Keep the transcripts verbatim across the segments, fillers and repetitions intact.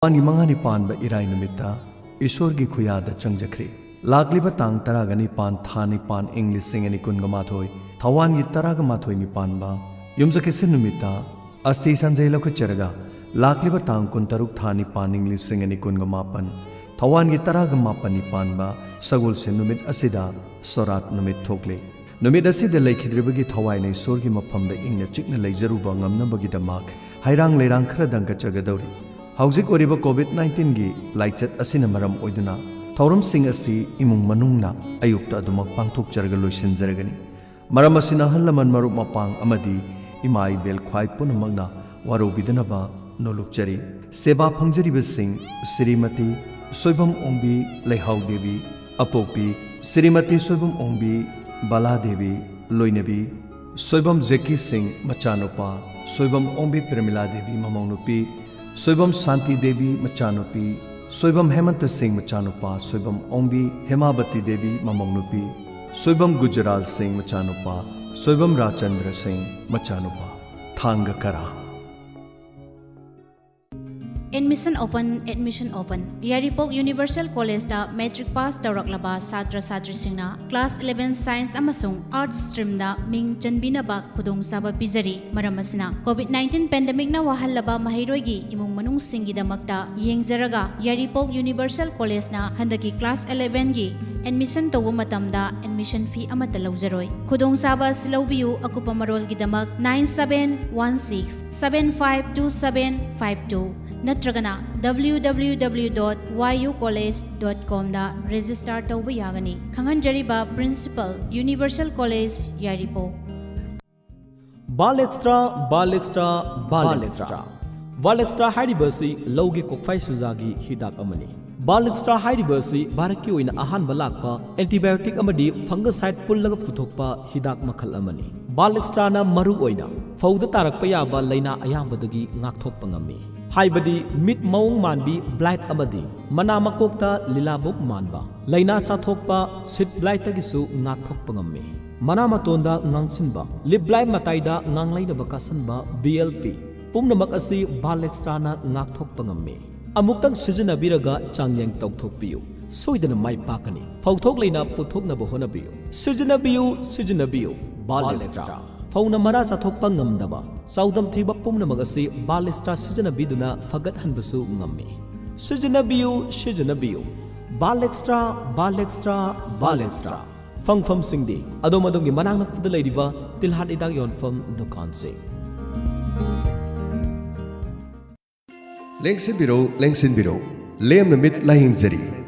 ꯊꯋꯥꯟꯒꯤ ꯃꯉꯥꯅꯤ ꯄꯥꯟꯕ ꯏꯔꯥꯏ ꯅꯨꯃꯤꯠꯇ ꯏꯁꯣꯔꯒꯤ ꯈꯨꯌꯥꯗ ꯆꯪꯖꯈ꯭ꯔꯦ꯫ ꯂꯥꯛꯂꯤꯕ ꯇꯥꯡ ꯇꯔꯥꯒ ꯅꯤꯄꯥꯟ ꯊꯥ ꯅꯤꯄꯥꯟ ꯏꯪ ꯂꯤꯁꯤꯡ ꯑꯅꯤ ꯀꯨꯟꯒ ꯃꯥꯊꯣꯏ, ꯊꯋꯥꯟꯒꯤ ꯇꯔꯥꯒ ꯃꯥꯊꯣꯏꯅꯤ ꯄꯥꯟꯕ ꯌꯨꯝꯖꯀꯩꯁ ꯅꯨꯃꯤꯠꯇ ꯑꯁꯇꯤ ꯁꯟꯖꯩ ꯂꯧꯈꯠꯆꯔꯒ, ꯂꯥꯛꯂꯤꯕ ꯇꯥꯡ ꯀꯨꯟꯇꯔꯨꯛ ꯊꯥ ꯅꯤꯄꯥꯟ ꯏꯪ ꯂꯤꯁꯤꯡ ꯑꯅꯤ ꯀꯨꯟꯒ ꯃꯥꯄꯟ ꯊꯋꯥꯟꯒꯤ ꯇꯔꯥꯒ ꯃꯥꯄꯟꯅꯤ ꯄꯥꯟꯕ ꯁꯒꯣꯜꯁꯦꯟ ꯅꯨꯃꯤꯠ ꯑꯁꯤꯗ ꯁꯣꯔꯥꯠ ꯅꯨꯃꯤꯠ ꯊꯣꯛꯂꯤ꯫ ꯅꯨꯃꯤꯠ ꯑꯁꯤꯗ ꯂꯩꯈꯤꯗ꯭ꯔꯤꯕꯒꯤ ꯊꯋꯥꯏꯅ ꯏꯁꯣꯔꯒꯤ ꯃꯐꯝꯗ ꯏꯪꯅ ꯆꯤꯛꯅ ꯂꯩꯖꯔꯨꯕ ꯉꯝꯅꯕꯒꯤꯗꯃꯛ ꯍꯩꯔꯥꯡ ꯂꯩꯔꯥꯡ ꯈꯔꯗꯪ ꯀꯠꯆꯒꯗꯧꯔꯤ꯫ ꯍꯧꯖꯤꯛ ꯑꯣꯏꯔꯤꯕ ꯀꯣꯚꯤꯗ ꯅꯥꯏꯟꯇꯤꯟꯒꯤ ꯂꯥꯏꯆꯠ ꯑꯁꯤꯅ ꯃꯔꯝ ꯑꯣꯏꯗꯨꯅ ꯊꯧꯔꯝꯁꯤꯡ ꯑꯁꯤ ꯏꯃꯨꯡ ꯃꯅꯨꯡꯅ ꯑꯌꯨꯛꯇ ꯑꯗꯨꯃꯛ ꯄꯥꯡꯊꯣꯛꯆꯔꯒ ꯂꯣꯏꯁꯤꯟꯖꯔꯒꯅꯤ꯫ ꯃꯔꯝ ꯑꯁꯤꯅ ꯑꯍꯜ ꯂꯃꯟ, ꯃꯔꯨꯞ ꯃꯄꯥꯡ ꯑꯃꯗꯤ ꯏꯃꯥ ꯏꯕꯦꯜ ꯈ꯭ꯋꯥꯏ ꯄꯨꯝꯅꯃꯛꯅ ꯋꯥꯔꯧꯕꯤꯗꯅꯕ ꯅꯣꯂꯨꯛꯆꯔꯤ꯫ ꯁꯦꯕꯥ ꯐꯪꯖꯔꯤꯕꯁꯤꯡ ꯁ꯭ꯔꯤꯃꯇꯤ ꯁꯣꯏꯕꯝ ꯑꯣꯡꯕꯤ ꯂꯩꯍꯥꯎ ꯗꯦꯕꯤ, ꯑꯄꯣꯛꯄꯤ ꯁ꯭ꯔꯤꯃꯇꯤ ꯁꯣꯏꯕꯝ ꯑꯣꯡꯕꯤ ꯕꯂꯥ ꯗꯦꯕꯤ, ꯂꯣꯏꯅꯕꯤ ꯁꯣꯏꯕꯝ ꯖꯦꯀꯤ ꯁꯤꯡ ꯃꯆꯥꯅꯨꯄꯥ, ꯁꯣꯏꯕꯝ ꯑꯣꯡꯕꯤ ꯄ꯭ꯔꯦꯃꯤꯂꯥ ꯗꯦꯕꯤ ꯃꯃꯧ ꯅꯨꯄꯤ, ꯁꯣꯏꯕꯝ ꯁꯥꯟꯇꯤ ꯗꯦꯕꯤ ꯃꯆꯥꯅꯨꯄꯤ, ꯁꯣꯏꯕꯝ ꯍꯦꯃꯟꯇ ꯁꯤꯡ ꯃꯆꯥꯅꯨꯄꯥ, ꯁꯣꯏꯕꯝ ꯑꯣꯡꯕꯤ ꯍꯦꯃꯥꯕꯇꯤ ꯗꯦꯕꯤ ꯃꯃꯧ ꯅꯨꯄꯤ, ꯁꯣꯏꯕꯝ ꯒꯨꯖꯔꯥꯜ ꯁꯤꯡ ꯃꯆꯥꯅꯨꯄꯥ, ꯁꯣꯏꯕꯝ ꯔꯥꯖꯆꯟꯗ꯭ꯔ ꯁꯤꯡ ꯃꯆꯥꯅꯨꯄꯥ꯫ ꯊꯥꯡꯒ ꯀꯔꯥ꯫ Admission open, admission open. ꯌꯥꯏꯔꯤꯄꯣꯛ ꯌꯨꯅꯤꯚꯔꯁꯦꯜ ꯀꯣꯂꯦꯖꯇ ꯃꯦꯇ꯭ꯔꯤꯛ ꯄꯥꯁ ꯇꯧꯔꯛꯂꯕ ꯁꯥꯇ꯭ꯔ ꯁꯥꯇ꯭ꯔꯤꯁꯤꯡꯅ ꯀ꯭ꯂꯥꯁ ꯏꯂꯦꯚꯦꯟ ꯁꯥꯏꯟꯁ ꯑꯃꯁꯨꯡ ꯑꯥꯔꯠꯁ ꯁ꯭ꯇ꯭ꯔꯤꯝꯗ ꯃꯤꯡ ꯆꯟꯕꯤꯅꯕ ꯈꯨꯗꯣꯡꯆꯥꯕ ꯄꯤꯖꯔꯤ꯫ ꯃꯔꯝ ꯑꯁꯤꯅ, ꯀꯣꯚꯤꯗ ꯅꯥꯏꯟꯇꯤꯟ ꯄꯦꯟꯗꯦꯃꯤꯛꯅ ꯋꯥꯍꯜꯂꯕ ꯃꯍꯩꯔꯣꯏꯒꯤ ꯏꯃꯨꯡ ꯃꯅꯨꯡꯁꯤꯡꯒꯤꯗꯃꯛꯇ ꯌꯦꯡꯖꯔꯒ, ꯌꯥꯏꯔꯤꯄꯣꯛ ꯌꯨꯅꯤꯚꯔꯁꯦꯜ ꯀꯣꯂꯦꯖꯅ ꯍꯟꯗꯛꯀꯤ ꯀ꯭ꯂꯥꯁ ꯏꯂꯦꯚꯦꯟꯒꯤ ꯑꯦꯗꯃꯤꯁꯟ ꯇꯧꯕ ꯃꯇꯝꯗ ꯑꯦꯗꯃꯤꯁꯟ ꯐꯤ ꯑꯃꯠꯇ ꯂꯧꯖꯔꯣꯏ꯫ ꯈꯨꯗꯣꯡꯆꯥꯕ ꯑꯁꯤ ꯂꯧꯕꯤꯌꯨ꯫ ꯑꯀꯨꯞꯄ ꯃꯔꯣꯜꯒꯤꯗꯃꯛ nine seven one six seven five two seven five two ꯅꯠꯇ꯭ꯔꯒꯅ W W W dot Y U college dot com ꯗ ꯔꯦꯖꯤꯁꯇꯥꯔ ꯇꯧꯕ ꯌꯥꯒꯅꯤ꯫ ꯈꯪꯍꯟꯖꯔꯤꯕ, ꯄ꯭ꯔꯤꯟꯁꯤꯄꯜ, ꯌꯨꯅꯤꯚꯔꯁꯦꯜ ꯀꯣꯂꯦꯖ, ꯌꯥꯏꯔꯤꯄꯣꯛ꯫ ꯕꯥꯜ ꯑꯦꯛꯁꯇ꯭ꯔꯥ, ꯕꯥꯜ ꯑꯦꯛꯁꯇ꯭ꯔꯥ, ꯕꯥꯜ ꯑꯦꯛꯁꯇ꯭ꯔꯥ꯫ ꯕꯥꯜ ꯑꯦꯛꯁꯇ꯭ꯔꯥ ꯍꯥꯏꯔꯤꯕ ꯑꯁꯤ ꯂꯧꯒꯤ ꯀꯣꯛꯐꯥꯏ ꯁꯨꯖꯥꯒꯤ ꯍꯤꯗꯥꯛ ꯑꯃꯅꯤ꯫ ꯕꯥꯜ ꯑꯦꯛꯁꯇ꯭ꯔꯥ ꯍꯥꯏꯔꯤꯕ ꯑꯁꯤ ꯚꯥꯔꯠꯀꯤ ꯑꯣꯏꯅ ꯑꯍꯥꯟꯕ ꯂꯥꯛꯄ ꯑꯦꯟꯇꯤꯕꯥꯏꯑꯣꯇꯤꯛ ꯑꯃꯗꯤ ꯐꯪꯒꯁꯥꯏꯠ ꯄꯨꯜꯂꯒ ꯄꯨꯊꯣꯛꯄ ꯍꯤꯗꯥꯛ ꯃꯈꯜ ꯑꯃꯅꯤ꯫ ꯕꯥꯜ ꯑꯦꯛꯁꯇ꯭ꯔꯥꯅ ꯃꯔꯨ ꯑꯣꯏꯅ ꯐꯧꯗ ꯇꯥꯔꯛꯄ ꯌꯥꯕ ꯂꯥꯏꯅꯥ ꯑꯌꯥꯝꯕꯗꯒꯤ ꯉꯥꯛꯊꯣꯛꯄ ꯉꯝꯃꯤ꯫ ꯍꯥꯏꯕꯗꯤ ꯃꯤꯠ ꯃꯑꯣꯡ ꯃꯥꯟꯕꯤ, ꯕ꯭ꯂꯥꯏꯠ, ꯑꯃꯗꯤ ꯃꯅꯥ ꯃꯀꯣꯛꯇ ꯂꯤꯂꯥꯕꯨꯛ ꯃꯥꯟꯕ ꯂꯥꯏꯅꯥ ꯆꯥꯊꯣꯛꯄ, ꯁꯤꯠ ꯕ꯭ꯂꯥꯏꯠꯇꯒꯤꯁꯨ ꯉꯥꯛꯊꯣꯛꯄ ꯉꯝꯃꯤ꯫ ꯃꯅꯥ ꯃꯇꯣꯟꯗ ꯉꯥꯡꯁꯤꯟꯕ, ꯂꯤꯞ ꯕ꯭ꯂꯥꯏꯠ ꯃꯇꯥꯏꯗ ꯉꯥꯡꯂꯩꯅꯕ ꯀꯥꯁꯟꯕ, B L P, ꯄꯨꯝꯅꯃꯛ ꯑꯁꯤ ꯕꯥꯜ ꯑꯦꯛꯁꯇ꯭ꯔꯥꯅ ꯉꯥꯛꯊꯣꯛꯄ ꯉꯝꯃꯤ꯫ ꯑꯃꯨꯛꯇꯪ ꯁꯤꯖꯤꯟꯅꯕꯤꯔꯒ ꯆꯥꯡꯌꯦꯡ ꯇꯧꯊꯣꯛꯄꯤꯌꯨ꯫ ꯁꯣꯏꯗꯅ ꯃꯥꯏ ꯄꯥꯛꯀꯅꯤ꯫ ꯐꯧꯊꯣꯛ ꯂꯩꯅ ꯄꯨꯊꯣꯛꯅꯕ ꯍꯣꯠꯅꯕꯤꯌꯨ꯫ ꯁꯤꯖꯤꯟꯅꯕꯤꯌꯨ, ꯁꯤꯖꯤꯟꯅꯕꯤꯌꯨ, ꯕꯥꯂꯦꯛꯁꯇ꯭ꯔꯥ꯫ ꯐꯧꯅ ꯃꯔꯥ ꯆꯥꯊꯣꯛꯄ ꯉꯝꯗꯕ ꯆꯥꯎꯗꯝ ꯊꯤꯕ ꯄꯨꯝꯅꯃꯛ ꯑꯁꯤ ꯕꯥꯂꯦꯛꯁꯇ꯭ꯔꯥ ꯁꯤꯖꯤꯟꯅꯕꯤꯗꯨꯅ ꯐꯒꯠꯍꯟꯕꯁꯨ ꯉꯝꯃꯤ꯫ ꯁꯤꯖꯤꯟꯅꯕꯤꯌꯨ, ꯁꯤꯖꯤꯟꯅꯕꯤꯌꯨ, ꯕꯥꯂꯦꯛꯁꯇ꯭ꯔꯥ, ꯕꯥꯂꯦꯛꯁꯇ꯭ꯔꯥ, ꯕꯥꯂꯦꯛꯁꯇ꯭ꯔꯥ꯫ ꯐꯪꯐꯝꯁꯤꯡꯗꯤ ꯑꯗꯣꯝ ꯑꯗꯣꯝꯒꯤ ꯃꯅꯥꯛ ꯅꯛꯄꯗ ꯂꯩꯔꯤꯕ ꯇꯤꯜꯍꯥꯠ ꯍꯤꯗꯥꯛ ꯌꯣꯟꯐꯝ ꯗꯨꯀꯥꯟꯁꯤꯡ꯫ ꯂꯦꯡꯁꯤꯟꯕꯤꯔꯧ, ꯂꯦꯡꯁꯤꯟꯕꯤꯔꯧ꯫ ꯂꯦꯝꯅ ꯃꯤꯠ ꯂꯥꯌꯦꯡꯖꯔꯤ꯫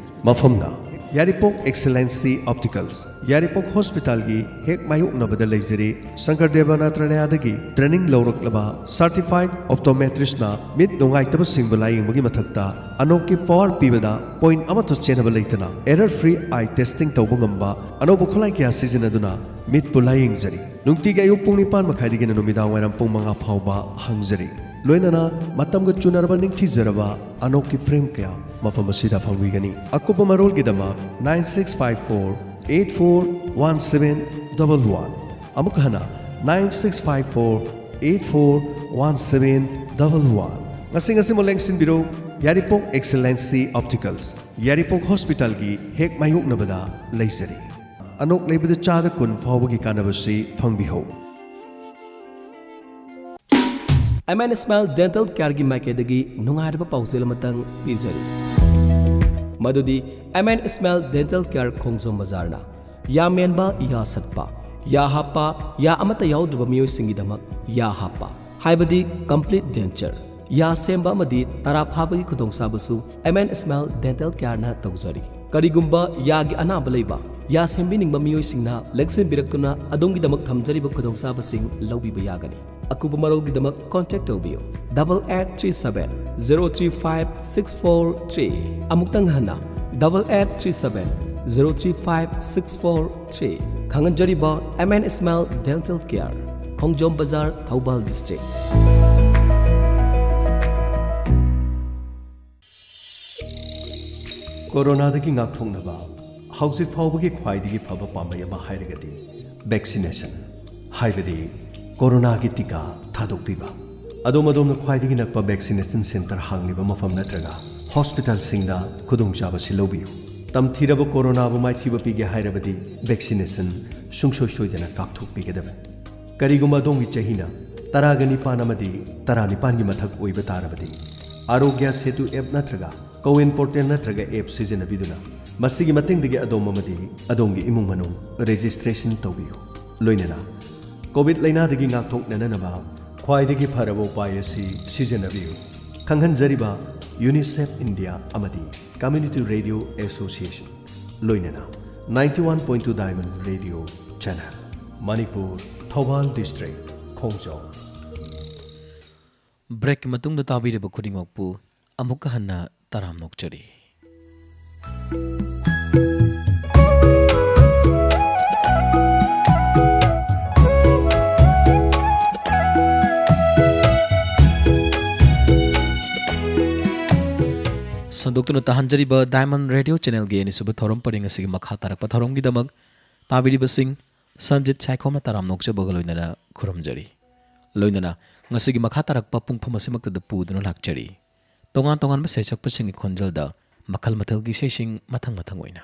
ꯃꯐꯝꯅ ꯌꯥꯔꯤꯄꯣꯛ ꯑꯦꯛꯁꯦꯂꯦꯟꯁꯤ ꯑꯣꯞꯇꯤꯀꯜꯁ, ꯌꯥꯔꯤꯄꯣꯛ ꯍꯣꯁꯄꯤꯇꯥꯜꯒꯤ ꯍꯦꯛ ꯃꯥꯌꯣꯛꯅꯕꯗ ꯂꯩꯖꯔꯤ꯫ ꯁꯪꯀꯔ ꯗꯦꯕ ꯅꯥꯇ꯭ꯔꯥꯂꯌꯥꯗꯒꯤ ꯇ꯭ꯔꯦꯅꯤꯡ ꯂꯧꯔꯛꯂꯕ ꯁꯔꯇꯤꯐꯥꯏꯗ ꯑꯣꯞꯇꯣꯃꯦꯇ꯭ꯔꯤꯁꯅ ꯃꯤꯠ ꯅꯨꯡꯉꯥꯏꯇꯕ ꯁꯤꯡꯕ ꯂꯥꯌꯦꯡꯕꯒꯤ ꯃꯊꯛꯇ ꯑꯅꯣꯛꯀꯤ ꯄꯋꯥꯔ ꯄꯤꯕꯗ ꯄꯣꯏꯟꯠ ꯑꯃꯠꯇ ꯆꯦꯟꯅꯕ ꯂꯩꯇꯅ ꯑꯦꯔꯔ ꯐ꯭ꯔꯤ ꯑꯥꯏ ꯇꯦꯁꯇꯤꯡ ꯇꯧꯕ ꯉꯝꯕ ꯑꯅꯧꯕ ꯈꯨꯠꯂꯥꯏ ꯀꯌꯥ ꯁꯤꯖꯤꯟꯅꯗꯨꯅ ꯃꯤꯠꯄꯨ ꯂꯥꯌꯦꯡꯖꯔꯤ꯫ ꯅꯨꯡꯇꯤꯒꯤ ꯑꯌꯨꯛ ꯄꯨꯡ ꯅꯤꯄꯥꯟ ꯃꯈꯥꯏꯗꯒꯤꯅ ꯅꯨꯃꯤꯗꯥꯡ ꯋꯥꯏꯔꯝ ꯄꯨꯡ ꯃꯉꯥ ꯐꯥꯎꯕ ꯍꯥꯡꯖꯔꯤ꯫ ꯂꯣꯏꯅꯅ ꯃꯇꯝꯒ ꯆꯨꯅꯔꯕ ꯅꯤꯡꯊꯤꯖꯔꯕ ꯑꯅꯣꯛꯀꯤ ꯐ꯭ꯔꯦꯝ ꯀꯌꯥ ꯃꯐꯝ ꯑꯁꯤꯗ ꯐꯪꯕꯤꯒꯅꯤ꯫ ꯑꯀꯨꯞꯄ ꯃꯔꯣꯜꯒꯤꯗꯃꯛ nine six five four eight four one seven double one꯫ ꯑꯃꯨꯛ ꯍꯟꯅ, nine six five four eight four one seven double one꯫ ꯉꯁꯤ ꯉꯁꯤꯃꯛ ꯂꯦꯡꯁꯤꯟꯕꯤꯔꯧ, ꯌꯥꯔꯤꯄꯣꯛ ꯑꯦꯛꯁꯦꯂꯦꯟꯁꯤ ꯑꯣꯞꯇꯤꯀꯜꯁ, ꯌꯥꯔꯤꯄꯣꯛ ꯍꯣꯁꯄꯤꯇꯥꯜꯒꯤ ꯍꯦꯛ ꯃꯥꯌꯣꯛꯅꯕꯗ ꯂꯩꯖꯔꯤ꯫ ꯑꯅꯣꯛ ꯂꯩꯕꯗ ꯆꯥꯗ ꯀꯨꯟ ꯐꯥꯎꯕꯒꯤ ꯀꯥꯟꯅꯕꯁꯤ ꯐꯪꯕꯤꯍꯧ꯫ ꯑꯦꯝ ꯑꯦꯟ ꯏꯁꯃꯥꯏꯜ ꯗꯦꯟꯇꯦꯜ ꯀꯦꯌꯔꯒꯤ ꯃꯥꯏꯀꯩꯗꯒꯤ ꯅꯨꯡꯉꯥꯏꯔꯕ ꯄꯥꯎꯖꯦꯜ ꯑꯃꯇꯪ ꯄꯤꯖꯔꯤ, ꯃꯗꯨꯗꯤ M N Ismail dental care Khongjom ꯕꯖꯥꯔꯅ ꯌꯥ ꯃꯦꯟꯕ, ꯌꯥ ꯁꯠꯄ, ꯌꯥ ꯍꯥꯞꯄ, ꯌꯥ ꯑꯃꯠꯇ ꯌꯥꯎꯗ꯭ꯔꯕ ꯃꯤꯑꯣꯏꯁꯤꯡꯒꯤꯗꯃꯛ ꯌꯥ ꯍꯥꯞꯄ, ꯍꯥꯏꯕꯗꯤ ꯀꯝꯄ꯭ꯂꯤꯠ ꯗꯦꯟꯆꯔ, ꯌꯥ ꯁꯦꯝꯕ ꯑꯃꯗꯤ ꯇꯔꯥ ꯐꯥꯕꯒꯤ ꯈꯨꯗꯣꯡꯆꯥꯕꯁꯨ ꯑꯦꯝ ꯑꯦꯟ ꯏꯁꯃꯥꯏꯜ ꯗꯦꯟꯇꯦꯜ ꯀꯦꯌꯔꯅ ꯇꯧꯖꯔꯤ꯫ ꯀꯔꯤꯒꯨꯝꯕ ꯌꯥꯒꯤ ꯑꯅꯥꯕ ꯂꯩꯕ, ꯌꯥ ꯁꯦꯝꯕꯤꯅꯤꯡꯕ ꯃꯤꯑꯣꯏꯁꯤꯡꯅ ꯂꯦꯡꯁꯤꯟꯕꯤꯔꯛꯇꯨꯅ ꯑꯗꯣꯝꯒꯤꯗꯃꯛ ꯊꯝꯖꯔꯤꯕ ꯈꯨꯗꯣꯡꯆꯥꯕꯁꯤꯡ ꯂꯧꯕꯤꯕ ꯌꯥꯒꯅꯤ꯫ ꯑꯀꯨꯞꯄ ꯃꯔꯣꯜꯒꯤꯗꯃꯛ ꯀꯣꯟꯇꯦꯛ ꯇꯧꯕꯤꯌꯨ, double eight three seven zero three five six four three꯫ ꯑꯃꯨꯛꯇꯪ ꯍꯟꯅ, double eight three seven zero three five six four three꯫ ꯈꯪꯍꯟꯖꯔꯤꯕ M N Ismail dental care, Khongjom Bazar, Thoubal district. ꯀꯣꯔꯣꯅꯥꯗꯒꯤ ꯉꯥꯛꯊꯣꯛꯅꯕ ꯍꯧꯖꯤꯛ ꯐꯥꯎꯕꯒꯤ ꯈ꯭ꯋꯥꯏꯗꯒꯤ ꯐꯕ ꯄꯥꯝꯕꯩ ꯑꯃ ꯍꯥꯏꯔꯒꯗꯤ ꯚꯦꯛꯁꯤꯅꯦꯁꯟ, ꯍꯥꯏꯕꯗꯤ ꯀꯣꯔꯣꯅꯥꯒꯤ ꯇꯤꯀꯥ ꯊꯥꯗꯣꯛꯄꯤꯕ꯫ ꯑꯗꯣꯝ ꯑꯗꯣꯝꯅ ꯈ꯭ꯋꯥꯏꯗꯒꯤ ꯅꯛꯄ vaccination center ꯍꯥꯡꯂꯤꯕ ꯃꯐꯝ ꯅꯠꯇ꯭ꯔꯒ hospitalꯁꯤꯡꯗ ꯈꯨꯗꯣꯡꯆꯥꯕꯁꯤ ꯂꯧꯕꯤꯌꯨ꯫ ꯇꯝꯊꯤꯔꯕ ꯀꯣꯔꯣꯅꯥꯕꯨ ꯃꯥꯏꯊꯤꯕ ꯄꯤꯒꯦ ꯍꯥꯏꯔꯕꯗꯤ vaccination ꯁꯨꯡꯁꯣꯏ ꯁꯣꯏꯗꯅ ꯀꯥꯞꯊꯣꯛꯄꯤꯒꯗꯕꯅꯤ꯫ ꯀꯔꯤꯒꯨꯝꯕ ꯑꯗꯣꯝꯒꯤ ꯆꯍꯤꯅ ꯇꯔꯥꯒ ꯅꯤꯄꯥꯟ ꯑꯃꯗꯤ ꯇꯔꯥꯅꯤꯄꯥꯟꯒꯤ ꯃꯊꯛ ꯑꯣꯏꯕ ꯇꯥꯔꯕꯗꯤ, ꯑꯥꯔꯣꯒ꯭ꯌ ꯁꯦꯇꯨ app ꯅꯠꯇ꯭ꯔꯒ CoWIN portal ꯅꯠꯇ꯭ꯔꯒ app ꯁꯤꯖꯤꯟꯅꯕꯤꯗꯨꯅ ꯃꯁꯤꯒꯤ ꯃꯇꯦꯡꯗꯒꯤ ꯑꯗꯣꯝ ꯑꯃꯗꯤ ꯑꯗꯣꯝꯒꯤ ꯏꯃꯨꯡ ꯃꯅꯨꯡ registration ꯇꯧꯕꯤꯌꯨ꯫ ꯂꯣꯏꯅꯅ COVID ꯂꯥꯏꯅꯥꯗꯒꯤ ꯉꯥꯛꯊꯣꯛꯅꯅꯕ ꯈ꯭ꯋꯥꯏꯗꯒꯤ ꯐꯔꯕ ꯎꯄꯥꯏ ꯑꯁꯤ ꯁꯤꯖꯤꯟꯅꯕꯤꯌꯨ꯫ ꯈꯪꯍꯟꯖꯔꯤꯕ UNICEF India ꯑꯃꯗꯤ Community Radio Association, ꯂꯣꯏꯅꯅ ninety one point two Diamond Radio Channel, Manipur, Thoubal district, ꯈꯣꯡꯖꯣꯝ꯫ Breakꯀꯤ ꯃꯇꯨꯡꯗ ꯇꯥꯕꯤꯔꯤꯕ ꯈꯨꯗꯤꯡꯃꯛꯄꯨ ꯑꯃꯨꯛꯀ ꯍꯟꯅ ꯇꯔꯥꯝꯅ ꯑꯣꯛꯆꯔꯤ꯫ ꯁꯟꯗꯣꯛꯇꯨꯅ ꯇꯥꯍꯟꯖꯔꯤꯕ Diamond Radio Channelꯒꯤ ꯑꯅꯤꯁꯨꯕ ꯊꯧꯔꯝ ꯄꯔꯤꯡ ꯑꯁꯤꯒꯤ ꯃꯈꯥ ꯇꯥꯔꯛꯄ ꯊꯧꯔꯝꯒꯤꯗꯃꯛ ꯇꯥꯕꯤꯔꯤꯕꯁꯤꯡ ꯁꯟꯖꯤꯠ ꯁꯥꯏꯈꯣꯝꯅ ꯇꯔꯥꯝꯅ ꯑꯣꯛꯆꯕꯒ ꯂꯣꯏꯅꯅ ꯈꯨꯔꯨꯝꯖꯔꯤ꯫ ꯂꯣꯏꯅꯅ ꯉꯁꯤꯒꯤ ꯃꯈꯥ ꯇꯥꯔꯛꯄ ꯄꯨꯡꯐꯝ ꯑꯁꯤꯃꯛꯇꯗ ꯄꯨꯗꯨꯅ ꯂꯥꯛꯆꯔꯤ꯫ ꯇꯣꯉꯥꯟ ꯇꯣꯉꯥꯟꯕ ꯁꯩꯁꯛꯄꯁꯤꯡꯒꯤ ꯈꯣꯟꯖꯦꯜꯗ ꯃꯈꯜ ꯃꯊꯦꯜꯒꯤ ꯏꯁꯩꯁꯤꯡ ꯃꯊꯪ ꯃꯊꯪ ꯑꯣꯏꯅ꯫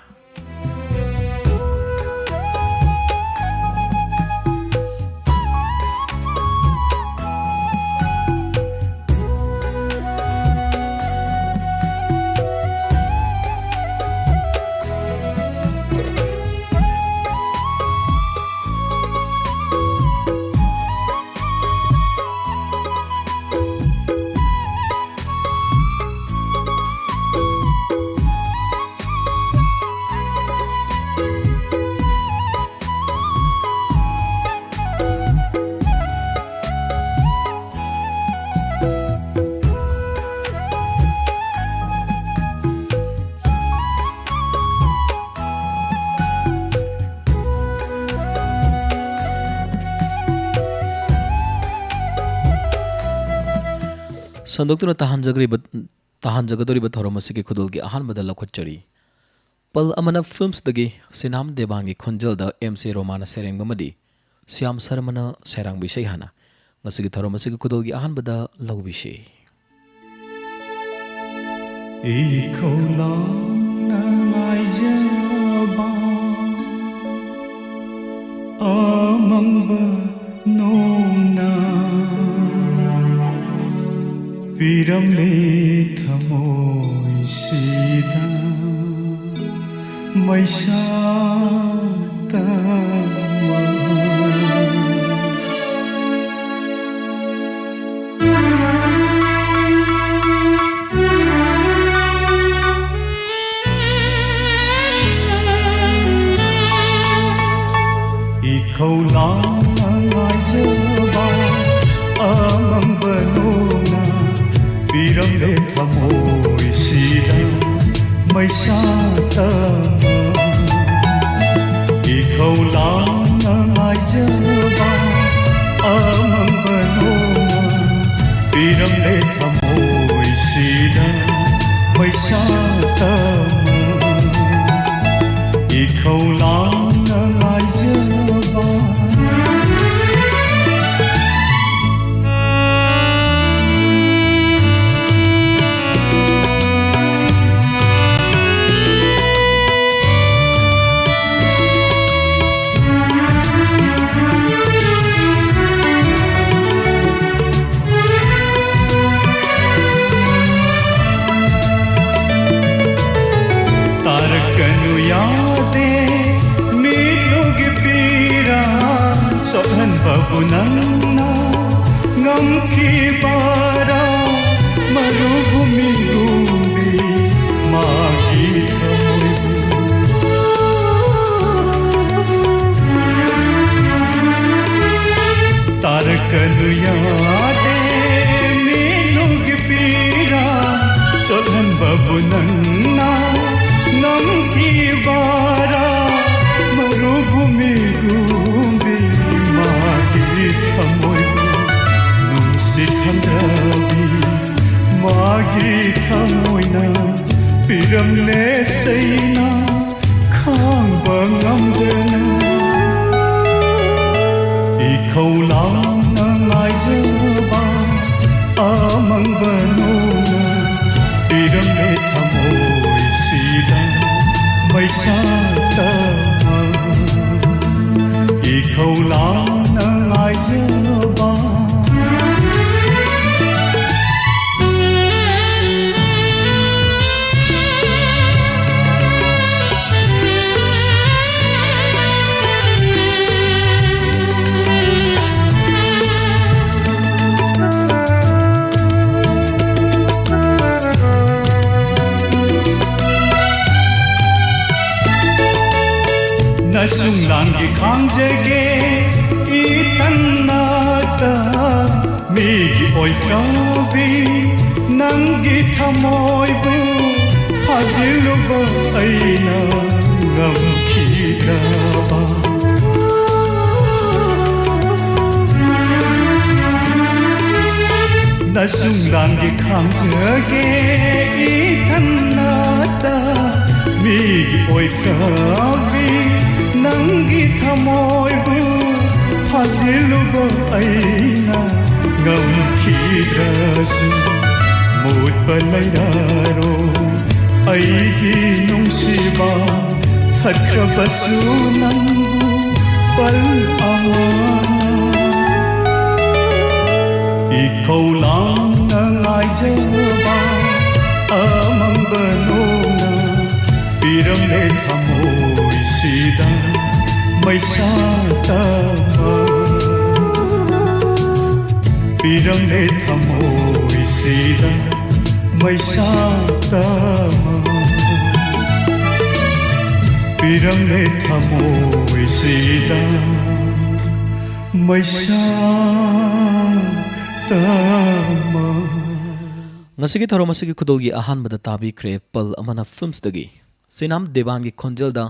ꯁꯟꯗꯣꯛꯇꯨꯅ ꯇꯥꯍꯟꯖꯒ꯭ꯔꯤꯕ, ꯇꯥꯍꯟꯖꯒꯗꯧꯔꯤꯕ ꯊꯧꯔꯝ ꯑꯁꯤꯒꯤ ꯈꯨꯗꯣꯜꯒꯤ ꯑꯍꯥꯟꯕꯗ ꯂꯧꯈꯠꯆꯔꯤ꯫ ꯄꯜ ꯑꯃꯅ Filmsꯗꯒꯤ ꯁꯤꯅꯥꯝ ꯗꯦꯕꯥꯟꯒꯤ ꯈꯣꯟꯖꯦꯜꯗ M C ꯔꯣꯃꯥꯅ ꯁꯩꯔꯦꯡꯕ ꯑꯃꯗꯤ ꯁ꯭ꯌꯥꯝ ꯁꯔꯃꯅ ꯁꯩꯔꯥꯡꯕ ꯏꯁꯩ ꯍꯥꯟꯅ ꯉꯁꯤꯒꯤ ꯊꯧꯔꯝ ꯑꯁꯤꯒꯤ ꯈꯨꯗꯣꯜꯒꯤ ꯑꯍꯥꯟꯕꯗ ꯂꯧꯕꯤꯁꯤ꯫ ꯏꯈꯧ ꯂꯥꯡꯅ ꯉꯥꯏꯖꯕ ꯑꯃꯪꯕ ꯅꯣꯡꯅ ꯄꯤꯔꯝꯂꯦ ꯊꯃꯣꯏꯁꯤꯗ ꯃꯩꯁꯥ ꯇꯝꯕ꯫ ꯏꯈꯧ ꯂꯥꯡꯅ ꯉꯥꯏꯖꯕ ꯑꯃꯪꯕ ꯅꯣꯡꯅ ꯄꯤꯔꯝꯂꯦ ꯊꯃꯣꯏꯁꯤꯗ ꯃꯩꯁꯥ ꯇꯝꯕ꯫ ꯏꯈꯧ ꯂꯥꯡꯅ ꯉꯥꯏꯖꯕ ꯑꯃꯪꯕ ꯅꯣꯡꯅ ꯄꯤꯔꯝꯂꯦ ꯊꯃꯣꯏꯁꯤꯗ ꯃꯩꯁꯥ ꯇꯝꯕ꯫ ꯏꯈꯧ ꯂꯥꯡꯅ ꯉꯥꯏꯖꯕ꯫ ꯇꯥꯔꯛꯀꯅꯨ ꯌꯥꯗꯦ ꯃꯤꯠꯂꯨꯒꯤ ꯄꯤꯔꯥ ꯆꯣꯠꯍꯟꯕꯕꯨ ꯅꯪꯅ ꯉꯝꯈꯤꯕꯔꯥ? ꯃꯔꯨꯚꯨꯃꯤꯒꯨꯝꯕꯤ ꯃꯥꯒꯤ ꯊꯃꯣꯏꯕꯨ꯫ ꯇꯥꯔꯛꯀꯅꯨ ꯌꯥꯗꯦ ꯃꯤꯠꯂꯨꯒꯤ ꯄꯤꯔꯥ ꯆꯣꯠꯍꯟꯕꯕꯨ ꯅꯪꯅ ꯉꯝꯈꯤꯕꯔꯥ? ꯃꯔꯨꯚꯨꯃꯤꯒꯨꯝꯕꯤ ꯃꯥꯒꯤ ꯊꯃꯣꯏꯕꯨ ꯅꯨꯡꯁꯤꯠ ꯍꯟꯊꯕꯤ ꯃꯥꯒꯤ ꯊꯃꯣꯏꯅ ꯄꯤꯔꯝꯂꯦ ꯆꯩꯅ ꯈꯥꯡꯕ ꯉꯝꯗꯅ꯫ ꯏꯈꯧ ꯂꯥꯡꯅ ꯉꯥꯏ ꯊꯃꯣꯏꯁꯤꯗ ꯃꯩꯁꯥ ꯇꯝꯃ ꯏꯈꯧ ꯂꯥꯡꯅ ꯉꯥꯏꯖꯕ꯫ ꯅꯁꯨꯡ ꯂꯥꯡꯒꯤ ꯈꯥꯡꯖꯒꯦ ꯏꯊꯟꯅꯇ꯫ ꯃꯤꯒꯤ ꯑꯣꯏꯇꯧꯕꯤ ꯅꯪꯒꯤ ꯊꯃꯣꯏꯕꯨ ꯐꯥꯖꯤꯜꯂꯨꯕ ꯑꯩꯅ ꯉꯝꯈꯤꯗ꯭ꯔꯕ? ꯅꯁꯨꯡ ꯂꯥꯡꯒꯤ ꯈꯥꯡꯖꯒꯦ ꯏꯊꯟꯅꯇ꯫ ꯃꯤꯒꯤ ꯑꯣꯏꯇꯧꯕꯤ ꯅꯪꯒꯤ ꯊꯃꯣꯏꯕꯨ ꯐꯥꯖꯤꯜꯂꯨꯕ ꯑꯩꯅ ꯉꯝꯈꯤꯗ꯭ꯔꯁꯨ, ꯃꯨꯠꯄ ꯂꯩꯔꯔꯣꯏ ꯑꯩꯒꯤ ꯅꯨꯡꯁꯤꯕ, ꯊꯠꯈ꯭ꯔꯕꯁꯨ ꯅꯪꯕꯨ ꯄꯜ ꯑꯃ꯫ ꯏꯈꯧ ꯂꯥꯡꯅ ꯉꯥꯏꯖꯕ ꯑꯃꯪꯕ ꯅꯣꯡꯅ ꯄꯤꯔꯝꯂꯦ ꯊꯃꯣꯏꯁꯤꯗ ꯃꯩꯁꯥ ꯇꯝꯕ꯫ ꯄꯤꯔꯝꯂꯦ ꯊꯃꯣꯏꯁꯤꯗ ꯃꯩꯁꯥ ꯇꯝꯕ꯫ ꯄꯤꯔꯝꯂꯦ ꯊꯃꯣꯏꯁꯤꯗ ꯃꯩꯁꯥ ꯇꯝꯕ꯫ ꯉꯁꯤꯒꯤ ꯊꯧꯔꯝ ꯑꯁꯤꯒꯤ ꯈꯨꯗꯣꯜꯒꯤ ꯑꯍꯥꯟꯕꯗ ꯇꯥꯕꯤꯈ꯭ꯔꯦ ꯄꯜ ꯑꯃꯅ ꯐꯤꯜꯝꯁꯇꯒꯤ ꯁꯤꯅꯥꯝ ꯗꯦꯕꯥꯟꯒꯤ ꯈꯣꯟꯖꯦꯜꯗ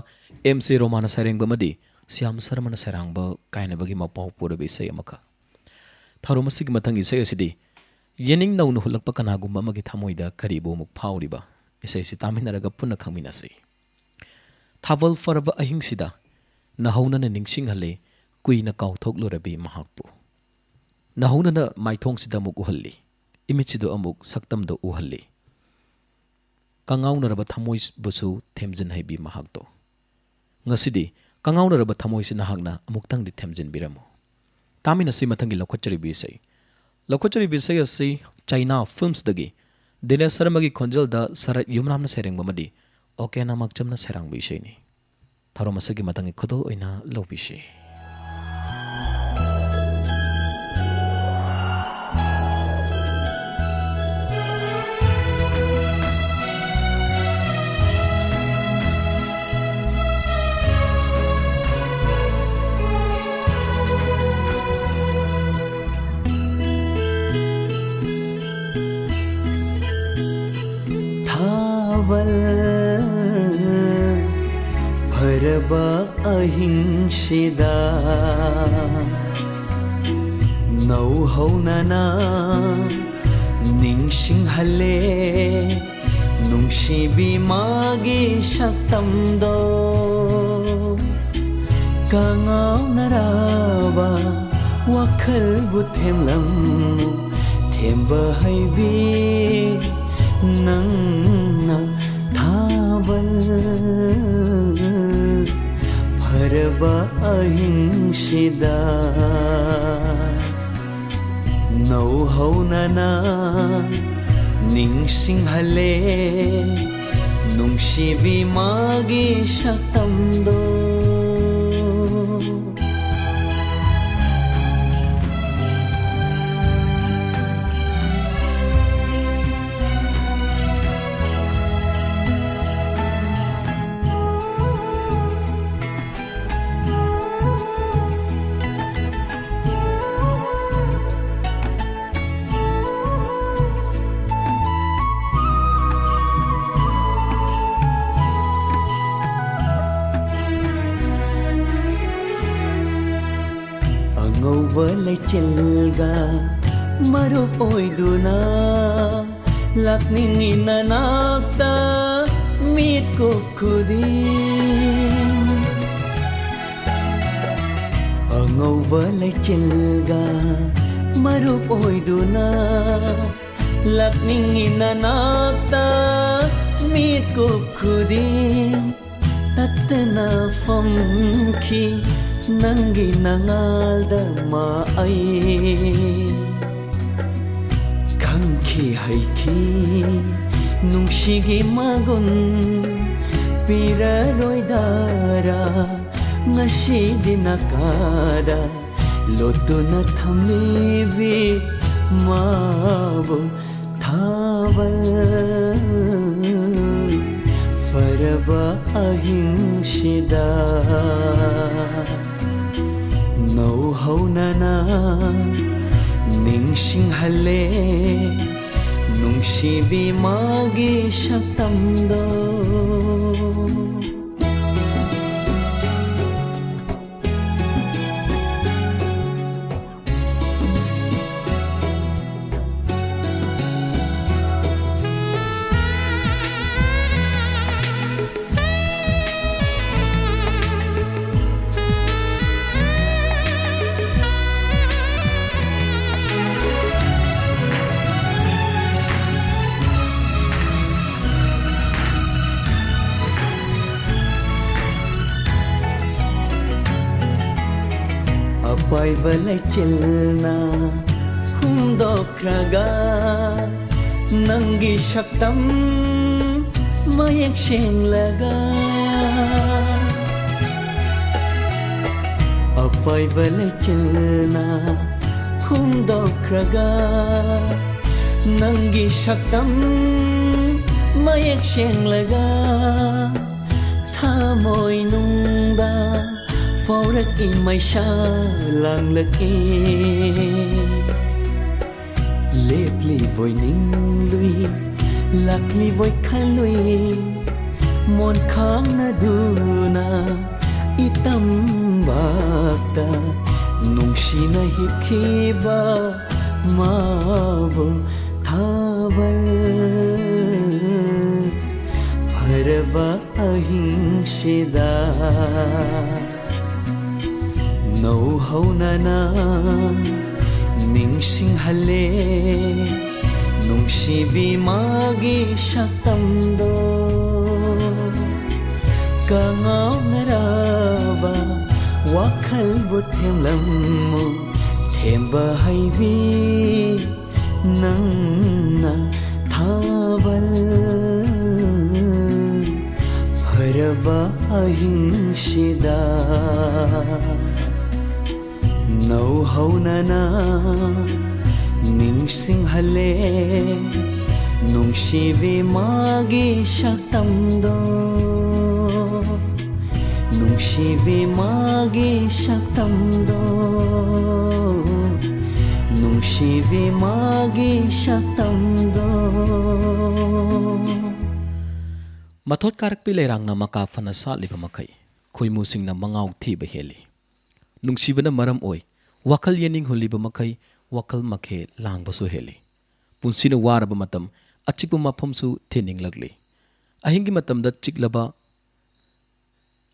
ꯑꯦꯝ ꯁꯤ ꯔꯣꯃꯥꯅ ꯁꯩꯔꯦꯡꯕ ꯑꯃꯗꯤ ꯁ꯭ꯌꯥꯝ ꯁꯔꯃꯅ ꯁꯩꯔꯥꯡꯕ ꯀꯥꯏꯅꯕꯒꯤ ꯃꯄꯥꯎ ꯄꯨꯔꯕ ꯏꯁꯩ ꯑꯃꯈꯛ꯫ ꯊꯧꯔꯝ ꯑꯁꯤꯒꯤ ꯃꯊꯪ ꯏꯁꯩ ꯑꯁꯤꯗꯤ ꯌꯦꯅꯤꯡ ꯅꯧꯅ ꯍꯨꯜꯂꯛꯄ ꯀꯅꯥꯒꯨꯝꯕ ꯑꯃꯒꯤ ꯊꯃꯣꯏꯗ ꯀꯔꯤꯕꯨ ꯑꯃꯨꯛ ꯐꯥꯎꯔꯤꯕ? ꯏꯁꯩꯁꯤ ꯇꯥꯃꯤꯟꯅꯔꯒ ꯄꯨꯟꯅ ꯈꯪꯃꯤꯟꯅꯁꯤ꯫ ꯊꯥꯕꯜ ꯐꯔꯕ ꯑꯍꯤꯡꯁꯤꯗ ꯅꯍꯧꯅꯅ ꯅꯤꯡꯁꯤꯡꯍꯜꯂꯤ ꯀꯨꯏꯅ ꯀꯥꯎꯊꯣꯛꯂꯨꯔꯕꯤ ꯃꯍꯥꯛꯄꯨ꯫ ꯅꯍꯧꯅꯅ ꯃꯥꯏꯊꯣꯡꯁꯤꯗ ꯑꯃꯨꯛ ꯎꯍꯜꯂꯤ, ꯏꯃꯤꯠꯁꯤꯗ ꯑꯃꯨꯛ ꯁꯛꯇꯝꯗꯣ ꯎꯍꯜꯂꯤ꯫ ꯀꯉꯥꯎꯅꯔꯕ ꯊꯃꯣꯏꯕꯨꯁꯨ ꯊꯦꯝꯖꯤꯟ ꯍꯩꯕꯤ ꯃꯍꯥꯛꯇꯣ꯫ ꯉꯁꯤꯗꯤ ꯀꯉꯥꯎꯅꯔꯕ ꯊꯃꯣꯏꯁꯤ ꯅꯍꯥꯛꯅ ꯑꯃꯨꯛꯇꯪꯗꯤ ꯊꯦꯝꯖꯤꯟꯕꯤꯔꯝꯃꯨ꯫ ꯇꯥꯃꯤꯟꯅꯁꯤ ꯃꯊꯪꯒꯤ ꯂꯧꯈꯠꯆꯔꯤꯕ ꯏꯁꯩ꯫ ꯂꯧꯈꯠꯆꯔꯤꯕ ꯏꯁꯩ ꯑꯁꯤ ꯆꯥꯏꯅꯥ ꯐꯤꯜꯝꯁꯇꯒꯤ ꯗꯤꯅꯦꯁ ꯁꯔꯃꯒꯤ ꯈꯣꯟꯖꯦꯜꯗ ꯁꯔꯠ ꯌꯨꯝꯅꯥꯝꯅ ꯁꯩꯔꯦꯡꯕ ꯑꯃꯗꯤ ꯑꯣꯀꯦ ꯅꯥꯃꯥꯛꯆꯝꯅ ꯁꯩꯔꯥꯡꯕ ꯏꯁꯩꯅꯤ꯫ ꯊꯧꯔꯝ ꯑꯁꯤꯒꯤ ꯃꯊꯪꯒꯤ ꯈꯨꯗꯣꯜ ꯑꯣꯏꯅ ꯂꯧꯕꯤꯁꯤ꯫ ꯊꯥꯕꯜ ꯐꯔꯕ ꯑꯍꯤꯡꯁꯤꯗ ꯅꯧꯍꯧꯅꯅ ꯅꯤꯡꯁꯤꯡꯍꯜꯂꯦ ꯅꯨꯡꯁꯤꯕꯤ ꯃꯥꯒꯤ ꯁꯛꯇꯝꯗꯣ꯫ ꯀꯉꯥꯎꯅꯔꯕ ꯋꯥꯈꯜꯕꯨ ꯊꯦꯝꯂꯝꯃꯨ ꯊꯦꯝꯕ ꯍꯩꯕꯤ ꯅꯪꯅ꯫ ꯊꯥꯕꯜ ꯐꯔꯕ ꯑꯍꯤꯡꯁꯤꯗ ꯅꯧꯍꯧꯅꯅ ꯅꯤꯡꯁꯤꯡꯍꯜꯂꯦ ꯅꯨꯡꯁꯤꯕꯤ ꯃꯥꯒꯤ ꯁꯛꯇꯝꯗꯣ꯫ ꯑꯉꯧꯕ ꯂꯩꯆꯤꯜꯒ ꯃꯔꯨꯞ ꯑꯣꯏꯗꯨꯅ ꯂꯥꯛꯅꯤꯡꯏ ꯅꯅꯥꯛꯇ ꯃꯤꯠꯀꯨꯞ ꯈꯨꯗꯤꯡ꯫ ꯑꯉꯧꯕ ꯂꯩꯆꯤꯜꯒ ꯃꯔꯨꯞ ꯑꯣꯏꯗꯨꯅ ꯂꯥꯛꯅꯤꯡꯏ ꯅꯅꯥꯛꯇ ꯀꯨꯞꯈꯨꯗꯤꯡ ꯇꯠꯇꯅ ꯐꯝꯈꯤ ꯅꯪꯒꯤ ꯅꯉꯥꯜꯗ ꯃꯥ ꯑꯩ ꯈꯪꯈꯤ ꯍꯩꯈꯤ ꯅꯨꯡꯁꯤꯒꯤ ꯃꯒꯨꯟ ꯄꯤꯔꯔꯣꯏꯗꯔꯥ ꯉꯁꯤꯗꯤ ꯅꯥꯀꯥꯗ ꯂꯣꯠꯇꯨꯅ ꯊꯝꯂꯤꯕꯤ ꯃꯥꯕꯨ ꯊꯥꯕꯜ ꯐꯔꯕ ꯑꯍꯤꯡꯁꯤꯗ ꯅꯧꯍꯧꯅꯅ ꯅꯤꯡꯁꯤꯡꯍꯜꯂꯦ ꯅꯨꯡꯁꯤꯕꯤ ꯃꯥꯒꯤ ꯁꯛꯇꯝꯗꯣ꯫ ꯑꯄꯥꯏꯕ ꯂꯩꯆꯤꯜꯅ ꯍꯨꯝꯗꯣꯛꯈ꯭ꯔꯒ ꯅꯪꯒꯤ ꯁꯛꯇꯝ ꯃꯌꯦꯛ ꯁꯦꯡꯂꯒ ꯑꯄꯥꯏꯕ ꯂꯩꯆꯤꯜꯅ ꯍꯨꯝꯗꯣꯛꯈ꯭ꯔꯒ ꯅꯪꯒꯤ ꯁꯛꯇꯝ ꯃꯌꯦꯛ ꯁꯦꯡꯂꯒ ꯊꯃꯣꯏꯅꯨꯡꯗ ꯐꯥꯎꯔꯛꯏ ꯃꯩꯁꯥ ꯂꯥꯡꯂꯛꯏ꯫ ꯂꯦꯞꯂꯤꯕꯣꯏ ꯅꯤꯡꯂꯨꯏ ꯂꯥꯛꯂꯤꯕꯣꯏ ꯈꯜꯂꯨꯏ ꯃꯣꯟꯈꯥꯡꯅꯗꯨꯅ ꯏꯇꯝꯕꯥꯛꯇ ꯅꯨꯡꯁꯤꯅ ꯍꯤꯞꯈꯤꯕ ꯃꯥꯕꯨ ꯊꯥꯕꯜ ꯐꯔꯕ ꯑꯍꯤꯡꯁꯤꯗ ꯅꯧꯍꯧꯅꯅ ꯅꯤꯡꯁꯤꯡꯍꯜꯂꯦ ꯅꯨꯡꯁꯤꯕꯤ ꯃꯥꯒꯤ ꯁꯛꯇꯝꯗꯣ꯫ ꯀꯉꯥꯎꯅꯔꯕ ꯋꯥꯈꯜꯕꯨ ꯊꯦꯝꯂꯝꯃꯨ, ꯊꯦꯝꯕ ꯍꯩꯕꯤ ꯅꯪꯅ ꯊꯥꯕꯜ ꯐꯔꯕ ꯑꯍꯤꯡꯁꯤꯗ꯫ ꯅꯧꯍꯧꯅꯅ ꯅꯤꯡꯁꯤꯡꯍꯜꯂꯦ ꯅꯨꯡꯁꯤꯕꯤ ꯃꯥꯒꯤ ꯁꯛꯇꯝꯗꯣ, ꯅꯨꯡꯁꯤꯕꯤ ꯃꯥꯒꯤ ꯁꯛꯇꯝꯗꯣ, ꯅꯨꯡꯁꯤꯕꯤ ꯃꯥꯒꯤ ꯁꯛꯇꯝꯗꯣ꯫ ꯃꯊꯣꯠ ꯀꯥꯔꯛꯄꯤ ꯂꯩꯔꯥꯡꯅ ꯃꯀꯥ ꯐꯅ ꯁꯥꯠꯂꯤꯕ ꯃꯈꯩ, ꯈꯣꯏꯃꯨꯁꯤꯡꯅ ꯃꯉꯥꯎ ꯊꯤꯕ ꯍꯦꯜꯂꯤ꯫ ꯅꯨꯡꯁꯤꯕꯅ ꯃꯔꯝ ꯑꯣꯏ, ꯋꯥꯈꯜ ꯌꯦꯡꯅꯤꯡ ꯍꯨꯜꯂꯤꯕ ꯃꯈꯩ, ꯋꯥꯈꯜ ꯃꯈꯦ ꯂꯥꯡꯕꯁꯨ ꯍꯦꯜꯂꯤ꯫ ꯄꯨꯟꯁꯤꯅ ꯋꯥꯔꯕ ꯃꯇꯝ, ꯑꯆꯤꯛꯄ ꯃꯐꯝꯁꯨ ꯊꯤꯅꯤꯡꯂꯛꯂꯤ꯫ ꯑꯍꯤꯡꯒꯤ ꯃꯇꯝꯗ ꯆꯤꯛꯂꯕ,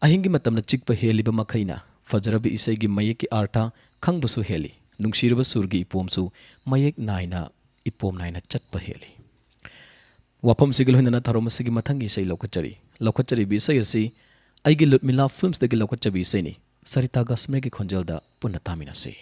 ꯑꯍꯤꯡꯒꯤ ꯃꯇꯝꯗ ꯆꯤꯛꯄ ꯍꯦꯜꯂꯤꯕ ꯃꯈꯩꯅ, ꯐꯖꯔꯕ ꯏꯁꯩꯒꯤ ꯃꯌꯦꯛꯀꯤ ꯑꯥꯔꯊ ꯈꯪꯕꯁꯨ ꯍꯦꯜꯂꯤ꯫ ꯅꯨꯡꯁꯤꯔꯕ ꯁꯨꯔꯒꯤ ꯏꯄꯣꯝꯁꯨ ꯃꯌꯦꯛ ꯅꯥꯏꯅ, ꯏꯄꯣꯝ ꯅꯥꯏꯅ ꯆꯠꯄ ꯍꯦꯜꯂꯤ꯫ ꯋꯥꯐꯝꯁꯤꯒ ꯂꯣꯏꯅꯅ ꯊꯧꯔꯝ ꯑꯁꯤꯒꯤ ꯃꯊꯪꯒꯤ ꯏꯁꯩ ꯂꯧꯈꯠꯆꯔꯤ꯫ ꯂꯧꯈꯠꯆꯔꯤꯕ ꯏꯁꯩ ꯑꯁꯤ ꯑꯩꯒꯤ ꯂꯨꯠꯃꯤꯂꯥ ꯐꯤꯜꯝꯁꯇꯒꯤ ꯂꯧꯈꯠꯆꯕ ꯏꯁꯩꯅꯤ꯫ ꯁꯔꯤꯇꯥ ꯒꯁꯃꯦꯔꯒꯤ ꯈꯣꯟꯖꯦꯜꯗ ꯄꯨꯟꯅ ꯇꯥꯃꯤꯟꯅꯁꯤ꯫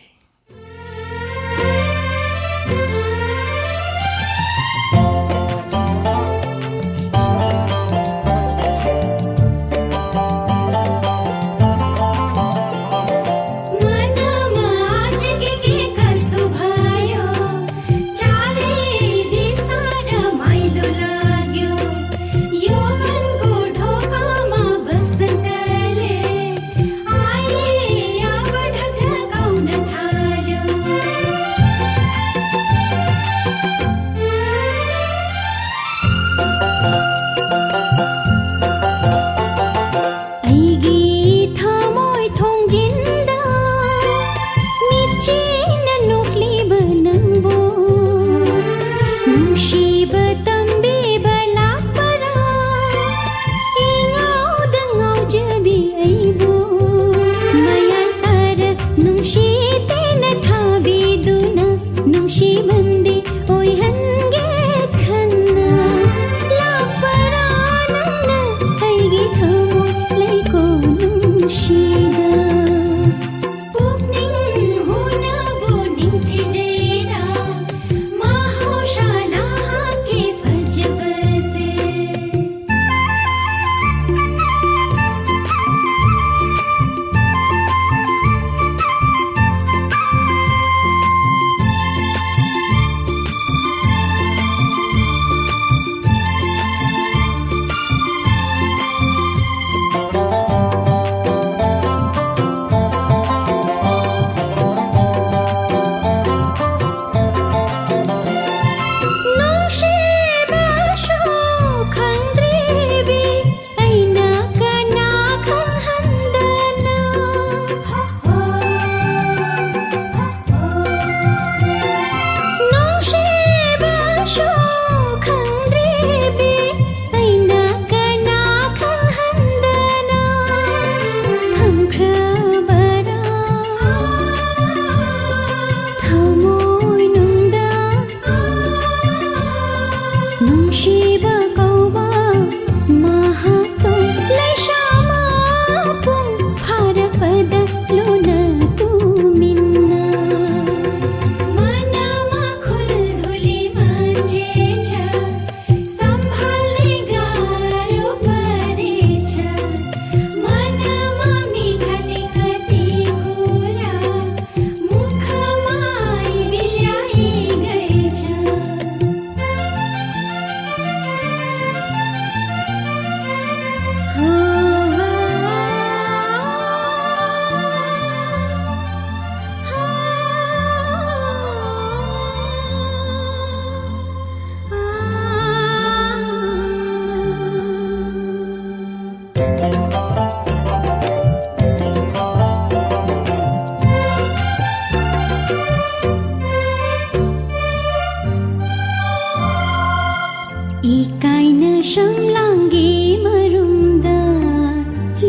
ꯁꯝꯂꯥꯡꯒꯤ ꯃꯔꯨꯝꯗ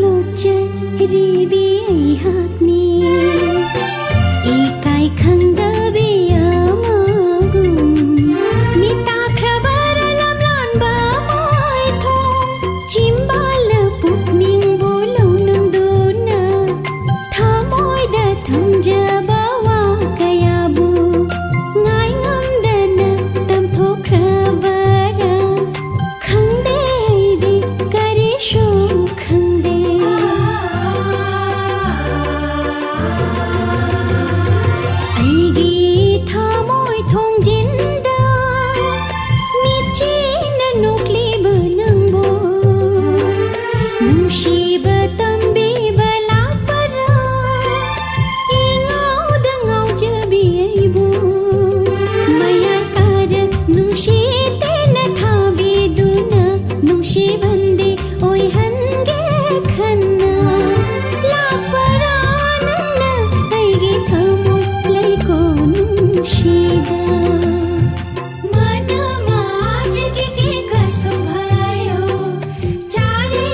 ꯂꯣꯠꯆꯔꯤꯕꯤ ꯑꯩꯍꯥꯛꯅꯤ꯫ ꯏꯀꯥꯏ ꯈꯪꯗꯕꯤ ꯑꯃꯒꯨꯝ ꯃꯤꯇꯥꯈ꯭ꯔꯕꯔ ꯂꯝꯂꯥꯟꯕ ꯃꯥꯏꯊꯣꯡ ꯆꯤꯝꯕꯥꯜ ꯄꯨꯛꯅꯤꯡꯕꯨ ꯂꯧꯅꯨꯡꯗꯨꯅ ꯊꯃꯣꯏꯗ ꯊꯝꯖꯕ ꯋꯥ ꯀꯌꯥꯕꯨ ꯉꯥꯏꯉꯝꯗꯅ ꯇꯝꯊꯣꯛꯈ꯭ꯔꯕꯔꯥ ꯈꯪꯗꯦ ꯑꯩꯗꯤ ꯀꯔꯤꯁꯨ ꯈꯪꯗꯦ꯫ ꯑꯩꯒꯤ ꯊꯃꯣꯏ ꯊꯣꯡꯖꯤꯟꯗ ꯃꯤꯠꯆꯤꯅ ꯅꯣꯛꯂꯤꯕ ꯅꯪꯕꯨ ꯅꯨꯡꯁꯤꯕ ꯇꯝꯕꯤꯕ ꯂꯥꯛꯄꯔꯥ ꯏꯉꯥꯎꯗ ꯉꯥꯎꯖꯕꯤ ꯑꯩꯕꯨ ꯃꯌꯥꯏ ꯀꯥꯔ ꯅꯨꯡꯁꯤꯇꯦꯅ ꯊꯥꯕꯤꯗꯨꯅ ꯅꯨꯡꯁꯤꯕꯟꯗꯤ ꯑꯣꯏꯍꯟꯒꯦ ꯈꯟꯅ ꯂꯥꯛꯄꯔꯥ ꯅꯪꯅ ꯑꯩꯒꯤ ꯊꯃꯣꯏ ꯂꯩꯀꯣꯜ ꯅꯨꯡꯁꯤꯗ ꯃꯅꯃ आज के के कसो भयो चारी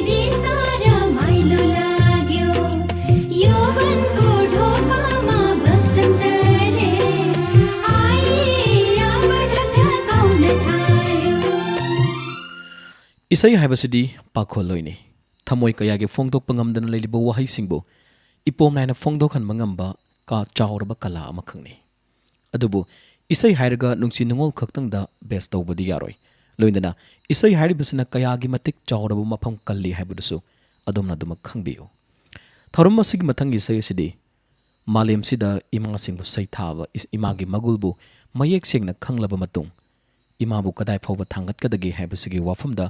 दिसार माइलो लाग्यो यौवनको ढोकामा बसन्त रे आई अब ढकढकाउन थाल्यो। ꯏꯁꯩ ꯍꯥꯏꯕꯁꯤꯗꯤ ꯄꯥꯈꯣꯜꯂꯣꯏꯅꯤ꯫ ꯊꯃꯣꯏ ꯀꯌꯥꯒꯤ ꯐꯣꯡꯗꯣꯛꯄ ꯉꯝꯗꯅ ꯂꯩꯔꯤꯕ ꯋꯥꯍꯩꯁꯤꯡꯕꯨ ꯏꯄꯣꯝ ꯅꯥꯏꯅ ꯐꯣꯡꯗꯣꯛꯍꯟꯕ ꯉꯝꯕ ꯀꯥ ꯆꯥꯎꯔꯕ ꯀꯂꯥ ꯑꯃꯈꯛꯅꯤ꯫ ꯑꯗꯨꯕꯨ ꯏꯁꯩ ꯍꯥꯏꯔꯒ ꯅꯨꯡꯁꯤ ꯅꯨꯡꯉꯣꯜ ꯈꯛꯇꯪꯗ ꯕꯦꯁ ꯇꯧꯕꯗꯤ ꯌꯥꯔꯣꯏ꯫ ꯂꯣꯏꯅꯅ ꯏꯁꯩ ꯍꯥꯏꯔꯤꯕꯁꯤꯅ ꯀꯌꯥꯒꯤ ꯃꯇꯤꯛ ꯆꯥꯎꯔꯕ ꯃꯐꯝ ꯀꯜꯂꯤ ꯍꯥꯏꯕꯗꯨꯁꯨ ꯑꯗꯣꯝꯅ ꯑꯗꯨꯃꯛ ꯈꯪꯕꯤꯌꯨ꯫ ꯊꯧꯔꯝ ꯑꯁꯤꯒꯤ ꯃꯊꯪꯒꯤ ꯏꯁꯩ ꯑꯁꯤꯗꯤ ꯃꯥꯂꯦꯝꯁꯤꯗ ꯏꯃꯥꯁꯤꯡꯕꯨ ꯁꯩꯊꯥꯕ ꯏꯁ-, ꯏꯃꯥꯒꯤ ꯃꯒꯨꯜꯕꯨ ꯃꯌꯦꯛ ꯁꯦꯡꯅ ꯈꯪꯂꯕ ꯃꯇꯨꯡ ꯏꯃꯥꯕꯨ ꯀꯗꯥꯏ ꯐꯥꯎꯕ ꯊꯥꯡꯒꯠꯀꯗꯒꯦ ꯍꯥꯏꯕꯁꯤꯒꯤ ꯋꯥꯐꯝꯗ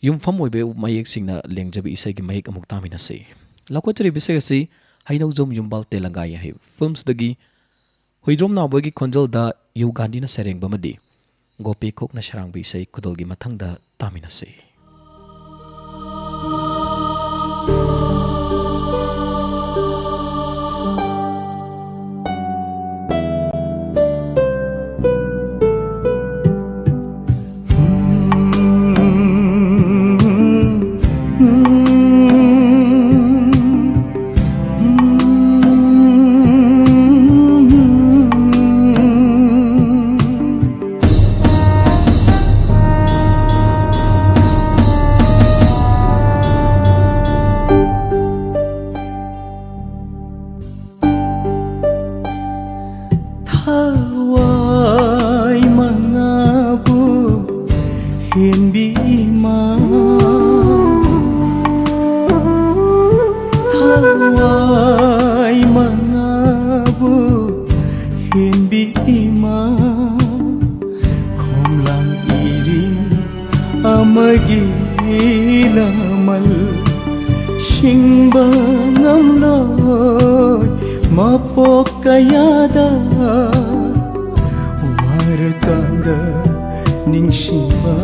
ꯌꯨꯝꯐꯝ ꯑꯣꯏꯕ ꯃꯌꯦꯛꯁꯤꯡꯅ ꯂꯦꯡꯖꯕ ꯏꯁꯩꯒꯤ ꯃꯌꯦꯛ ꯑꯃꯨꯛ ꯇꯥꯃꯤꯟꯅꯁꯤ꯫ ꯂꯧꯈꯠꯆꯔꯤꯕ ꯏꯁꯩ ꯑꯁꯤ ꯍꯩꯅꯧꯖꯣꯝ ꯌꯨꯝꯕꯥꯜ ꯇꯦꯂꯪꯒꯥꯏ ꯍꯥꯏꯕ ꯐꯤꯜꯝꯁꯤꯗꯒꯤ ꯍꯨꯏꯗ꯭ꯔꯣꯝ ꯅꯥꯎꯕꯣꯏꯒꯤ ꯈꯣꯟꯖꯦꯜꯗ ꯌꯨ ꯒꯥꯟꯙꯤꯅ ꯁꯩꯔꯦꯡꯕ ꯑꯃꯗꯤ ꯒꯣꯄꯤ ꯀꯣꯛꯅ ꯁꯩꯔꯥꯡꯕ ꯏꯁꯩ ꯈꯨꯗꯣꯜꯒꯤ ꯃꯊꯪꯗ ꯇꯥꯃꯤꯟꯅꯁꯤ꯫ ꯍꯦꯟꯕꯤ ꯏꯃꯥ, ꯊꯋꯥꯏ ꯃꯉꯥꯕꯨ ꯍꯦꯟꯕꯤ ꯏꯃꯥ, ꯈꯣꯡꯂꯥꯡ ꯏꯔꯤ ꯑꯃꯒꯤ ꯂꯃꯜ ꯁꯤꯡꯕ ꯉꯝꯂꯣꯏ ꯃꯄꯣꯛ ꯀꯌꯥꯗ ꯋꯥꯔꯀꯥꯟꯗ ꯅꯤꯡꯁꯤꯡꯕ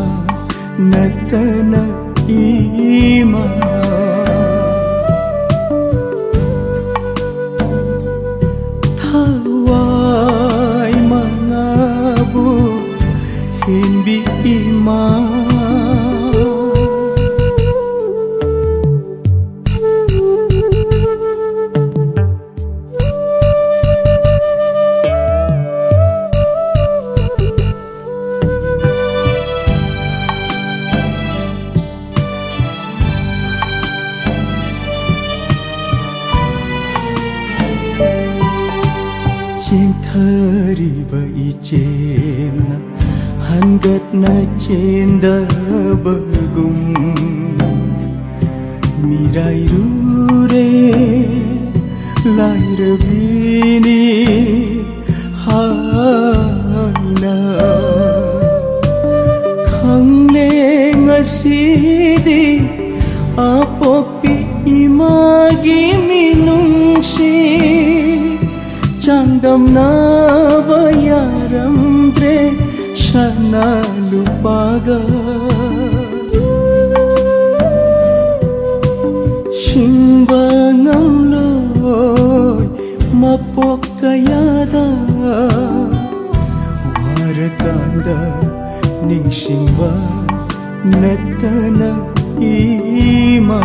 ꯅꯠꯇꯅ ꯏꯃꯥ꯫ ꯊꯋꯥꯏ ꯃꯉꯥꯕꯨ ꯍꯦꯟꯕꯤ ꯏꯃꯥ꯫ ꯆꯦꯟꯊꯔꯤꯕ ꯏꯆꯦꯜꯅ ꯍꯟꯒꯠꯅ ꯆꯦꯟꯗꯕꯒꯨꯝ, ꯃꯤꯔꯥꯏꯔꯨꯔꯦ ꯂꯥꯏꯔꯕꯤꯅꯤ ꯍꯥꯏꯅ꯫ ꯈꯪꯂꯦ ꯉꯁꯤꯗꯤ ꯑꯄꯣꯛꯄꯤ ꯏꯃꯥꯒꯤ ꯃꯤꯅꯨꯡꯁꯤ, ꯆꯥꯡꯗꯝꯅꯕ ꯌꯥꯔꯝꯗ꯭ꯔꯦ ꯁꯅꯥ ꯂꯨꯄꯥꯒ꯫ ꯁꯤꯡꯕ ꯉꯝꯂꯣꯏ ꯃꯄꯣꯛ ꯀꯌꯥꯗ ꯋꯥꯔꯀꯥꯟꯗ ꯅꯤꯡꯁꯤꯡꯕ ꯅꯠꯇꯅ ꯏꯃꯥ꯫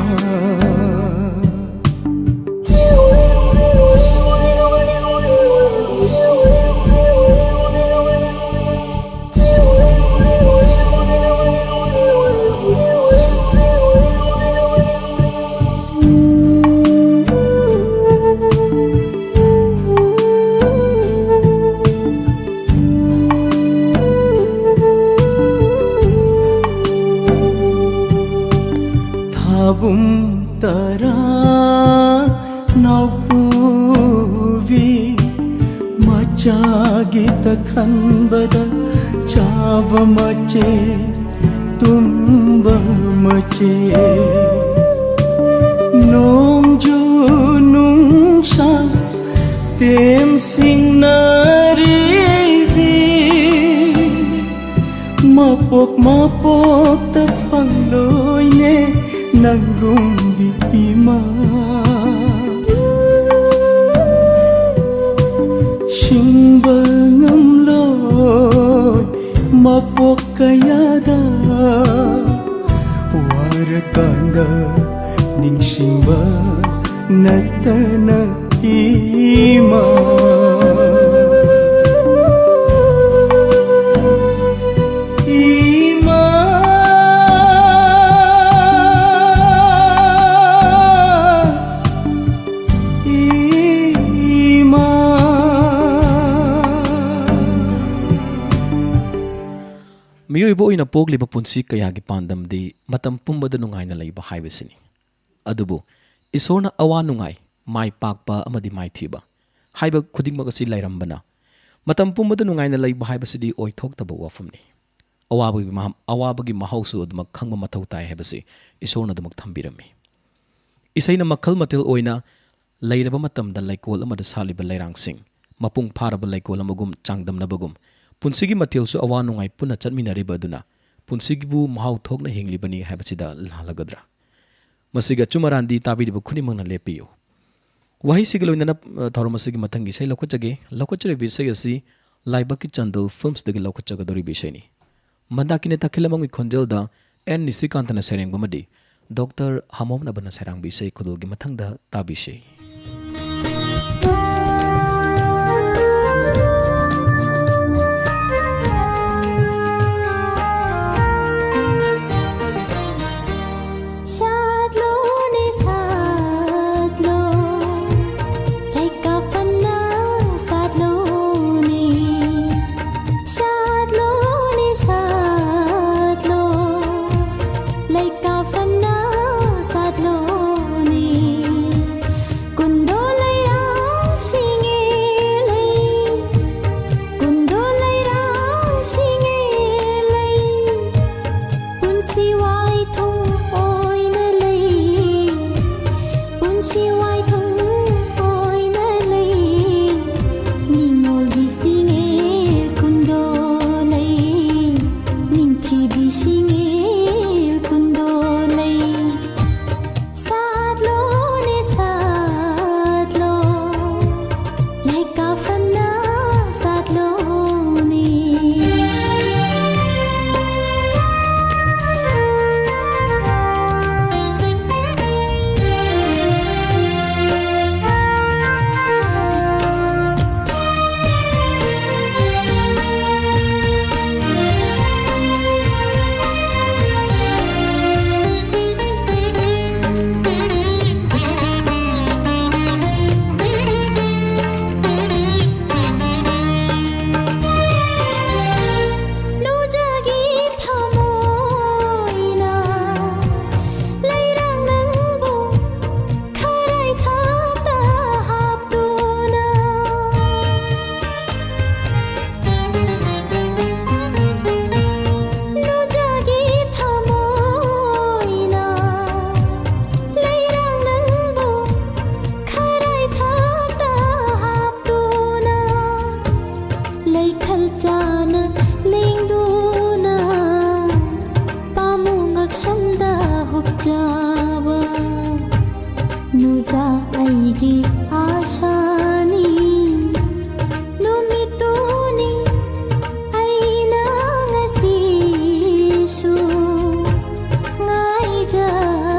ꯄꯨꯡ ꯇꯔꯥ ꯅꯥꯎꯄꯨꯕꯤ ꯃꯆꯥꯒꯤꯇ ꯈꯟꯕꯗ ꯆꯥꯕ ꯃꯆꯦ ꯇꯨꯝꯕ ꯃꯆꯦ ꯅꯣꯡꯖꯨ ꯅꯨꯡꯁꯥ ꯇꯦꯝꯁꯤꯡꯅꯔꯤꯕꯤ ꯃꯄꯣꯛ ꯃꯄꯣꯛꯇ ꯐꯪꯂꯣꯏꯅꯦ ꯅꯪꯒꯨꯝꯕꯤ ꯏꯃꯥ ꯁꯤꯡꯕ ꯉꯝꯂꯣꯏ ꯃꯄꯣꯛ ꯀꯌꯥꯗ ꯋꯥꯔꯀꯥꯟꯗ ꯅꯤꯡꯁꯤꯡꯕ ꯅꯠꯇꯅ ꯏꯃꯥ ꯏꯃꯥ ꯏꯃꯥ ꯃꯤꯑꯣꯏꯕ ꯑꯣꯏꯅ ꯄꯣꯛꯂꯤꯕ ꯄꯨꯟꯁꯤ ꯀꯌꯥꯒꯤ ꯄꯥꯟꯗꯝꯗꯤ ꯃꯇꯝ ꯄꯨꯝꯕꯗ ꯅꯨꯡꯉꯥꯏꯅ ꯂꯩꯕ ꯍꯥꯏꯕꯁꯤꯅꯤ꯫ ꯑꯗꯨꯕꯨ ꯏꯁꯣꯔꯅ ꯑꯋꯥ ꯅꯨꯡꯉꯥꯏ, ꯃꯥꯏ ꯄꯥꯛꯄ ꯑꯃꯗꯤ ꯃꯥꯏꯊꯤꯕ ꯍꯥꯏꯕ ꯈꯨꯗꯤꯡꯃꯛ ꯑꯁꯤ ꯂꯩꯔꯝꯕꯅ, ꯃꯇꯝ ꯄꯨꯝꯕꯗ ꯅꯨꯡꯉꯥꯏꯅ ꯂꯩꯕ ꯍꯥꯏꯕꯁꯤꯗꯤ ꯑꯣꯏꯊꯣꯛꯇꯕ ꯋꯥꯐꯝꯅꯤ꯫ ꯑꯋꯥꯕꯒꯤ ꯃꯍ-, ꯑꯋꯥꯕꯒꯤ ꯃꯍꯥꯎꯁꯨ ꯑꯗꯨꯃꯛ ꯈꯪꯕ ꯃꯊꯧ ꯇꯥꯏ ꯍꯥꯏꯕꯁꯤ ꯏꯁꯣꯔꯅ ꯑꯗꯨꯃꯛ ꯊꯝꯕꯤꯔꯝꯃꯤ꯫ ꯏꯁꯩꯅ ꯃꯈꯜ ꯃꯊꯦꯜ ꯑꯣꯏꯅ ꯂꯩꯔꯕ ꯃꯇꯝꯗ ꯂꯩꯀꯣꯜ ꯑꯃꯗ ꯁꯥꯠꯂꯤꯕ ꯂꯩꯔꯥꯡꯁꯤꯡ, ꯃꯄꯨꯡ ꯐꯥꯔꯕ ꯂꯩꯀꯣꯜ ꯑꯃꯒꯨꯝ ꯆꯥꯡꯗꯝꯅꯕꯒꯨꯝ, ꯄꯨꯟꯁꯤꯒꯤ ꯃꯊꯦꯜꯁꯨ ꯑꯋꯥ ꯅꯨꯡꯉꯥꯏ ꯄꯨꯟꯅ ꯆꯠꯃꯤꯟꯅꯔꯤꯕ ꯑꯗꯨꯅ ꯄꯨꯟꯁꯤꯒꯤꯕꯨ ꯃꯍꯥꯎ ꯊꯣꯛꯅ ꯍꯤꯡꯂꯤꯕꯅꯤ ꯍꯥꯏꯕꯁꯤꯗ ꯂꯥꯜꯂꯒꯗ꯭ꯔꯥ? ꯃꯁꯤꯒ ꯑꯆꯨꯝ ꯑꯔꯥꯟꯗꯤ ꯇꯥꯕꯤꯔꯤꯕ ꯈꯨꯗꯤꯡꯃꯛꯅ ꯂꯦꯞꯄꯤꯌꯨ꯫ ꯋꯥꯍꯩꯁꯤꯒ ꯂꯣꯏꯅꯅ, ꯑ, ꯊꯧꯔꯝ ꯑꯁꯤꯒꯤ ꯃꯊꯪꯒꯤ ꯏꯁꯩ ꯂꯧꯈꯠꯆꯒꯦ꯫ ꯂꯧꯈꯠꯆꯔꯤꯕ ꯏꯁꯩ ꯑꯁꯤ ꯂꯥꯏꯕꯛꯀꯤ ꯆꯥꯟꯗꯦꯜ ꯐꯤꯜꯝꯁꯇꯒꯤ ꯂꯧꯈꯠꯆꯒꯗꯧꯔꯤꯕ ꯏꯁꯩꯅꯤ꯫ ꯃꯟꯗꯥꯀꯤꯅꯤ ꯇꯈꯦꯂꯝꯕꯝꯒꯤ ꯈꯣꯟꯖꯦꯜꯗ ꯑꯦꯟ ꯅꯤꯁꯤꯀꯥꯟꯇꯅ ꯁꯩꯔꯦꯡꯕ ꯑꯃꯗꯤ ꯗꯣꯛꯇꯔ ꯍꯥꯃꯣꯝꯅꯕꯅ ꯁꯩꯔꯥꯡꯕ ꯏꯁꯩ ꯈꯨꯗꯣꯜꯒꯤ ꯃꯊꯪꯗ ꯇꯥꯕꯤꯁꯤ꯫ ꯁꯥꯠꯂꯣꯅꯦ, ꯁꯥꯠꯂꯣ, ꯂꯩꯀꯥ ꯐꯅ ꯁꯥꯠꯂꯣꯅꯦ꯫ ꯁꯥꯠꯂꯣꯅꯦ, ꯁꯥꯠꯂꯣ, ꯂꯩꯀꯥ ꯐꯅ ꯁꯤꯋꯥꯏ ꯊꯨꯝ ꯑꯣꯏꯅ ꯂꯩ, ꯅꯤꯡꯉꯣꯜꯒꯤ ꯁꯤꯡꯉꯦꯜ ꯀꯨꯟꯗꯣ ꯂꯩ, ꯅꯤꯡꯊꯤꯕꯤ ꯁꯤꯡꯉꯦꯜ ꯀꯨꯟꯗꯣ ꯂꯩ꯫ ꯁꯥꯠꯂꯣꯅꯦ, ꯁꯥꯠꯂꯣ, ꯂꯩꯀꯥ ꯐꯅ ꯁꯥꯠꯂꯣꯅꯦ꯫ ꯅꯨꯖꯥꯒꯤ ꯊꯃꯣꯏꯅ ꯂꯩꯔꯥꯡ ꯅꯪꯕꯨ ꯈꯔꯥꯏ ꯊꯥꯛꯇ ꯍꯥꯞꯇꯨꯅ, ꯅꯨꯖꯥꯒꯤ ꯊꯃꯣꯏꯅ ꯂꯩꯔꯥꯡ ꯅꯪꯕꯨ ꯈꯔꯥꯏ ꯊꯥꯛꯇ ꯍꯥꯞꯇꯨꯅ, ꯂꯩꯈꯜ ꯆꯥꯅ ꯂꯦꯡꯗꯨꯅ, ꯄꯥꯃꯨ ꯉꯛꯁꯝꯗ ꯍꯨꯞꯆꯕ ꯅꯨꯖꯥ ꯑꯩꯒꯤ ꯑꯥꯁꯥꯅꯤ꯫ ꯅꯨꯃꯤꯠꯇꯨꯅꯤ ꯑꯩꯅ ꯉꯁꯤꯁꯨ ꯉꯥꯏꯖꯔꯤꯕ꯫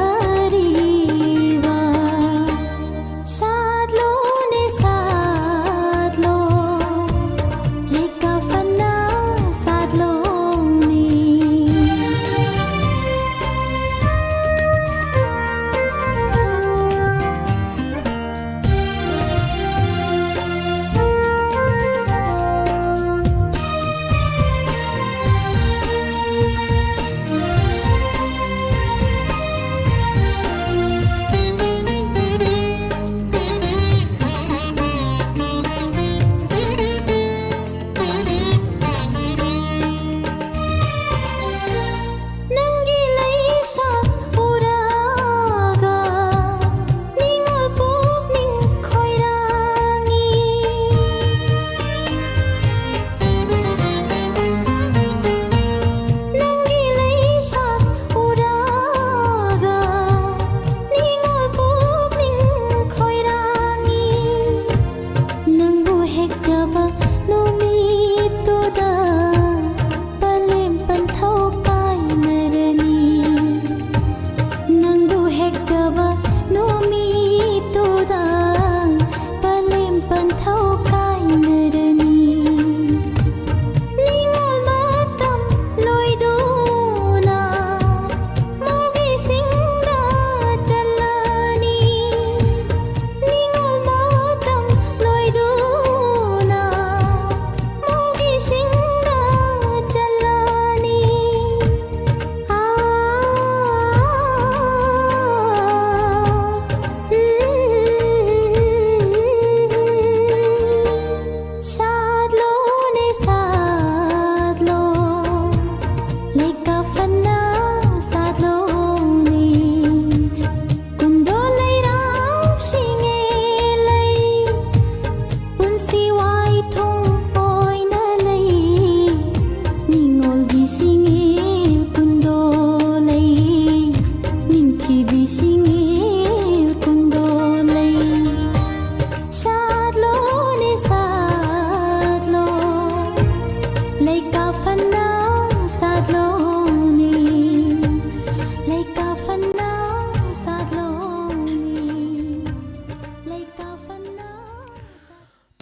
ꯁꯥꯠꯂꯣꯅꯦ, ꯁꯥꯠꯂꯣ, ꯂꯩꯀꯥ ꯐꯅ ꯁꯥꯠꯂꯣꯅꯦ꯫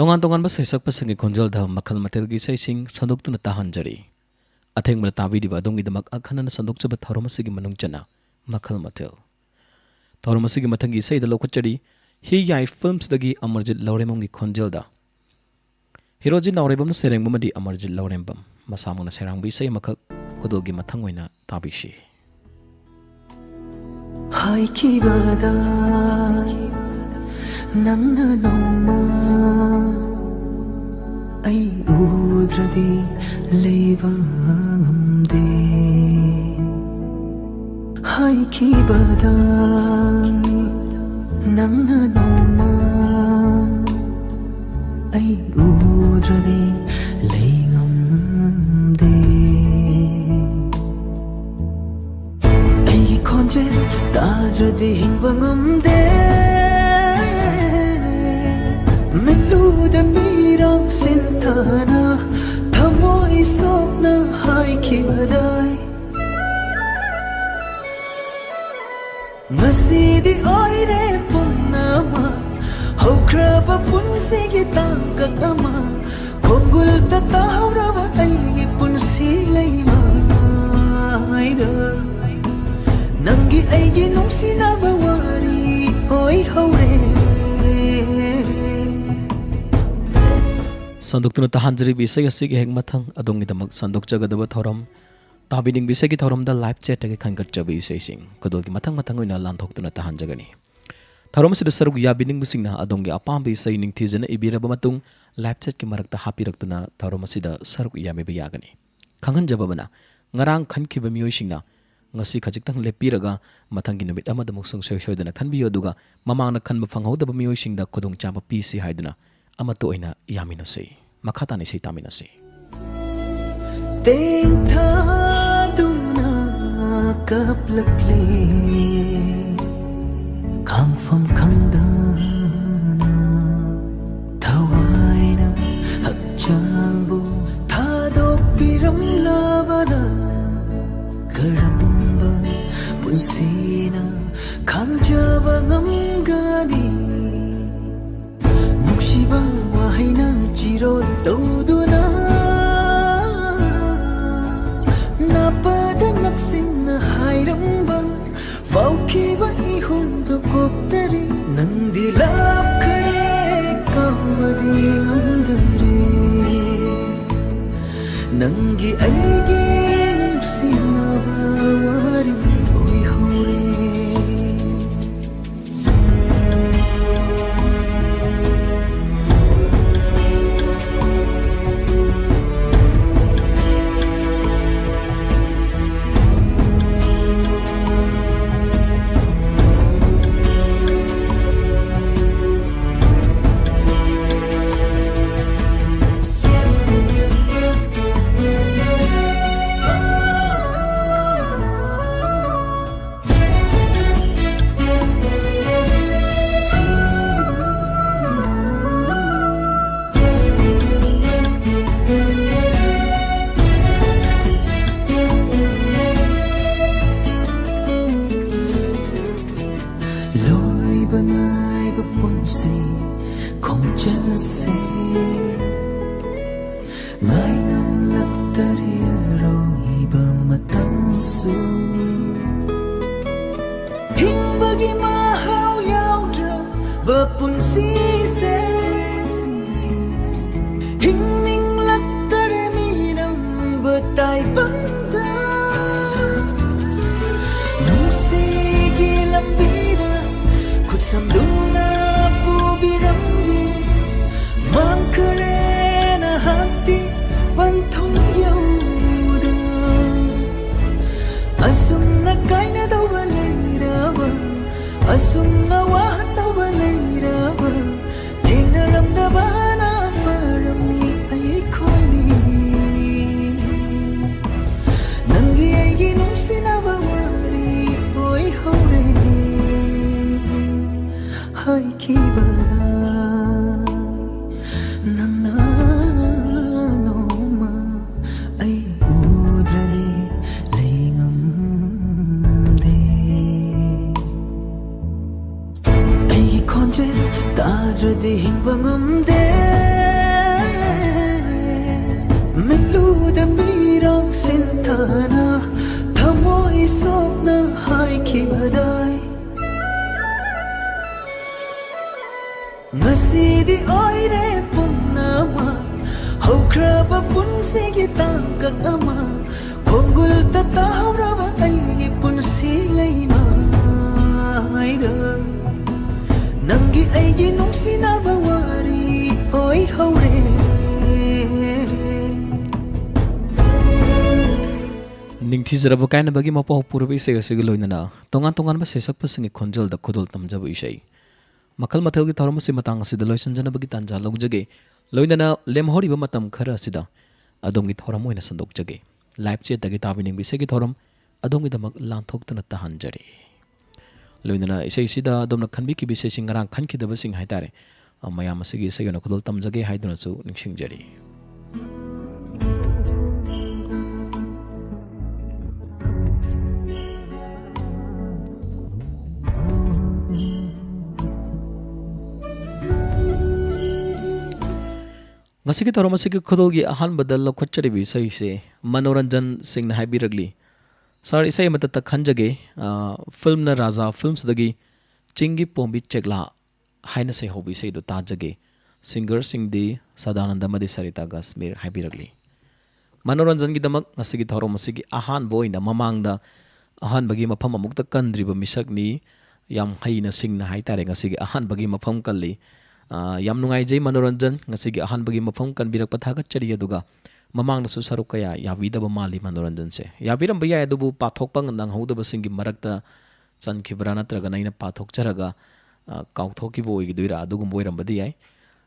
ꯇꯣꯉꯥꯟ ꯇꯣꯉꯥꯟꯕ ꯁꯩꯁꯛꯄꯁꯤꯡꯒꯤ ꯈꯣꯟꯖꯦꯜꯗ ꯃꯈꯜ ꯃꯊꯦꯜꯒꯤ ꯏꯁꯩꯁꯤꯡ ꯁꯟꯗꯣꯛꯇꯨꯅ ꯇꯥꯍꯟꯖꯔꯤ꯫ ꯑꯊꯦꯡꯕꯗ ꯇꯥꯕꯤꯔꯤꯕ ꯑꯗꯣꯝꯒꯤꯗꯃꯛ ꯑꯈꯟꯅꯅ ꯁꯟꯗꯣꯛꯆꯕ ꯊꯧꯔꯝ ꯑꯁꯤꯒꯤ ꯃꯅꯨꯡ ꯆꯟꯅ ꯃꯈꯜ ꯃꯊꯦꯜ꯫ ꯊꯧꯔꯝ ꯑꯁꯤꯒꯤ ꯃꯊꯪꯒꯤ ꯏꯁꯩꯗ ꯂꯧꯈꯠꯆꯔꯤ, ꯍꯤ ꯌꯥꯏ ꯐꯤꯜꯝꯁꯗꯒꯤ ꯑꯃꯔꯖꯤꯠ ꯂꯧꯔꯦꯝꯕꯝꯒꯤ ꯈꯣꯟꯖꯦꯜꯗ ꯍꯤꯔꯣꯖꯤꯠ ꯅꯥꯎꯔꯦꯝꯕꯝꯅ ꯁꯩꯔꯦꯡꯕ ꯑꯃꯗꯤ ꯑꯃꯔꯖꯤꯠ ꯂꯧꯔꯦꯝꯕꯝ ꯃꯁꯥꯃꯛꯅ ꯁꯩꯔꯥꯡꯕ ꯏꯁꯩ ꯑꯃꯈꯛ ꯈꯨꯗꯣꯜꯒꯤ ꯃꯊꯪ ꯑꯣꯏꯅ ꯇꯥꯕꯤꯁꯤ꯫ ꯍꯥꯏꯈꯤꯕꯗ ꯅꯪꯅ ꯅꯣꯡꯃ ꯑꯩ ꯎꯗ꯭ꯔꯗꯤ ꯂꯩꯕ ꯉꯝꯗꯦ꯫ ꯍꯥꯏꯈꯤꯕꯗ ꯅꯪꯅ ꯅꯣꯡꯃ ꯑꯩ ꯎꯗ꯭ꯔꯗꯤ ꯂꯩ ꯉꯝꯗꯦ꯫ ꯑꯩꯒꯤ ꯈꯣꯟꯖꯦꯜ ꯇꯥꯗ꯭ꯔꯗꯤ ꯍꯤꯡꯕ ꯉꯝꯗꯦ꯫ ꯃꯤꯠꯂꯨꯗ ꯃꯤꯔꯥꯡ ꯁꯤꯟꯊꯥꯅ ꯊꯃꯣꯏ ꯁꯣꯛꯅ ꯍꯥꯏꯈꯤꯕꯗꯥꯏ꯫ ꯉꯁꯤꯗꯤ ꯑꯣꯏꯔꯦ ꯄꯨꯝꯅꯃꯛ ꯍꯧꯈ꯭ꯔꯕ ꯄꯨꯟꯁꯤꯒꯤ ꯇꯥꯡꯀꯛ ꯑꯃ꯫ ꯈꯣꯡꯒꯨꯜꯗ ꯇꯥꯍꯧꯔꯕ ꯑꯩꯒꯤ ꯄꯨꯟꯁꯤ ꯂꯩꯃꯥꯏꯗ ꯅꯪꯒꯤ ꯑꯩꯒꯤ ꯅꯨꯡꯁꯤꯅꯕ ꯋꯥꯔꯤ ꯑꯣꯏꯍꯧꯔꯦ꯫ ꯁꯟꯗꯣꯛꯇꯨꯅ ꯇꯥꯍꯟꯖꯔꯤꯕ ꯏꯁꯩ ꯑꯁꯤꯒꯤ ꯍꯦꯛ ꯃꯊꯪ ꯑꯗꯣꯝꯒꯤꯗꯃꯛ ꯁꯟꯗꯣꯛꯆꯒꯗꯕ ꯊꯧꯔꯝ, ꯇꯥꯕꯤꯅꯤꯡꯕ ꯏꯁꯩꯒꯤ ꯊꯧꯔꯝꯗ ꯂꯥꯏꯚ ꯆꯦꯠꯇꯒꯤ ꯈꯟꯒꯠꯆꯕ ꯏꯁꯩꯁꯤꯡ ꯈꯨꯗꯣꯜꯒꯤ ꯃꯊꯪ ꯃꯊꯪ ꯑꯣꯏꯅ ꯂꯥꯟꯊꯣꯛꯇꯨꯅ ꯇꯥꯍꯟꯖꯒꯅꯤ꯫ ꯊꯧꯔꯝ ꯑꯁꯤꯗ ꯁꯔꯨꯛ ꯌꯥꯕꯤꯅꯤꯡꯕꯁꯤꯡꯅ ꯑꯗꯣꯝꯒꯤ ꯑꯄꯥꯝꯕ ꯏꯁꯩ ꯅꯤꯡꯊꯤꯖꯅ ꯏꯕꯤꯔꯕ ꯃꯇꯨꯡ ꯂꯥꯏꯚ ꯆꯦꯠꯀꯤ ꯃꯔꯛꯇ ꯍꯥꯞꯄꯤꯔꯛꯇꯨꯅ ꯊꯧꯔꯝ ꯑꯁꯤꯗ ꯁꯔꯨꯛ ꯌꯥꯕꯤꯕ ꯌꯥꯒꯅꯤ꯫ ꯈꯪꯍꯟꯖꯕ ꯑꯃꯅ, ꯉꯔꯥꯡ ꯈꯟꯈꯤꯕ ꯃꯤꯑꯣꯏꯁꯤꯡꯅ ꯉꯁꯤ ꯈꯖꯤꯛꯇꯪ ꯂꯦꯞꯄꯤꯔꯒ ꯃꯊꯪꯒꯤ ꯅꯨꯃꯤꯠ ꯑꯃꯗ ꯑꯃꯨꯛ ꯁꯨꯡꯁꯣꯏ ꯁꯣꯏꯗꯅ ꯈꯟꯕꯤꯌꯨ, ꯑꯗꯨꯒ ꯃꯃꯥꯡꯗ ꯈꯟꯕ ꯐꯪꯍꯧꯗꯕ ꯃꯤꯑꯣꯏꯁꯤꯡꯗ ꯈꯨꯗꯣꯡꯆꯥꯕ ꯄꯤꯁꯤ ꯍꯥꯏꯗꯨꯅ ꯑꯃꯠꯇ ꯑꯣꯏꯅ ꯌꯥꯃꯤꯟꯅꯁꯤ꯫ ꯃꯈꯥ ꯇꯥꯅ ꯏꯁꯩ ꯇꯥꯃꯤꯟꯅꯁꯤ꯫ ꯇꯦꯡꯊꯥꯗꯨꯅ ꯀꯞꯂꯛꯂꯦ ꯈꯥꯡꯐꯝ ꯈꯪꯗꯅ꯫ ꯊꯋꯥꯏꯅ ꯍꯛꯆꯥꯡꯕꯨ ꯊꯥꯗꯣꯛꯄꯤꯔꯝꯂꯕꯗ ꯀꯔꯝꯕ ꯄꯨꯟꯁꯤꯅ ꯈꯪꯖꯕ ꯉꯝꯒꯅꯤ? ꯅꯨꯡꯁꯤꯕ ꯋꯥꯍꯩ ꯆꯤꯔꯣꯏ ꯇꯧꯗꯨꯅ ꯅꯥꯄꯗ ꯅꯛꯁꯤꯟꯅ ꯍꯥꯏꯔꯝꯕ ꯐꯥꯎꯈꯤꯕ ꯏꯍꯨꯜꯗꯨ ꯀꯣꯛꯇꯔꯤ꯫ ꯅꯪꯗꯤ ꯂꯥꯞꯈꯔꯦ, ꯀꯥꯎꯕꯗꯤ ꯉꯝꯗꯔꯦ꯫ ꯅꯪꯒꯤ ꯑꯩꯒꯤ ꯅꯨꯡꯁꯤꯅꯕ ꯋꯥꯔꯤ ꯑꯣꯏꯍꯧꯔꯦ꯫ ꯂꯣꯏꯕ ꯅꯥꯏꯕ ꯄꯨꯟꯁꯤ ꯈꯣꯡꯆꯠꯁꯦ ꯉꯥꯏ ꯉꯝꯂꯛꯇꯔꯦ ꯑꯔꯣꯏꯕ ꯃꯇꯝꯁꯨ꯫ ꯍꯤꯡꯕꯒꯤ ꯃꯍꯥꯎ ꯌꯥꯎꯗ꯭ꯔꯕ ꯄꯨꯟꯁꯤꯁꯦ ꯍꯤꯡꯅꯤꯡꯂꯛꯇꯔꯦ ꯃꯤꯔꯝꯕ ꯇꯥꯏꯕꯪꯗ꯫ ꯅꯨꯡꯁꯤꯒꯤ ꯂꯝꯕꯤꯗ ꯈꯨꯠꯁꯝꯗꯨꯅ ꯄꯨꯕꯤꯔꯝꯃꯤ꯫ ꯃꯥꯡꯈꯔꯦ ꯅꯍꯥꯛꯇꯤ ꯄꯟꯊꯨꯡ ꯌꯧꯗ꯫ ꯑꯁꯨꯝꯅ ꯀꯥꯏꯅꯗꯧꯕ ꯂꯩꯔꯕ, ꯑꯁꯨꯝꯅ ꯋꯥꯍꯟꯗꯧꯕ ꯂꯩꯔꯕ, ꯊꯦꯡꯅꯔꯝꯗꯕꯅ ꯃꯔꯝꯅꯤ ꯑꯩꯈꯣꯏꯅꯤ꯫ ꯅꯪꯒꯤ ꯑꯩꯒꯤ ꯅꯨꯡꯁꯤꯅꯕ ꯋꯥꯔꯤ ꯑꯣꯏꯍꯧꯔꯦ꯫ ꯍꯥꯏꯈꯤꯕꯗ ꯅꯪꯅ ꯅꯣꯡꯃ ꯑꯩ ꯎꯗ꯭ꯔꯗꯤ ꯂꯩ ꯉꯝꯗꯦ꯫ ꯑꯩꯒꯤ ꯈꯣꯟꯖꯦꯜ ꯇꯥꯗ꯭ꯔꯗꯤ ꯍꯤꯡꯕ ꯉꯝꯗꯦ꯫ ꯊꯃꯣꯏ ꯁꯣꯛꯅ ꯍꯥꯏꯈꯤꯕꯗꯥꯏ꯫ ꯉꯁꯤꯗꯤ ꯑꯣꯏꯔꯦ ꯄꯨꯝꯅꯃꯛ꯫ ꯍꯧꯈ꯭ꯔꯕ ꯄꯨꯟꯁꯤꯒꯤ ꯇꯥꯡꯀꯛ ꯑꯃ꯫ ꯈꯣꯡꯒꯨꯜꯗ ꯇꯥꯍꯧꯔꯕ ꯑꯩꯒꯤ ꯄꯨꯟꯁꯤ ꯂꯩꯃꯥꯏꯗ꯫ ꯅꯪꯒꯤ ꯑꯩꯒꯤ ꯅꯨꯡꯁꯤꯅꯕ ꯋꯥꯔꯤ ꯑꯣꯏꯍꯧꯔꯦ꯫ ꯅꯤꯡꯊꯤꯖꯔꯕ ꯀꯥꯏꯅꯕꯒꯤ ꯃꯄꯥꯎ ꯄꯨꯔꯕ ꯏꯁꯩ ꯑꯁꯤꯒ ꯂꯣꯏꯅꯅ ꯇꯣꯉꯥꯟ ꯇꯣꯉꯥꯟꯕ ꯁꯩꯁꯛꯄꯁꯤꯡꯒꯤ ꯈꯣꯟꯖꯦꯜꯗ ꯈꯨꯗꯣꯜ ꯇꯝꯖꯕ ꯏꯁꯩ ꯃꯈꯜ ꯃꯊꯦꯜꯒꯤ ꯊꯧꯔꯝ ꯑꯁꯤ ꯃꯇꯥꯡ ꯑꯁꯤꯗ ꯂꯣꯏꯁꯤꯟꯖꯅꯕꯒꯤ ꯇꯥꯟꯖꯥ ꯂꯧꯖꯒꯦ꯫ ꯂꯣꯏꯅꯅ ꯂꯦꯝꯍꯧꯔꯤꯕ ꯃꯇꯝ ꯈꯔ ꯑꯁꯤꯗ ꯑꯗꯣꯝꯒꯤ ꯊꯧꯔꯝ ꯑꯣꯏꯅ ꯁꯟꯗꯣꯛꯆꯒꯦ꯫ Live chat ꯇꯒꯤ ꯇꯥꯕꯤꯅꯤꯡꯕ ꯏꯁꯩꯒꯤ ꯊꯧꯔꯝ ꯑꯗꯣꯝꯒꯤꯗꯃꯛ ꯂꯥꯟꯊꯣꯛꯇꯨꯅ ꯇꯥꯍꯟꯖꯔꯤ꯫ ꯂꯣꯏꯅꯅ ꯏꯁꯩꯁꯤꯗ ꯑꯗꯣꯝꯅ ꯈꯟꯕꯤꯈꯤꯕ ꯏꯁꯩꯁꯤꯡ, ꯉꯔꯥꯡ ꯈꯟꯈꯤꯗꯕꯁꯤꯡ ꯍꯥꯏꯇꯥꯔꯦ, ꯑ, ꯃꯌꯥꯝ ꯑꯁꯤꯒꯤ ꯏꯁꯩ ꯑꯣꯏꯅ ꯈꯨꯗꯣꯜ ꯇꯝꯖꯒꯦ ꯍꯥꯏꯗꯨꯅꯁꯨ ꯅꯤꯡꯁꯤꯡꯖꯔꯤ꯫ ꯉꯁꯤꯒꯤ ꯊꯧꯔꯝ ꯑꯁꯤꯒꯤ ꯈꯨꯗꯣꯜꯒꯤ ꯑꯍꯥꯟꯕꯗ ꯂꯧꯈꯠꯆꯔꯤꯕ ꯏꯁꯩꯁꯦ ꯃꯅꯣꯔꯟꯖꯟ ꯁꯤꯡꯅ ꯍꯥꯏꯕꯤꯔꯛꯂꯤ, "ꯁꯥꯔ, ꯏꯁꯩ ꯑꯃꯇꯇ ꯈꯟꯖꯒꯦ꯫ ꯑ, ꯐꯤꯜꯝꯅ ꯔꯥꯖꯥ ꯐꯤꯜꯝꯁꯤꯗꯒꯤ ꯆꯤꯡꯒꯤ ꯄꯣꯝꯕꯤ ꯆꯦꯛꯂꯥ ꯍꯥꯏꯅ ꯁꯩꯍꯧꯕ ꯏꯁꯩꯗꯨ ꯇꯥꯖꯒꯦ꯫ ꯁꯤꯡꯒꯔꯁꯤꯡꯗꯤ ꯁꯗꯥꯅꯟꯗ ꯑꯃꯗꯤ ꯁꯔꯤꯇꯥ ꯀꯥꯁꯃꯤꯔ" ꯍꯥꯏꯕꯤꯔꯛꯂꯤ꯫ ꯃꯅꯣꯔꯟꯖꯟꯒꯤꯗꯃꯛ ꯉꯁꯤꯒꯤ ꯊꯧꯔꯝ ꯑꯁꯤꯒꯤ ꯑꯍꯥꯟꯕ ꯑꯣꯏꯅ ꯃꯃꯥꯡꯗ ꯑꯍꯥꯟꯕꯒꯤ ꯃꯐꯝ ꯑꯃꯨꯛꯇ ꯀꯟꯗ꯭ꯔꯤꯕ ꯃꯤꯁꯛꯅꯤ꯫ ꯌꯥꯝ ꯍꯩꯅ ꯁꯤꯡꯅ ꯍꯥꯏꯇꯥꯔꯦ ꯉꯁꯤꯒꯤ ꯑꯍꯥꯟꯕꯒꯤ ꯃꯐꯝ ꯀꯜꯂꯤ꯫ ꯑ, ꯌꯥꯝ ꯅꯨꯡꯉꯥꯏꯖꯩ ꯃꯅꯣꯔꯟꯖꯟ, ꯉꯁꯤꯒꯤ ꯑꯍꯥꯟꯕꯒꯤ ꯃꯐꯝ ꯀꯟꯕꯤꯔꯛꯄ ꯊꯥꯒꯠꯆꯔꯤ꯫ ꯑꯗꯨꯒ ꯃꯃꯥꯡꯗꯁꯨ ꯁꯔꯨꯛ ꯀꯌꯥ ꯌꯥꯕꯤꯗꯕ ꯃꯥꯜꯂꯤ ꯃꯅꯣꯔꯟꯖꯟꯁꯦ꯫ ꯌꯥꯕꯤꯔꯝꯕ ꯌꯥꯏ, ꯑꯗꯨꯕꯨ ꯄꯥꯊꯣꯛꯄ ꯅꯪꯍꯧꯗꯕꯁꯤꯡꯒꯤ ꯃꯔꯛꯇ ꯆꯟꯈꯤꯕ꯭ꯔꯥ ꯅꯠꯇ꯭ꯔꯒꯅ ꯑꯩꯅ ꯄꯥꯊꯣꯛꯆꯔꯒ, ꯑ, ꯀꯥꯎꯊꯣꯛꯈꯤꯕ ꯑꯣꯏꯒꯗꯣꯏꯔꯥ, ꯑꯗꯨꯒꯨꯝꯕ ꯑꯣꯏꯔꯝꯕꯗꯤ ꯌꯥꯏ꯫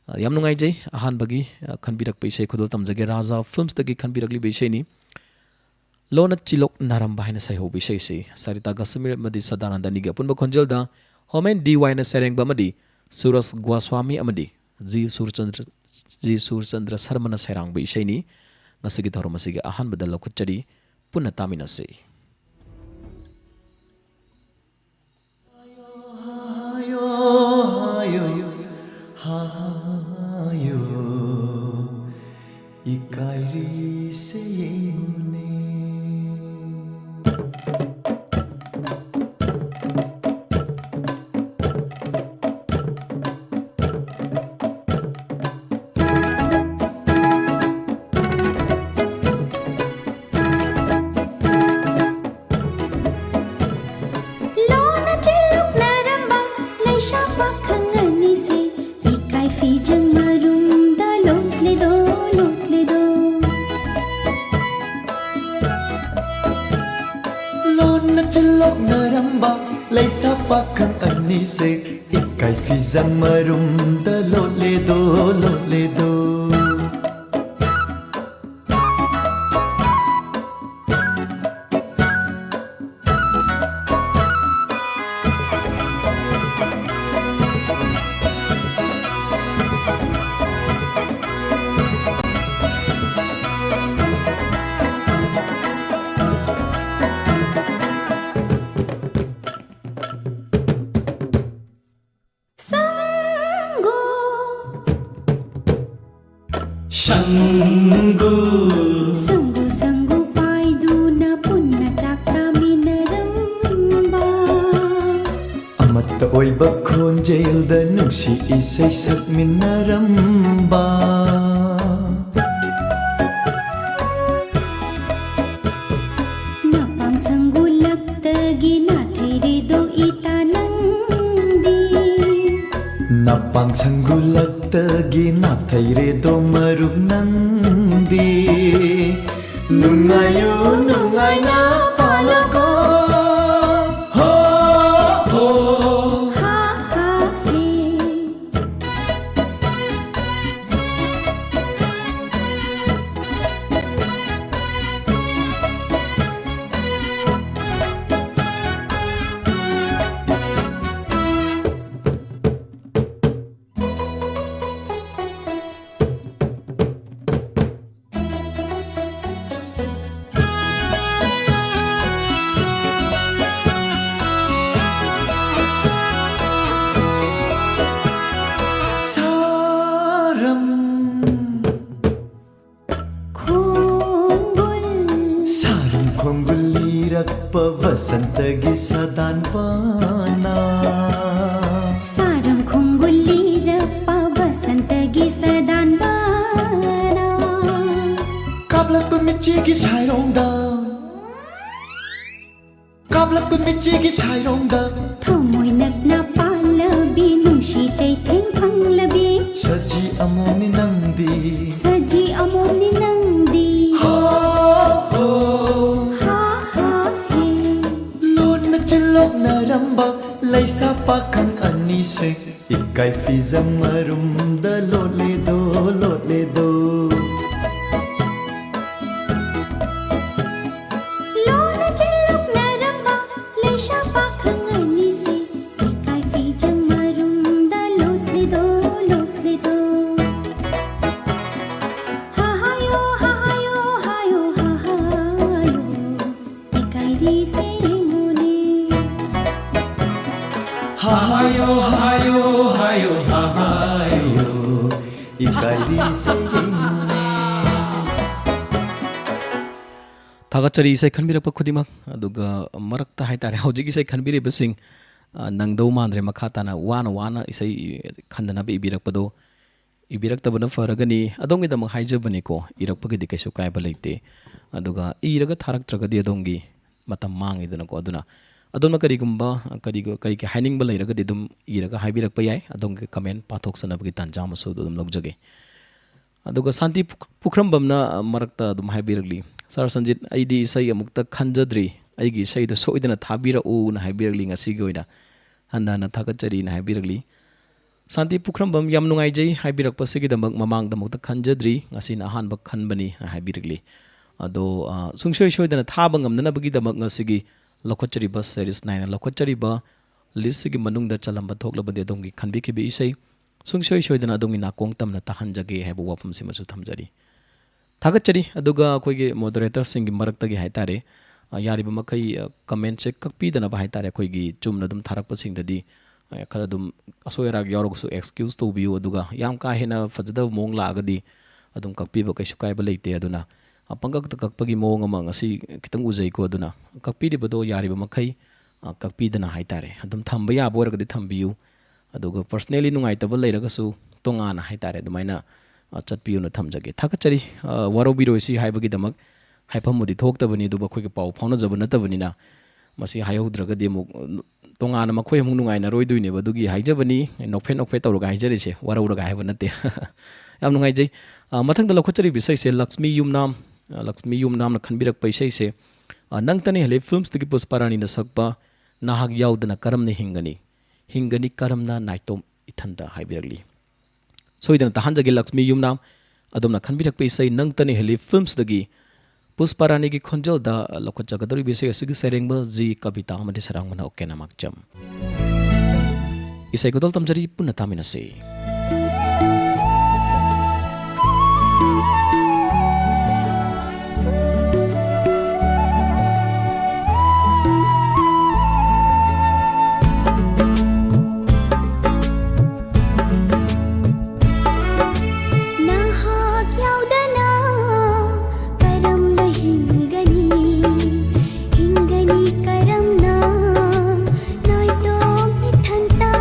ꯑ, ꯌꯥꯝ ꯅꯨꯡꯉꯥꯏꯖꯩ꯫ ꯑꯍꯥꯟꯕꯒꯤ, ꯑ, ꯈꯟꯕꯤꯔꯛꯄ ꯏꯁꯩ ꯈꯨꯗꯣꯜ ꯇꯝꯖꯒꯦ꯫ ꯔꯥꯖꯥ ꯐꯤꯜꯝꯁꯇꯒꯤ ꯈꯟꯕꯤꯔꯛꯂꯤꯕ ꯏꯁꯩꯅꯤ꯫ ꯂꯣꯟꯅ ꯆꯤꯂꯣꯛ ꯅꯥꯔꯝꯕ ꯍꯥꯏꯅ ꯁꯩꯍꯧꯕ ꯏꯁꯩꯁꯤ ꯁꯔꯤꯇꯥ ꯀꯥꯁꯃꯤꯔ ꯑꯃꯗꯤ ꯁꯗꯥꯅꯟꯗ ꯑꯅꯤꯒꯤ ꯑꯄꯨꯟꯕ ꯈꯣꯟꯖꯦꯜꯗ ꯍꯣꯃꯦꯟ ꯗꯤ ꯋꯥꯏꯅ ꯁꯩꯔꯦꯡꯕ ꯑꯃꯗꯤ ꯁꯨꯔꯖ ꯒꯣꯁ꯭ꯋꯥꯃꯤ ꯑꯃꯗꯤ ꯖꯤ ꯁꯨꯔꯆꯟꯗ꯭ꯔ, ꯖꯤ ꯁꯨꯔꯆꯟꯗ꯭ꯔ ꯁꯔꯃꯅ ꯁꯩꯔꯥꯡꯕ ꯏꯁꯩꯅꯤ꯫ ꯉꯁꯤꯒꯤ ꯊꯧꯔꯝ ꯑꯁꯤꯒꯤ ꯑꯍꯥꯟꯕꯗ ꯂꯧꯈꯠꯆꯔꯤ꯫ ꯄꯨꯟꯅ ꯇꯥꯃꯤꯟꯅꯁꯤ꯫ ꯏꯀꯥꯏꯔꯤꯁꯦ ꯌꯦꯡꯉꯨꯅꯦ꯫ ꯑꯔꯝꯕ ꯂꯩꯁꯥ ꯄꯥꯈꯪ ꯑꯅꯤꯁꯦ ꯏꯀꯥꯏ ꯐꯤꯖꯪ ꯃꯔꯨꯝꯗ ꯂꯣꯠꯂꯦꯗꯣ, ꯂꯣꯠꯂꯦꯗꯣ꯫ ꯁꯪꯒꯨ꯫ ꯁꯪꯒꯨ꯫ ꯁꯪꯒꯨ, ꯁꯪꯒꯨ ꯄꯥꯏꯗꯨꯅ ꯄꯨꯟꯅ ꯆꯥꯛ ꯆꯥꯃꯤꯟꯅꯔꯝꯕ꯫ ꯑꯃꯠꯇ ꯑꯣꯏꯕ ꯈꯣꯟꯖꯦꯜꯗ ꯅꯨꯡꯁꯤ ꯏꯁꯩ ꯁꯛꯃꯤꯟꯅꯔꯝꯕ꯫ ꯅꯄꯥꯡ ꯁꯪꯒꯨꯂꯛꯇꯒꯤ ꯅꯥꯊꯩꯔꯦꯗꯣ ꯏꯇꯥ ꯅꯪꯗꯤ꯫ ꯅꯄꯥꯡ ꯁꯪꯒꯨꯂꯛꯇꯒꯤ ꯅꯥꯊꯩꯔꯦꯗꯣ ꯃꯔꯨꯞ ꯅꯪꯗꯤ꯫ ꯅꯨꯡꯉꯥꯏꯌꯨ ꯅꯨꯡꯉꯥꯏꯅ ꯄꯥꯜꯂꯣꯀꯣ꯫ ꯍꯣ, ꯍꯣ꯫ ꯍꯥ, ꯍꯥ, ꯍꯦ꯫ ꯁꯥꯔꯝ꯫ ꯈꯣꯡꯒꯨꯜ꯫ ꯁꯥꯔꯝ ꯈꯣꯡꯒꯨꯜ ꯂꯤꯔꯛꯄ ꯕꯁꯟꯇꯒꯤ ꯁꯥꯗꯥꯟꯕꯅ꯫ ꯁꯥꯔꯝ ꯈꯣꯡꯒꯨꯜ ꯂꯤꯔꯛꯄ ꯕꯁꯟꯇꯒꯤ ꯁꯥꯗꯥꯟꯕꯅ꯫ ꯀꯥꯞꯂꯛꯄ ꯃꯤꯠꯆꯤꯒꯤ ꯁꯥꯏꯔꯣꯡꯗ꯫ ꯀꯥꯞꯂꯛꯄ ꯃꯤꯠꯆꯤꯒꯤ ꯁꯥꯏꯔꯣꯡꯗ꯫ ꯊꯃꯣꯏ ꯅꯛꯅ ꯄꯥꯜꯂꯕꯤ ꯅꯨꯡꯁꯤ ꯆꯩꯊꯦꯡ ꯐꯪꯂꯕꯤ꯫ ꯁꯖꯤ ꯑꯃꯣꯝꯅꯤ ꯅꯪꯗꯤ꯫ ꯁꯖꯤ ꯑꯃꯣꯝꯅꯤ ꯅꯪꯗꯤ꯫ ꯍꯣ, ꯍꯣ꯫ ꯍꯥ, ꯍꯥ, ꯍꯦ꯫ ꯂꯣꯟꯅ ꯂꯣꯛꯅꯔꯝꯕ ꯂꯩꯁꯥ ꯄꯥꯈꯪ ꯑꯅꯤꯁꯦ ꯏꯀꯥꯏ ꯐꯤꯖꯝ ꯃꯔꯨꯝꯗ ꯂꯣꯠꯂꯦꯗꯣ, ꯂꯣꯠꯂꯦꯗꯣ꯫ ꯂꯣꯟꯅ ꯆꯤꯜꯂꯣꯛꯅꯔꯝꯕ ꯂꯩꯁꯥ ꯄꯥꯈꯪ ꯑꯅꯤꯁꯦ ꯏꯀꯥꯏ ꯐꯤꯖꯝ ꯃꯔꯨꯝꯗ ꯂꯣꯠꯂꯦꯗꯣ, ꯂꯣꯠꯂꯦꯗꯣ꯫ ꯍꯥ ꯍꯥꯌꯣ, ꯍꯥ ꯍꯥꯌꯣ, ꯍꯥꯌꯣ, ꯍꯥ ꯍꯥꯌꯣ꯫ ꯏꯀꯥꯏꯔꯤꯁꯦ ꯌꯦꯡꯉꯨꯅꯦ꯫ ꯍꯥ ꯍꯥꯌꯣ, ꯍꯥ ꯍꯥꯌꯣ, ꯍꯥ ꯍꯥꯌꯣ, ꯍꯥ ꯍꯥꯌꯣ꯫ ꯏꯀꯥꯏꯔꯤꯁꯦ ꯌꯦꯡꯉꯨꯅꯦ꯫ ꯊꯥꯒꯠꯆꯔꯤ ꯏꯁꯩ ꯈꯟꯕꯤꯔꯛꯄ ꯈꯨꯗꯤꯡꯃꯛ꯫ ꯑꯗꯨꯒ ꯃꯔꯛꯇ ꯍꯥꯏꯇꯥꯔꯦ, ꯍꯧꯖꯤꯛ ꯏꯁꯩ ꯈꯟꯕꯤꯔꯤꯕꯁꯤꯡ, ꯑ, ꯅꯪꯗꯧ ꯃꯥꯟꯗ꯭ꯔꯦ ꯃꯈꯥ ꯇꯥꯅ ꯋꯥꯅ ꯋꯥꯅ ꯏꯁꯩ ꯈꯟꯗꯅꯕ ꯏꯕꯤꯔꯛꯄꯗꯣ꯫ ꯏꯕꯤꯔꯛꯇꯕꯅ ꯐꯔꯒꯅꯤ꯫ ꯑꯗꯣꯝꯒꯤꯗꯃꯛ ꯍꯥꯏꯖꯕꯅꯤꯀꯣ, ꯏꯔꯛꯄꯒꯤꯗꯤ ꯀꯩꯁꯨ ꯀꯥꯏꯕ ꯂꯩꯇꯦ꯫ ꯑꯗꯨꯒ ꯏꯔꯒ ꯊꯥꯔꯛꯇ꯭ꯔꯒꯗꯤ ꯑꯗꯣꯝꯒꯤ ꯃꯇꯝ ꯃꯥꯡꯉꯤꯗꯅꯀꯣ꯫ ꯑꯗꯨꯅ ꯑꯗꯣꯝꯅ ꯀꯔꯤꯒꯨꯝꯕ, ꯀꯔꯤ, ꯀꯔꯤ ꯍꯥꯏꯅꯤꯡꯕ ꯂꯩꯔꯒꯗꯤ ꯑꯗꯨꯝ ꯏꯔꯒ ꯍꯥꯏꯕꯤꯔꯛꯄ ꯌꯥꯏ꯫ ꯑꯗꯣꯝꯒꯤ comment ꯄꯥꯊꯣꯛꯆꯅꯕꯒꯤ ꯇꯥꯟꯖꯥ ꯑꯃꯁꯨ ꯑꯗꯨꯝ ꯂꯧꯖꯒꯦ꯫ ꯑꯗꯨꯒ ꯁꯥꯟꯇꯤ ꯄꯨ-, ꯄꯨꯈ꯭ꯔꯝꯕꯝꯅ, ꯑ, ꯃꯔꯛꯇ ꯑꯗꯨꯝ ꯍꯥꯏꯕꯤꯔꯛꯂꯤ, "ꯁꯥꯔ ꯁꯟꯖꯤꯠ, ꯑꯩꯗꯤ ꯏꯁꯩ ꯑꯃꯨꯛꯇ ꯈꯟꯖꯗ꯭ꯔꯤ, ꯑꯩꯒꯤ ꯏꯁꯩꯗꯣ ꯁꯣꯏꯗꯅ ꯊꯥꯕꯤꯔꯛꯎꯅ" ꯍꯥꯏꯕꯤꯔꯛꯂꯤ꯫ ꯉꯁꯤꯒꯤ ꯑꯣꯏꯅ ꯍꯟꯅ ꯍꯟꯅ ꯊꯥꯒꯠꯆꯔꯤꯅ ꯍꯥꯏꯕꯤꯔꯛꯂꯤ꯫ ꯁꯥꯟꯇꯤ ꯄꯨꯈ꯭ꯔꯝꯕꯝ, ꯌꯥꯝ ꯅꯨꯡꯉꯥꯏꯖꯩ ꯍꯥꯏꯕꯤꯔꯛꯄꯁꯤꯒꯤꯗꯃꯛ꯫ ꯃꯃꯥꯡꯗꯃꯛꯇ ꯈꯟꯖꯗ꯭ꯔꯤ, ꯉꯁꯤꯅ ꯑꯍꯥꯟꯕ ꯈꯟꯕꯅꯤ ꯍꯥꯏꯕꯤꯔꯛꯂꯤ꯫ ꯑꯗꯣ, ꯑ, ꯁꯨꯡꯁꯣꯏ ꯁꯣꯏꯗꯅ ꯊꯥꯕ ꯉꯝꯅꯅꯕꯒꯤꯗꯃꯛ ꯉꯁꯤꯒꯤ ꯂꯧꯈꯠꯆꯔꯤꯕ series nineꯅ ꯂꯧꯈꯠꯆꯔꯤꯕ listꯁꯤꯒꯤ ꯃꯅꯨꯡꯗ ꯆꯜꯂꯝꯕ ꯊꯣꯛꯂꯕꯗꯤ ꯑꯗꯣꯝꯒꯤ ꯈꯟꯕꯤꯈꯤꯕ ꯏꯁꯩ ꯁꯨꯡꯁꯣꯏ ꯁꯣꯏꯗꯅ ꯑꯗꯣꯝꯒꯤ ꯅꯥꯀꯣꯡ ꯇꯝꯅ ꯇꯥꯍꯟꯖꯒꯦ ꯍꯥꯏꯕ ꯋꯥꯐꯝꯁꯤꯃꯁꯨ ꯊꯝꯖꯔꯤ꯫ ꯊꯥꯒꯠꯆꯔꯤ꯫ ꯑꯗꯨꯒ ꯑꯩꯈꯣꯏꯒꯤ moderatorꯁꯤꯡꯒꯤ ꯃꯔꯛꯇꯒꯤ ꯍꯥꯏꯇꯥꯔꯦ, ꯑ, ꯌꯥꯔꯤꯕ ꯃꯈꯩ, ꯑ, commentꯁꯦ ꯀꯛꯄꯤꯗꯅꯕ ꯍꯥꯏꯇꯥꯔꯦ꯫ ꯑꯩꯈꯣꯏꯒꯤ ꯆꯨꯝꯅ ꯑꯗꯨꯝ ꯊꯥꯔꯛꯄꯁꯤꯡꯗꯗꯤ, ꯑ, ꯈꯔ ꯑꯗꯨꯝ ꯑꯁꯣꯏ ꯑꯔꯥꯛ ꯌꯥꯎꯔꯒꯁꯨ excuse ꯇꯧꯕꯤꯌꯨ꯫ ꯑꯗꯨꯒ ꯌꯥꯝ ꯀꯥ ꯍꯦꯟꯅ ꯐꯖꯗꯕ ꯃꯑꯣꯡ ꯂꯥꯛꯑꯒꯗꯤ ꯑꯗꯨꯝ ꯀꯛꯄꯤꯕ ꯀꯩꯁꯨ ꯀꯥꯏꯕ ꯂꯩꯇꯦ꯫ ꯑꯗꯨꯅ, ꯑ, ꯄꯪꯀꯛꯇ ꯀꯛꯄꯒꯤ ꯃꯑꯣꯡ ꯑꯃ ꯉꯁꯤ ꯈꯤꯇꯪ ꯎꯖꯩꯀꯣ꯫ ꯑꯗꯨꯅ ꯀꯛꯄꯤꯔꯤꯕꯗꯣ ꯌꯥꯔꯤꯕ ꯃꯈꯩ, ꯑ, ꯀꯛꯄꯤꯗꯅ ꯍꯥꯏꯇꯥꯔꯦ, ꯑꯗꯨꯝ ꯊꯝꯕ ꯌꯥꯕ ꯑꯣꯏꯔꯒꯗꯤ ꯊꯝꯕꯤꯌꯨ꯫ ꯑꯗꯨꯒ personally ꯅꯨꯡꯉꯥꯏꯇꯕ ꯂꯩꯔꯒꯁꯨ ꯇꯣꯉꯥꯟꯅ ꯍꯥꯏꯇꯥꯔꯦ, ꯑꯗꯨꯃꯥꯏꯅ, ꯑ, ꯆꯠꯄꯤꯌꯨꯅ ꯊꯝꯖꯒꯦ꯫ ꯊꯥꯒꯠꯆꯔꯤ꯫ ꯑ, ꯋꯥꯔꯧꯕꯤꯔꯣꯏ ꯁꯤ ꯍꯥꯏꯕꯒꯤꯗꯃꯛ꯫ ꯍꯥꯏꯐꯝꯕꯨꯗꯤ ꯊꯣꯛꯇꯕꯅꯤ, ꯑꯗꯨꯕꯨ ꯑꯩꯈꯣꯏꯒ ꯄꯥꯎ ꯐꯥꯎꯅꯖꯕ ꯅꯠꯇꯕꯅꯤꯅ ꯃꯁꯤ ꯍꯥꯏꯍꯧꯗ꯭ꯔꯒꯗꯤ ꯑꯃꯨꯛ, ꯑ, ꯇꯣꯉꯥꯟꯅ ꯃꯈꯣꯏ ꯑꯃꯨꯛ ꯅꯨꯡꯉꯥꯏꯅꯔꯣꯏꯗꯣꯏꯅꯦꯕ꯫ ꯑꯗꯨꯒꯤ ꯍꯥꯏꯖꯕꯅꯤ, ꯅꯣꯛꯐꯦꯠ ꯅꯣꯛꯐꯦꯠ ꯇꯧꯔꯒ ꯍꯥꯏꯖꯔꯤꯁꯦ, ꯋꯥꯔꯧꯔꯒ ꯍꯥꯏꯕ ꯅꯠꯇꯦ꯫ ꯌꯥꯝ ꯅꯨꯡꯉꯥꯏꯖꯩ꯫ ꯑ, ꯃꯊꯪꯗ ꯂꯧꯈꯠꯆꯔꯤꯕ ꯏꯁꯩꯁꯦ ꯂꯛꯁꯃꯤ ꯌꯨꯝꯅꯥꯝ, ꯑ, ꯂꯛꯁꯃꯤ ꯌꯨꯝꯅꯥꯝꯅ ꯈꯟꯕꯤꯔꯛꯄ ꯏꯁꯩꯁꯦ, ꯑ, ꯅꯪꯇꯅ ꯍꯦꯜꯂꯦ filmꯁꯇꯒꯤ ꯄꯨꯁꯄꯥꯔꯥꯅꯤꯅ ꯁꯛꯄ ꯅꯍꯥꯛ ꯌꯥꯎꯗꯅ ꯀꯔꯝꯅ ꯍꯤꯡꯒꯅꯤ? ꯍꯤꯡꯒꯅꯤ ꯀꯔꯝꯅ ꯅꯥꯏꯇꯣꯝ ꯏꯊꯟꯇ ꯍꯥꯏꯕꯤꯔꯛꯂꯤ꯫ ꯁꯣꯏꯗꯅ ꯇꯥꯍꯟꯖꯒꯦ ꯂꯛꯁꯃꯤ ꯌꯨꯝꯅꯥꯝ꯫ ꯑꯗꯣꯝꯅ ꯈꯟꯕꯤꯔꯛꯄ ꯏꯁꯩ ꯅꯪꯇꯅ ꯍꯦꯜꯂꯤ ꯐꯤꯜꯝꯁꯇꯒꯤ ꯄꯨꯁꯄꯥ ꯔꯥꯅꯤꯒꯤ ꯈꯣꯟꯖꯦꯜꯗ ꯂꯧꯈꯠꯆꯒꯗꯧꯔꯤꯕ ꯏꯁꯩ ꯑꯁꯤꯒꯤ ꯁꯩꯔꯦꯡꯕ ꯖꯤ ꯀꯕꯤꯇꯥ ꯑꯃꯗꯤ ꯁꯩꯔꯥꯡꯕꯅ ꯑꯣꯀꯦꯅꯥ ꯃꯥꯛꯆꯝ꯫ ꯏꯁꯩ ꯈꯨꯗꯣꯜ ꯇꯝꯖꯔꯤ, ꯄꯨꯟꯅ ꯇꯥꯃꯤꯟꯅꯁꯤ꯫ ꯅꯍꯥꯛ ꯌꯥꯎꯗꯅ ꯀꯔꯝꯅ ꯍꯤꯡꯒꯅꯤ? ꯍꯤꯡꯒꯅꯤ ꯀꯔꯝꯅ ꯅꯥꯏꯇꯣꯝ ꯏꯊꯟꯇ?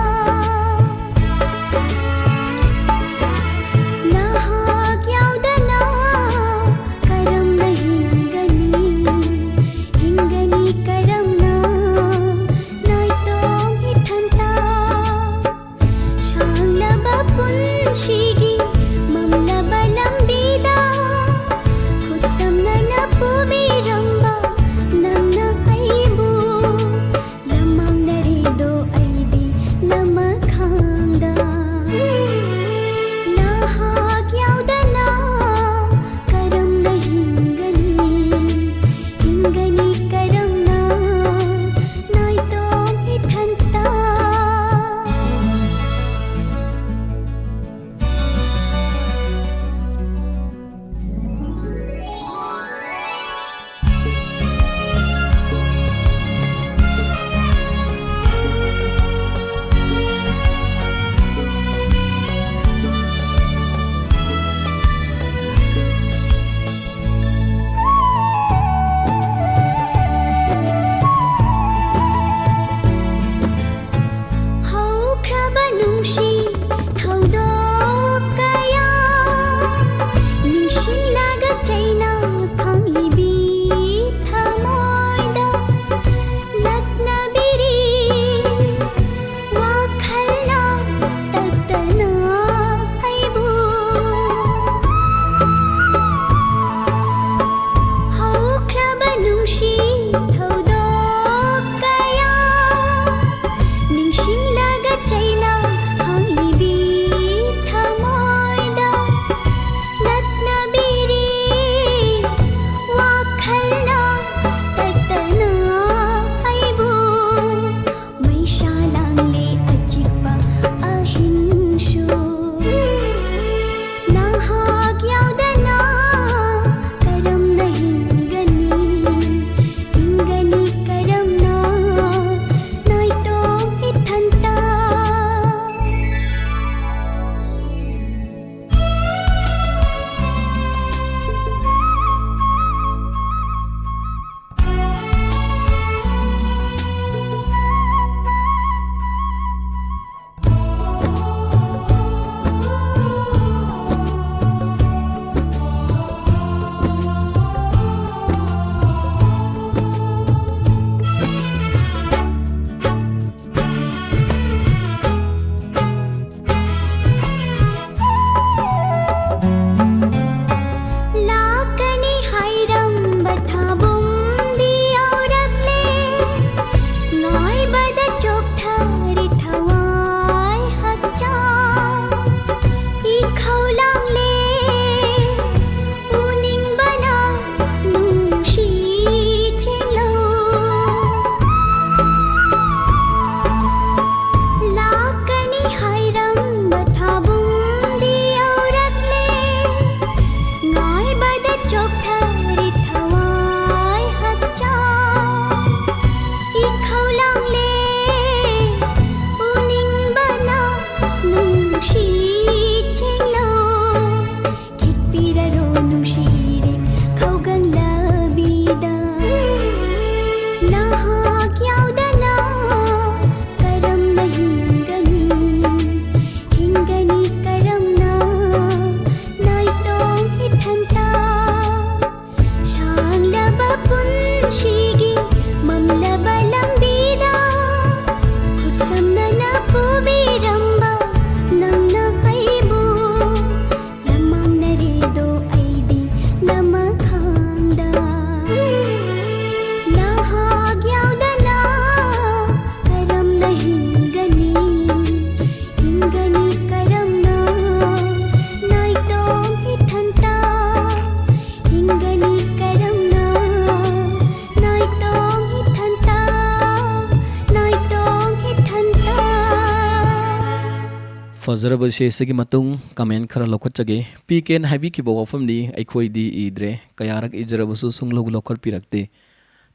ꯐꯖꯔꯕ ꯏꯁꯩ ꯑꯁꯤꯒꯤ ꯃꯇꯨꯡ comment ꯈꯔ ꯂꯧꯈꯠꯆꯒꯦ꯫ ꯄꯤ ꯀꯦꯅ ꯍꯥꯏꯕꯤꯈꯤꯕ ꯋꯥꯐꯝꯅꯤ, ꯑꯩꯈꯣꯏꯗꯤ ꯏꯗ꯭ꯔꯦ, ꯀꯌꯥꯔꯛ ꯏꯖꯔꯕꯁꯨ ꯁꯨꯡꯂꯧ ꯂꯧꯈꯠꯄꯤꯔꯛꯇꯦ꯫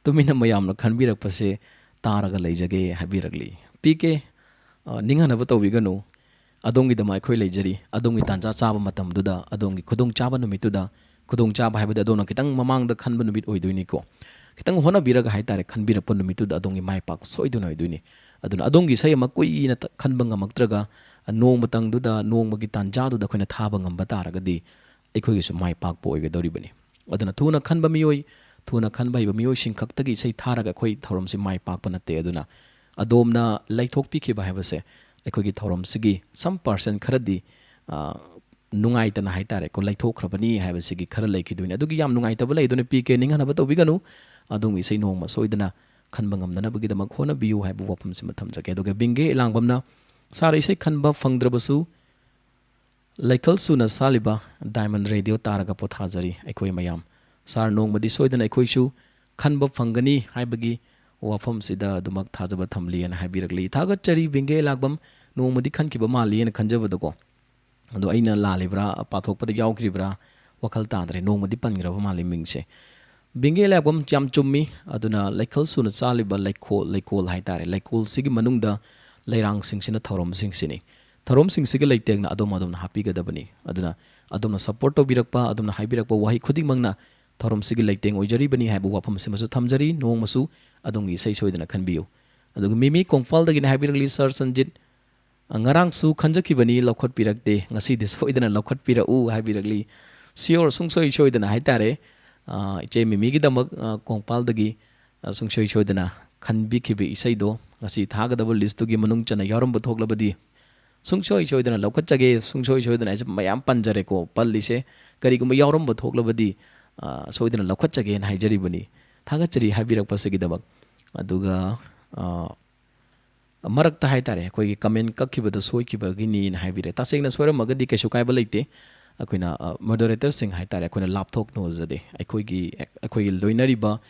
ꯇꯨꯃꯤꯟꯅ ꯃꯌꯥꯝꯅ ꯈꯟꯕꯤꯔꯛꯄꯁꯦ ꯇꯥꯔꯒ ꯂꯩꯖꯒꯦ ꯍꯥꯏꯕꯤꯔꯛꯂꯤ꯫ ꯄꯤ ꯀꯦ, ꯑ, ꯅꯤꯡꯍꯟꯅꯕ ꯇꯧꯕꯤꯒꯅꯨ꯫ ꯑꯗꯣꯝꯒꯤꯗꯃꯛ ꯑꯩꯈꯣꯏ ꯂꯩꯖꯔꯤ꯫ ꯑꯗꯣꯝꯒꯤ ꯇꯥꯟꯖꯥ ꯆꯥꯕ ꯃꯇꯝꯗꯨꯗ, ꯑꯗꯣꯝꯒꯤ ꯈꯨꯗꯣꯡꯆꯥꯕ ꯅꯨꯃꯤꯠꯇꯨꯗ, ꯈꯨꯗꯣꯡꯆꯥꯕ ꯍꯥꯏꯕꯗꯤ ꯑꯗꯣꯝꯅ ꯈꯤꯇꯪ ꯃꯃꯥꯡꯗ ꯈꯟꯕ ꯅꯨꯃꯤꯠ ꯑꯣꯏꯗꯣꯏꯅꯤꯀꯣ꯫ ꯈꯤꯇꯪ ꯍꯣꯠꯅꯕꯤꯔꯒ ꯍꯥꯏꯇꯥꯔꯦ, ꯈꯟꯕꯤꯔꯛꯄ ꯅꯨꯃꯤꯠꯇꯨꯗ ꯑꯗꯣꯝꯒꯤ ꯃꯥꯏ ꯄꯥꯛꯄ ꯁꯣꯏꯗꯅ ꯑꯣꯏꯗꯣꯏꯅꯤ꯫ ꯑꯗꯨꯅ ꯑꯗꯣꯝꯒꯤ ꯏꯁꯩ ꯑꯃ ꯀꯨꯏꯅ ꯇ-, ꯈꯟꯕ ꯉꯝꯃꯛꯇ꯭ꯔꯒ, ꯅꯣꯡꯃꯇꯪꯗꯨꯗ, ꯅꯣꯡꯃꯒꯤ ꯇꯥꯟꯖꯥꯗꯨꯗ ꯑꯩꯈꯣꯏꯅ ꯊꯥꯕ ꯉꯝꯕ ꯇꯥꯔꯒꯗꯤ ꯑꯩꯈꯣꯏꯒꯤꯁꯨ ꯃꯥꯏ ꯄꯥꯛꯄ ꯑꯣꯏꯒꯗꯧꯔꯤꯕꯅꯤ꯫ ꯑꯗꯨꯅ ꯊꯨꯅ ꯈꯟꯕ ꯃꯤꯑꯣꯏ, ꯊꯨꯅ ꯈꯟꯕ ꯍꯩꯕ ꯃꯤꯑꯣꯏꯁꯤꯡ ꯈꯛꯇꯒꯤ ꯏꯁꯩ ꯊꯥꯔꯒ ꯑꯩꯈꯣꯏ ꯊꯧꯔꯝꯁꯤ ꯃꯥꯏ ꯄꯥꯛꯄ ꯅꯠꯇꯦ꯫ ꯑꯗꯨꯅ ꯑꯗꯣꯝꯅ ꯂꯩꯊꯣꯛꯄꯤꯈꯤꯕ ꯍꯥꯏꯕꯁꯦ ꯑꯩꯈꯣꯏꯒꯤ ꯊꯧꯔꯝꯁꯤꯒꯤ some percent ꯈꯔꯗꯤ, ꯑ, ꯅꯨꯡꯉꯥꯏꯇꯅ ꯍꯥꯏꯇꯥꯔꯦꯀꯣ, ꯂꯩꯊꯣꯛꯈ꯭ꯔꯕꯅꯤ ꯍꯥꯏꯕꯁꯤꯒꯤ ꯈꯔ ꯂꯩꯈꯤꯗꯣꯏꯅꯤ꯫ ꯑꯗꯨꯒꯤ ꯌꯥꯝ ꯅꯨꯡꯉꯥꯏꯇꯕ ꯂꯩ꯫ ꯑꯗꯨꯅ ꯄꯤ ꯀꯦ, ꯅꯤꯡꯍꯟꯅꯕ ꯇꯧꯕꯤꯒꯅꯨ꯫ ꯑꯗꯣꯝꯒꯤ ꯏꯁꯩ ꯅꯣꯡꯃ ꯁꯣꯏꯗꯅ ꯈꯟꯕ ꯉꯝꯅꯅꯕꯒꯤꯗꯃꯛ ꯍꯣꯠꯅꯕꯤꯌꯨ ꯍꯥꯏꯕ ꯋꯥꯐꯝꯁꯤꯃ ꯊꯝꯖꯒꯦ꯫ ꯑꯗꯨꯒ ꯕꯤꯡꯒꯦ ꯏꯂꯥꯡꯕꯝꯅ, "ꯁꯥꯔ, ꯏꯁꯩ ꯈꯟꯕ ꯐꯪꯗ꯭ꯔꯕꯁꯨ ꯂꯩꯈꯜ ꯁꯨꯅ ꯁꯥꯠꯂꯤꯕ Diamond Radio ꯇꯥꯔꯒ ꯄꯣꯊꯥꯖꯔꯤ ꯑꯩꯈꯣꯏ ꯃꯌꯥꯝ꯫ ꯁꯥꯔ, ꯅꯣꯡꯃꯗꯤ ꯁꯣꯏꯗꯅ ꯑꯩꯈꯣꯏꯁꯨ ꯈꯟꯕ ꯐꯪꯒꯅꯤ ꯍꯥꯏꯕꯒꯤ ꯋꯥꯐꯝꯁꯤꯗ ꯑꯗꯨꯃꯛ ꯊꯥꯖꯕ ꯊꯝꯂꯤ" ꯍꯥꯏꯅ ꯍꯥꯏꯕꯤꯔꯛꯂꯤ꯫ ꯊꯥꯒꯠꯆꯔꯤ ꯕꯤꯡꯒꯦ ꯏꯂꯥꯡꯕꯝ, ꯅꯣꯡꯃꯗꯤ ꯈꯟꯈꯤꯕ ꯃꯥꯜꯂꯤ ꯍꯥꯏꯅ ꯈꯟꯖꯕꯗꯀꯣ꯫ ꯑꯗꯣ ꯑꯩꯅ ꯂꯥꯜꯂꯤꯕ꯭ꯔꯥ, ꯄꯥꯊꯣꯛꯄꯗ ꯌꯥꯎꯈ꯭ꯔꯤꯕ꯭ꯔꯥ, ꯋꯥꯈꯜ ꯇꯥꯗ꯭ꯔꯦ, ꯅꯣꯡꯃꯗꯤ ꯄꯟꯈ꯭ꯔꯕ ꯃꯥꯜꯂꯤ ꯃꯤꯡꯁꯦ꯫ ꯕꯤꯡꯒꯦ ꯏꯂꯥꯡꯕꯝ ꯌꯥꯝ ꯆꯨꯝꯃꯤ꯫ ꯑꯗꯨꯅ ꯂꯩꯈꯜ ꯁꯨꯅ ꯆꯥꯜꯂꯤꯕ ꯂꯩꯀꯣꯜ, ꯂꯩꯀꯣꯜ ꯍꯥꯏꯇꯥꯔꯦ, ꯂꯩꯀꯣꯜꯁꯤꯒꯤ ꯃꯅꯨꯡꯗ ꯂꯩꯔꯥꯡꯁꯤꯡꯁꯤꯅ ꯊꯧꯔꯝꯁꯤꯡꯁꯤꯅꯤ꯫ ꯊꯧꯔꯝꯁꯤꯡꯁꯤꯒꯤ ꯂꯩꯇꯦꯡꯅ ꯑꯗꯣꯝ ꯑꯗꯣꯝꯅ ꯍꯥꯞꯄꯤꯒꯗꯕꯅꯤ꯫ ꯑꯗꯨꯅ ꯑꯗꯣꯝꯅ support ꯇꯧꯕꯤꯔꯛꯄ, ꯑꯗꯣꯝꯅ ꯍꯥꯏꯕꯤꯔꯛꯄ ꯋꯥꯍꯩ ꯈꯨꯗꯤꯡꯃꯛꯅ ꯊꯧꯔꯝꯁꯤꯒꯤ ꯂꯩꯇꯦꯡ ꯑꯣꯏꯖꯔꯤꯕꯅꯤ ꯍꯥꯏꯕ ꯋꯥꯐꯝꯁꯤꯃꯁꯨ ꯊꯝꯖꯔꯤ꯫ ꯅꯣꯡꯃꯁꯨ ꯑꯗꯣꯝꯒꯤ ꯏꯁꯩ ꯁꯣꯏꯗꯅ ꯈꯟꯕꯤꯌꯨ꯫ ꯑꯗꯨꯒ ꯃꯤꯃꯤ ꯀꯣꯡꯄꯥꯜꯗꯒꯤꯅ ꯍꯥꯏꯕꯤꯔꯛꯂꯤ, "ꯁꯥꯔ ꯁꯟꯖꯤꯠ, ꯉꯔꯥꯡꯁꯨ ꯈꯟꯖꯈꯤꯕꯅꯤ, ꯂꯧꯈꯠꯄꯤꯔꯛꯇꯦ, ꯉꯁꯤꯗꯤ ꯁꯣꯏꯗꯅ ꯂꯧꯈꯠꯄꯤꯔꯛꯎ" ꯍꯥꯏꯕꯤꯔꯛꯂꯤ꯫ Sure, ꯁꯨꯡꯁꯣꯏ ꯁꯣꯏꯗꯅ ꯍꯥꯏꯇꯥꯔꯦ, ꯑ, ꯏꯆꯦ ꯃꯤꯃꯤꯒꯤꯗꯃꯛ, ꯑ, ꯀꯣꯡꯄꯥꯜꯗꯒꯤ, ꯑ, ꯁꯨꯡꯁꯣꯏ ꯁꯣꯏꯗꯅ ꯈꯟꯕꯤꯈꯤꯕ ꯏꯁꯩꯗꯣ ꯉꯁꯤ ꯊꯥꯒꯗꯕ list ꯇꯨꯒꯤ ꯃꯅꯨꯡ ꯆꯟꯅ ꯌꯥꯎꯔꯝꯕ ꯊꯣꯛꯂꯕꯗꯤ ꯁꯨꯡꯁꯣꯏ ꯁꯣꯏꯗꯅ ꯂꯧꯈꯠꯆꯒꯦ꯫ ꯁꯨꯡꯁꯣꯏ ꯁꯣꯏꯗꯅ ꯍꯥꯏꯁꯦ ꯃꯌꯥꯝ ꯄꯟꯖꯔꯦꯀꯣ, ꯄꯜꯂꯤꯁꯦ꯫ ꯀꯔꯤꯒꯨꯝꯕ ꯌꯥꯎꯔꯝꯕ ꯊꯣꯛꯂꯕꯗꯤ, ꯑ, ꯁꯣꯏꯗꯅ ꯂꯧꯈꯠꯆꯒꯦꯅ ꯍꯥꯏꯖꯔꯤꯕꯅꯤ꯫ ꯊꯥꯒꯠꯆꯔꯤ ꯍꯥꯏꯕꯤꯔꯛꯄꯁꯤꯒꯤꯗꯃꯛ꯫ ꯑꯗꯨꯒ, ꯑ, ꯃꯔꯛꯇ ꯍꯥꯏꯇꯥꯔꯦ, ꯑꯩꯈꯣꯏꯒꯤ comment ꯀꯛꯈꯤꯕꯗ ꯁꯣꯏꯈꯤꯕꯒꯤꯅꯤꯅ ꯍꯥꯏꯕꯤꯔꯦ꯫ ꯇꯁꯦꯡꯅ ꯁꯣꯏꯔꯝꯃꯒꯗꯤ ꯀꯩꯁꯨ ꯀꯥꯏꯕ ꯂꯩꯇꯦ꯫ ꯑꯩꯈꯣꯏꯅ, ꯑ, moderator ꯁꯤꯡ ꯍꯥꯏꯇꯥꯔꯦ, ꯑꯩꯈꯣꯏꯅ ꯂꯥꯞꯊꯣꯛꯅꯖꯗꯦ꯫ ꯑꯩꯈꯣꯏꯒꯤ, ꯑꯩꯈꯣꯏꯒꯤ ꯂꯣꯏꯅꯔꯤꯕ,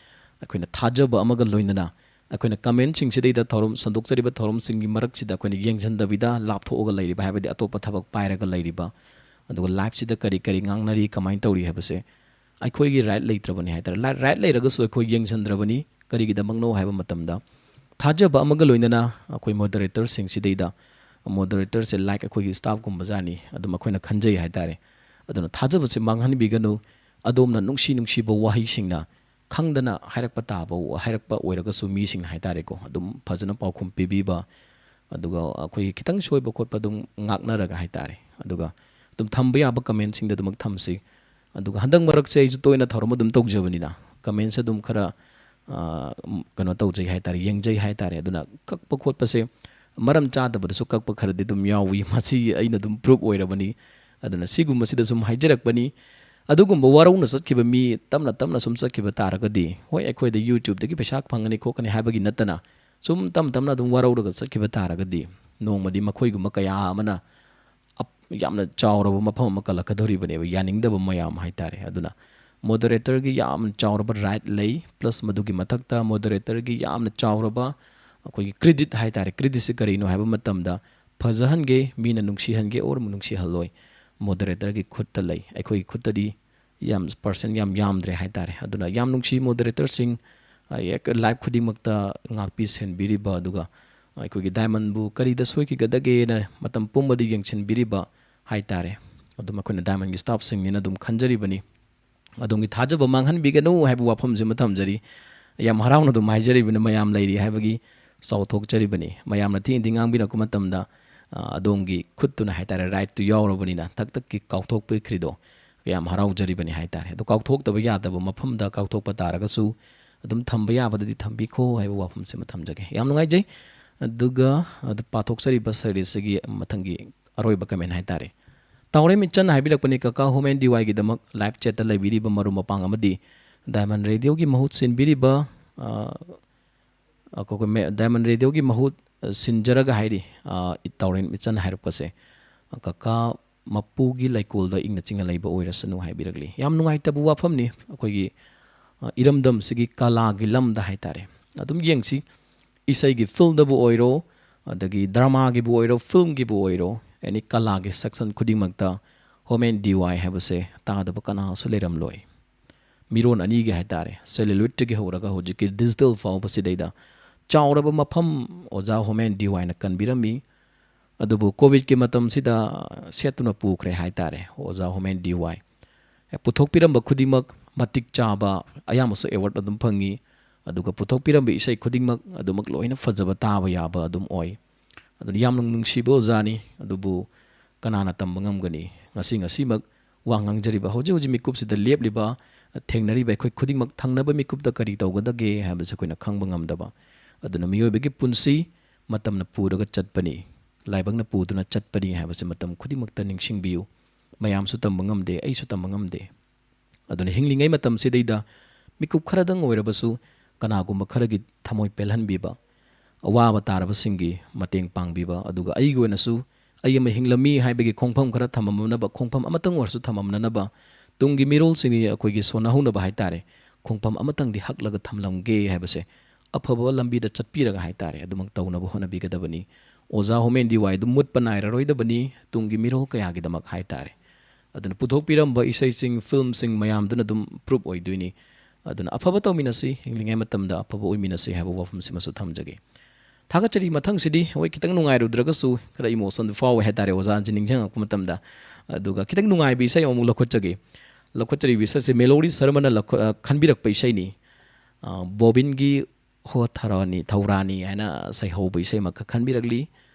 ꯑꯩꯈꯣꯏꯅ ꯊꯥꯖꯕ ꯑꯃꯒ ꯂꯣꯏꯅꯅ ꯑꯩꯈꯣꯏꯅ ꯀꯃꯦꯟꯁꯤꯡꯁꯤꯗꯩꯗ ꯊꯧꯔꯝ ꯁꯟꯗꯣꯛꯆꯔꯤꯕ ꯊꯧꯔꯝꯁꯤꯡꯒꯤ ꯃꯔꯛꯁꯤꯗ ꯑꯩꯈꯣꯏꯅ ꯌꯦꯡꯁꯤꯟꯗꯕꯤꯗ ꯂꯥꯞꯊꯣꯛꯑꯒ ꯂꯩꯔꯤꯕ, ꯍꯥꯏꯕꯗꯤ ꯑꯇꯣꯞꯄ ꯊꯕꯛ ꯄꯥꯏꯔꯒ ꯂꯩꯔꯤꯕ, ꯑꯗꯨꯒ ꯂꯥꯏꯐꯁꯤꯗ ꯀꯔꯤ ꯀꯔꯤ ꯉꯥꯡꯅꯔꯤ, ꯀꯃꯥꯏꯅ ꯇꯧꯔꯤ ꯍꯥꯏꯕꯁꯦ ꯑꯩꯈꯣꯏꯒꯤ ꯔꯥꯏꯠ ꯂꯩꯇ꯭ꯔꯕꯅꯤ ꯍꯥꯏꯇꯥꯔꯦ꯫ ꯂꯥꯏ-, ꯔꯥꯏꯠ ꯂꯩꯔꯒꯁꯨ ꯑꯩꯈꯣꯏ ꯌꯦꯡꯁꯤꯟꯗ꯭ꯔꯕꯅꯤ꯫ ꯀꯔꯤꯒꯤꯗꯃꯛꯅꯣ ꯍꯥꯏꯕ ꯃꯇꯝꯗ, ꯊꯥꯖꯕ ꯑꯃꯒ ꯂꯣꯏꯅꯅ ꯑꯩꯈꯣꯏ ꯃꯣꯗꯔꯦꯇꯔꯁꯤꯡꯁꯤꯗꯩꯗ, ꯃꯣꯗꯔꯦꯇꯔꯁꯦ ꯂꯥꯏꯛ ꯑꯩꯈꯣꯏꯒꯤ ꯁ꯭ꯇꯥꯐꯀꯨꯝꯕꯖꯥꯠꯅꯤ, ꯑꯗꯨꯝ ꯑꯩꯈꯣꯏꯅ ꯈꯟꯖꯩ ꯍꯥꯏꯇꯥꯔꯦ꯫ ꯑꯗꯨꯅ ꯊꯥꯖꯕꯁꯦ ꯃꯥꯡꯍꯟꯕꯤꯒꯅꯨ꯫ ꯑꯗꯣꯝꯅ ꯅꯨꯡꯁꯤ ꯅꯨꯡꯁꯤꯕ ꯋꯥꯍꯩꯁꯤꯡꯅ, ꯈꯪꯗꯅ ꯍꯥꯏꯔꯛꯄ ꯇꯥꯕ, ꯍꯥꯏꯔꯛꯄ ꯑꯣꯏꯔꯒꯁꯨ ꯃꯤꯁꯤꯡꯅ ꯍꯥꯏꯇꯥꯔꯦꯀꯣ, ꯑꯗꯨꯝ ꯐꯖꯅ ꯄꯥꯎꯈꯨꯝ ꯄꯤꯕꯤꯕ, ꯑꯗꯨꯒ ꯑꯩꯈꯣꯏꯒꯤ ꯈꯤꯇꯪ ꯁꯣꯏꯕ ꯈꯣꯠꯄ ꯑꯗꯨꯝ ꯉꯥꯛꯅꯔꯒ ꯍꯥꯏꯇꯥꯔꯦ, ꯑꯗꯨꯒ ꯑꯗꯨꯝ ꯊꯝꯕ ꯌꯥꯕ ꯀꯃꯦꯟꯁꯤꯡꯗ ꯑꯗꯨꯃꯛ ꯊꯝꯁꯤ꯫ ꯑꯗꯨꯒ ꯍꯟꯗꯛ ꯃꯔꯛꯁꯦ ꯑꯩꯁꯨ ꯇꯣꯏꯅ ꯊꯧꯔꯝ ꯑꯗꯨꯝ ꯇꯧꯖꯕꯅꯤꯅ, ꯀꯃꯦꯟꯁꯦ ꯑꯗꯨꯝ ꯈꯔ, ꯑ, ꯎꯝ, ꯀꯩꯅꯣ ꯇꯧꯖꯩ ꯍꯥꯏꯇꯥꯔꯦ, ꯌꯦꯡꯖꯩ ꯍꯥꯏꯇꯥꯔꯦ꯫ ꯑꯗꯨꯅ ꯀꯛꯄ ꯈꯣꯠꯄꯁꯦ, ꯃꯔꯝ ꯆꯥꯗꯕꯗꯁꯨ ꯀꯛꯄ ꯈꯔꯗꯤ ꯑꯗꯨꯝ ꯌꯥꯎꯏ꯫ ꯃꯁꯤ ꯑꯩꯅ ꯑꯗꯨꯝ ꯄ꯭ꯔꯨꯞ ꯑꯣꯏꯔꯕꯅꯤ꯫ ꯑꯗꯨꯅ ꯁꯤꯒꯨꯝꯕꯁꯤꯗ ꯁꯨꯝ ꯍꯥꯏꯖꯔꯛꯄꯅꯤ꯫ ꯑꯗꯨꯒꯨꯝꯕ ꯋꯥꯔꯧꯅ ꯆꯠꯈꯤꯕ ꯃꯤ ꯇꯞꯅ ꯇꯞꯅ ꯁꯨꯝ ꯆꯠꯈꯤꯕ ꯇꯥꯔꯒꯗꯤ, ꯍꯣꯏ, ꯑꯩꯈꯣꯏꯗ YouTubeꯇꯒꯤ ꯄꯩꯁꯥ ꯐꯪꯒꯅꯤ ꯈꯣꯠꯀꯅꯤ ꯍꯥꯏꯕꯒꯤ ꯅꯠꯇꯅ, ꯁꯨꯝ ꯇꯞ ꯇꯞꯅ ꯑꯗꯨꯝ ꯋꯥꯔꯧꯔꯒ ꯆꯠꯈꯤꯕ ꯇꯥꯔꯒꯗꯤ, ꯅꯣꯡꯃꯗꯤ ꯃꯈꯣꯏꯒꯨꯝꯕ ꯀꯌꯥ ꯑꯃꯅ ꯑꯞ-, ꯌꯥꯝꯅ ꯆꯥꯎꯔꯕ ꯃꯐꯝ ꯑꯃ ꯀꯜꯂꯛꯀꯗꯧꯔꯤꯕꯅꯦꯕ, ꯌꯥꯅꯤꯡꯗꯕ ꯃꯌꯥꯝ ꯍꯥꯏꯇꯥꯔꯦ꯫ ꯑꯗꯨꯅ ꯃꯣꯗꯔꯦꯇꯔꯒꯤ ꯌꯥꯝ ꯆꯥꯎꯔꯕ ꯔꯥꯏꯠ ꯂꯩ, ꯄ꯭ꯂꯁ ꯃꯗꯨꯒꯤ ꯃꯊꯛꯇ ꯃꯣꯗꯔꯦꯇꯔꯒꯤ ꯌꯥꯝꯅ ꯆꯥꯎꯔꯕ ꯑꯩꯈꯣꯏꯒꯤ ꯀ꯭ꯔꯦꯗꯤꯠ ꯍꯥꯏꯇꯥꯔꯦ꯫ ꯀ꯭ꯔꯦꯗꯤꯠꯁꯦ ꯀꯔꯤꯅꯣ ꯍꯥꯏꯕ ꯃꯇꯝꯗ, ꯐꯖꯍꯟꯒꯦ, ꯃꯤꯅ ꯅꯨꯡꯁꯤꯍꯟꯒꯦ ꯑꯣꯔ ꯅꯨꯡꯁꯤꯍꯜꯂꯣꯏ, ꯃꯣꯗꯔꯦꯇꯔꯒꯤ ꯈꯨꯠꯇ ꯂꯩ꯫ ꯑꯩꯈꯣꯏꯒꯤ ꯈꯨꯠꯇꯗꯤ ꯌꯥꯝ ꯄꯥꯔꯁꯦꯟ ꯌꯥꯝ ꯌꯥꯝꯗ꯭ꯔꯦ ꯍꯥꯏꯇꯥꯔꯦ꯫ ꯑꯗꯨꯅ ꯌꯥꯝ ꯅꯨꯡꯁꯤ ꯃꯣꯗꯔꯦꯇꯔꯁꯤꯡ, ꯑ, ꯍꯦꯛ ꯂꯥꯏꯚ ꯈꯨꯗꯤꯡꯃꯛꯇ ꯉꯥꯛꯄꯤ ꯁꯦꯟꯕꯤꯔꯤꯕ, ꯑꯗꯨꯒ ꯑꯩꯈꯣꯏꯒꯤ ꯗꯥꯏꯃꯟꯕꯨ ꯀꯔꯤꯗ ꯁꯣꯏꯈꯤꯒꯗꯒꯦꯅ ꯃꯇꯝ ꯄꯨꯝꯕꯗ ꯌꯦꯡꯁꯤꯟꯕꯤꯔꯤꯕ ꯍꯥꯏꯇꯥꯔꯦ꯫ ꯑꯗꯨꯝ ꯑꯩꯈꯣꯏꯅ ꯗꯥꯏꯃꯟꯒꯤ ꯁ꯭ꯇꯥꯐꯁꯤꯡꯅꯤꯅ ꯑꯗꯨꯝ ꯈꯟꯖꯔꯤꯕꯅꯤ꯫ ꯑꯗꯣꯝꯒꯤ ꯊꯥꯖꯕ ꯃꯥꯡꯍꯟꯕꯤꯒꯅꯨ ꯍꯥꯏꯕ ꯋꯥꯐꯝꯁꯤꯃ ꯊꯝꯖꯔꯤ꯫ ꯌꯥꯝ ꯍꯔꯥꯎꯅ ꯑꯗꯨꯝ ꯍꯥꯏꯖꯔꯤꯕꯅꯤ, ꯃꯌꯥꯝ ꯂꯩꯔꯤ ꯍꯥꯏꯕꯒꯤ ꯆꯥꯎꯊꯣꯛꯆꯔꯤꯕꯅꯤ꯫ ꯃꯌꯥꯝꯅ ꯊꯤꯅ ꯊꯤꯅ ꯉꯥꯡꯕꯤꯔꯛꯄ ꯃꯇꯝꯗ, ꯑ, ꯑꯗꯣꯝꯒꯤ ꯈꯨꯠꯇꯨꯅ ꯍꯥꯏꯇꯥꯔꯦ, ꯔꯥꯏꯠꯇꯨ ꯌꯥꯎꯔꯕꯅꯤꯅ ꯊꯛ ꯊꯛꯀꯤ ꯀꯥꯎꯊꯣꯛꯄꯤꯈ꯭ꯔꯤꯗꯣ ꯌꯥꯝ ꯍꯔꯥꯎꯖꯔꯤꯕꯅꯤ ꯍꯥꯏꯇꯥꯔꯦ꯫ ꯑꯗꯣ ꯀꯥꯎꯊꯣꯛꯇꯕ ꯌꯥꯗꯕ ꯃꯐꯝꯗ ꯀꯥꯎꯊꯣꯛꯄ ꯇꯥꯔꯒꯁꯨ ꯑꯗꯨꯝ ꯊꯝꯕ ꯌꯥꯕꯗꯗꯤ ꯊꯝꯕꯤꯈꯣ ꯍꯥꯏꯕ ꯋꯥꯐꯝꯁꯤꯃ ꯊꯝꯖꯒꯦ꯫ ꯌꯥꯝ ꯅꯨꯡꯉꯥꯏꯖꯩ꯫ ꯑꯗꯨꯒ ꯑꯗꯨ ꯄꯥꯊꯣꯛꯆꯔꯤꯕ ꯁꯦꯔꯤꯁꯁꯤꯒꯤ ꯃꯊꯪꯒꯤ ꯑꯔꯣꯏꯕ ꯀꯃꯦꯟ ꯍꯥꯏꯇꯥꯔꯦ꯫ ꯇꯥꯎꯔꯦꯝ ꯏꯆꯟ ꯍꯥꯏꯕꯤꯔꯛꯄꯅꯤ, "ꯀꯀꯥ, ꯍꯣꯝ ꯑꯦꯟ ꯗꯤ ꯋꯥꯏꯒꯤꯗꯃꯛ ꯂꯥꯏꯚ ꯆꯦꯠꯇ ꯂꯩꯕꯤꯔꯤꯕ ꯃꯔꯨꯞ ꯃꯄꯥꯡ ꯑꯃꯗꯤ ꯗꯥꯏꯃꯟ ꯔꯦꯗꯤꯑꯣꯒꯤ ꯃꯍꯨꯠ ꯁꯤꯟꯕꯤꯔꯤꯕ, ꯑ, ꯑ, ꯀꯣ-, ꯀꯣ-, ꯃꯦ-, ꯗꯥꯏꯃꯟ ꯔꯦꯗꯤꯑꯣꯒꯤ ꯃꯍꯨꯠ, ꯑ, ꯁꯤꯟꯖꯔꯒ ꯍꯥꯏꯔꯤ, ꯑ, ꯏ-, ꯇꯥꯎꯔꯦꯝ ꯏꯆꯟ ꯍꯥꯏꯔꯛꯄꯁꯦ, ꯑ, ꯀꯀꯥ ꯃꯄꯨꯒꯤ ꯂꯩꯀꯣꯜꯗ ꯏꯪꯅ ꯆꯤꯛꯅ ꯂꯩꯕ ꯑꯣꯏꯔꯁꯅꯨ" ꯍꯥꯏꯕꯤꯔꯛꯂꯤ꯫ ꯌꯥꯝ ꯅꯨꯡꯉꯥꯏꯇꯕ ꯋꯥꯐꯝꯅꯤ꯫ ꯑꯩꯈꯣꯏꯒꯤ, ꯑ, ꯏꯔꯝꯗꯝꯁꯤꯒꯤ ꯀꯂꯥꯒꯤ ꯂꯝꯗ ꯍꯥꯏꯇꯥꯔꯦ, ꯑꯗꯨꯝ ꯌꯦꯡꯁꯤ, ꯏꯁꯩꯒꯤ ꯐꯤꯜꯗꯕꯨ ꯑꯣꯏꯔꯣ, ꯑꯗꯒꯤ ꯗ꯭ꯔꯃꯥꯒꯤꯕꯨ ꯑꯣꯏꯔꯣ, ꯐꯤꯜꯝꯒꯤꯕꯨ ꯑꯣꯏꯔꯣ, ꯑꯦꯅꯤ ꯀꯂꯥꯒꯤ ꯁꯦꯛꯁꯟ ꯈꯨꯗꯤꯡꯃꯛꯇ ꯍꯣꯝ ꯑꯦꯟ ꯗꯤ ꯋꯥꯏ ꯍꯥꯏꯕꯁꯦ ꯇꯥꯗꯕ ꯀꯅꯥꯁꯨ ꯂꯩꯔꯝꯂꯣꯏ꯫ ꯃꯤꯔꯣꯟ ꯑꯅꯤꯒꯤ ꯍꯥꯏꯇꯥꯔꯦ, ꯁꯦꯂꯨꯂꯣꯏꯗꯇꯒꯤ ꯍꯧꯔꯒ ꯍꯧꯖꯤꯛꯀꯤ ꯗꯤꯖꯤꯇꯦꯜ ꯐꯥꯎꯕꯁꯤꯗꯩꯗ ꯆꯥꯎꯔꯕ ꯃꯐꯝ ꯑꯣꯖꯥ ꯍꯣꯝ ꯑꯦꯟ ꯗꯤ ꯋꯥꯏꯅ ꯀꯟꯕꯤꯔꯝꯃꯤ꯫ ꯑꯗꯨꯕꯨ ꯀꯣꯚꯤꯗꯀꯤ ꯃꯇꯝꯁꯤꯗ ꯁꯦꯠꯇꯨꯅ ꯄꯨꯈ꯭ꯔꯦ ꯍꯥꯏꯇꯥꯔꯦ ꯑꯣꯖꯥ ꯍꯣꯝ ꯑꯦꯟ ꯗꯤ ꯋꯥꯏ꯫ ꯄꯨꯊꯣꯛꯄꯤꯔꯝꯕ ꯈꯨꯗꯤꯡꯃꯛ ꯃꯇꯤꯛ ꯆꯥꯕ, ꯑꯌꯥꯝꯕꯁꯨ ꯑꯦꯋꯥꯔꯗ ꯑꯗꯨꯝ ꯐꯪꯉꯤ꯫ ꯑꯗꯨꯒ ꯄꯨꯊꯣꯛꯄꯤꯔꯝꯕ ꯏꯁꯩ ꯈꯨꯗꯤꯡꯃꯛ ꯑꯗꯨꯃꯛ ꯂꯣꯏꯅ ꯐꯖꯕ, ꯇꯥꯕ ꯌꯥꯕ ꯑꯗꯨꯝ ꯑꯣꯏ꯫ ꯑꯗꯨꯅ ꯌꯥꯝꯅ ꯅꯨꯡꯁꯤꯕ ꯑꯣꯖꯥꯅꯤ꯫ ꯑꯗꯨꯕꯨ ꯀꯅꯥꯅ ꯇꯝꯕ ꯉꯝꯒꯅꯤ? ꯉꯁꯤ ꯉꯁꯤꯃꯛ ꯋꯥ ꯉꯥꯡꯖꯔꯤꯕ, ꯍꯧꯖꯤꯛ ꯍꯧꯖꯤꯛ ꯃꯤꯀꯨꯞꯁꯤꯗ ꯂꯦꯞꯂꯤꯕ, ꯊꯦꯡꯅꯔꯤꯕ ꯑꯩꯈꯣꯏ ꯈꯨꯗꯤꯡꯃꯛ ꯊꯪꯅꯕ ꯃꯤꯀꯨꯞꯇ ꯀꯔꯤ ꯇꯧꯒꯗꯒꯦ ꯍꯥꯏꯕꯁꯤ ꯑꯩꯈꯣꯏꯅ ꯈꯪꯕ ꯉꯝꯗꯕ꯫ ꯑꯗꯨꯅ ꯃꯤꯑꯣꯏꯕꯒꯤ ꯄꯨꯟꯁꯤ ꯃꯇꯝꯅ ꯄꯨꯔꯒ ꯆꯠꯄꯅꯤ, ꯂꯥꯏꯕꯛꯅ ꯄꯨꯗꯨꯅ ꯆꯠꯄꯅꯤ ꯍꯥꯏꯕꯁꯤ ꯃꯇꯝ ꯈꯨꯗꯤꯡꯃꯛꯇ ꯅꯤꯡꯁꯤꯡꯕꯤꯌꯨ꯫ ꯃꯌꯥꯝꯁꯨ ꯇꯝꯕ ꯉꯝꯗꯦ, ꯑꯩꯁꯨ ꯇꯝꯕ ꯉꯝꯗꯦ꯫ ꯑꯗꯨꯅ ꯍꯤꯡꯂꯤꯉꯩ ꯃꯇꯝꯁꯤꯗꯩꯗ ꯃꯤꯀꯨꯞ ꯈꯔꯗꯪ ꯑꯣꯏꯔꯕꯁꯨ ꯀꯅꯥꯒꯨꯝꯕ ꯈꯔꯒꯤ ꯊꯃꯣꯏ ꯄꯦꯜꯍꯟꯕꯤꯕ, ꯑꯋꯥꯕ ꯇꯥꯔꯕꯁꯤꯡꯒꯤ ꯃꯇꯦꯡ ꯄꯥꯡꯕꯤꯕ, ꯑꯗꯨꯒ ꯑꯩꯒꯤ ꯑꯣꯏꯅꯁꯨ ꯑꯩ ꯑꯃ ꯍꯤꯡꯂꯝꯃꯤ ꯍꯥꯏꯕꯒꯤ ꯈꯣꯡꯐꯝ ꯈꯔ ꯊꯝꯃꯝꯅꯕ, ꯈꯣꯡꯐꯝ ꯑꯃꯇꯪ ꯑꯣꯏꯔꯁꯨ ꯊꯝꯃꯝꯅꯅꯕ, ꯇꯨꯡꯒꯤ ꯃꯤꯔꯣꯜꯁꯤꯡꯒꯤ ꯑꯩꯈꯣꯏꯒꯤ ꯁꯣꯟꯅꯍꯧꯅꯕ ꯍꯥꯏꯇꯥꯔꯦ, ꯈꯣꯡꯐꯝ ꯑꯃꯇꯪꯗꯤ ꯍꯛꯂꯒ ꯊꯝꯂꯝꯒꯦ ꯍꯥꯏꯕꯁꯦ ꯑꯐꯕ ꯂꯝꯕꯤꯗ ꯆꯠꯄꯤꯔꯒ ꯍꯥꯏꯇꯥꯔꯦ, ꯑꯗꯨꯃꯛ ꯇꯧꯅꯕ ꯍꯣꯠꯅꯕꯤꯒꯗꯕꯅꯤ꯫ ꯑꯣꯖꯥ ꯍꯣꯝ ꯑꯦꯟ ꯗꯤ ꯋꯥꯏ ꯑꯗꯨ ꯃꯨꯠꯄ ꯅꯥꯏꯔꯔꯣꯏꯗꯕꯅꯤ, ꯇꯨꯡꯒꯤ ꯃꯤꯔꯣꯜ ꯀꯌꯥꯒꯤꯗꯃꯛ ꯍꯥꯏꯇꯥꯔꯦ꯫ ꯑꯗꯨꯅ ꯄꯨꯊꯣꯛꯄꯤꯔꯝꯕ ꯏꯁꯩꯁꯤꯡ, ꯐꯤꯜꯝꯁꯤꯡ ꯃꯌꯥꯝꯗꯨꯅ ꯑꯗꯨꯝ ꯄ꯭ꯔꯨꯞ ꯑꯣꯏꯗꯣꯏꯅꯤ꯫ ꯑꯗꯨꯅ ꯑꯐꯕ ꯇꯧꯃꯤꯟꯅꯁꯤ, ꯍꯤꯡꯂꯤꯉꯩ ꯃꯇꯝꯗ ꯑꯐꯕ ꯑꯣꯏꯃꯤꯟꯅꯁꯤ ꯍꯥꯏꯕ ꯋꯥꯐꯝꯁꯤꯃꯁꯨ ꯊꯝꯖꯒꯦ꯫ ꯊꯥꯒꯠꯆꯔꯤ꯫ ꯃꯊꯪꯁꯤꯗꯤ ꯍꯣꯏ, ꯈꯤꯇꯪ ꯅꯨꯡꯉꯥꯏꯔꯨꯗ꯭ꯔꯒꯁꯨ ꯈꯔ ꯏꯃꯣꯁꯟꯗꯨ ꯐꯥꯎꯋꯦ ꯍꯥꯏꯇꯥꯔꯦ, ꯑꯣꯖꯥꯁꯤ ꯅꯤꯡꯁꯤꯡꯉꯛꯄ ꯃꯇꯝꯗ꯫ ꯑꯗꯨꯒ ꯈꯤꯇꯪ ꯅꯨꯡꯉꯥꯏꯕ ꯏꯁꯩ ꯑꯃꯃꯨꯛ ꯂꯧꯈꯠꯆꯒꯦ꯫ ꯂꯧꯈꯠꯆꯔꯤꯕ ꯏꯁꯩꯁꯦ ꯃꯦꯂꯣꯗꯤ ꯁꯔꯃꯅ ꯂꯧꯈꯠ-, ꯑ, ꯈꯟꯕꯤꯔꯛꯄ ꯏꯁꯩꯅꯤ꯫ ꯑ, ꯕꯣꯕꯤꯟꯒꯤ ꯍꯣ ꯊꯔꯥꯅꯤ ꯊꯧꯔꯥꯅꯤ ꯍꯥꯏꯅ ꯁꯩꯍꯧꯕ ꯏꯁꯩ ꯑꯃꯈꯛ ꯈꯟꯕꯤꯔꯛꯂꯤ꯫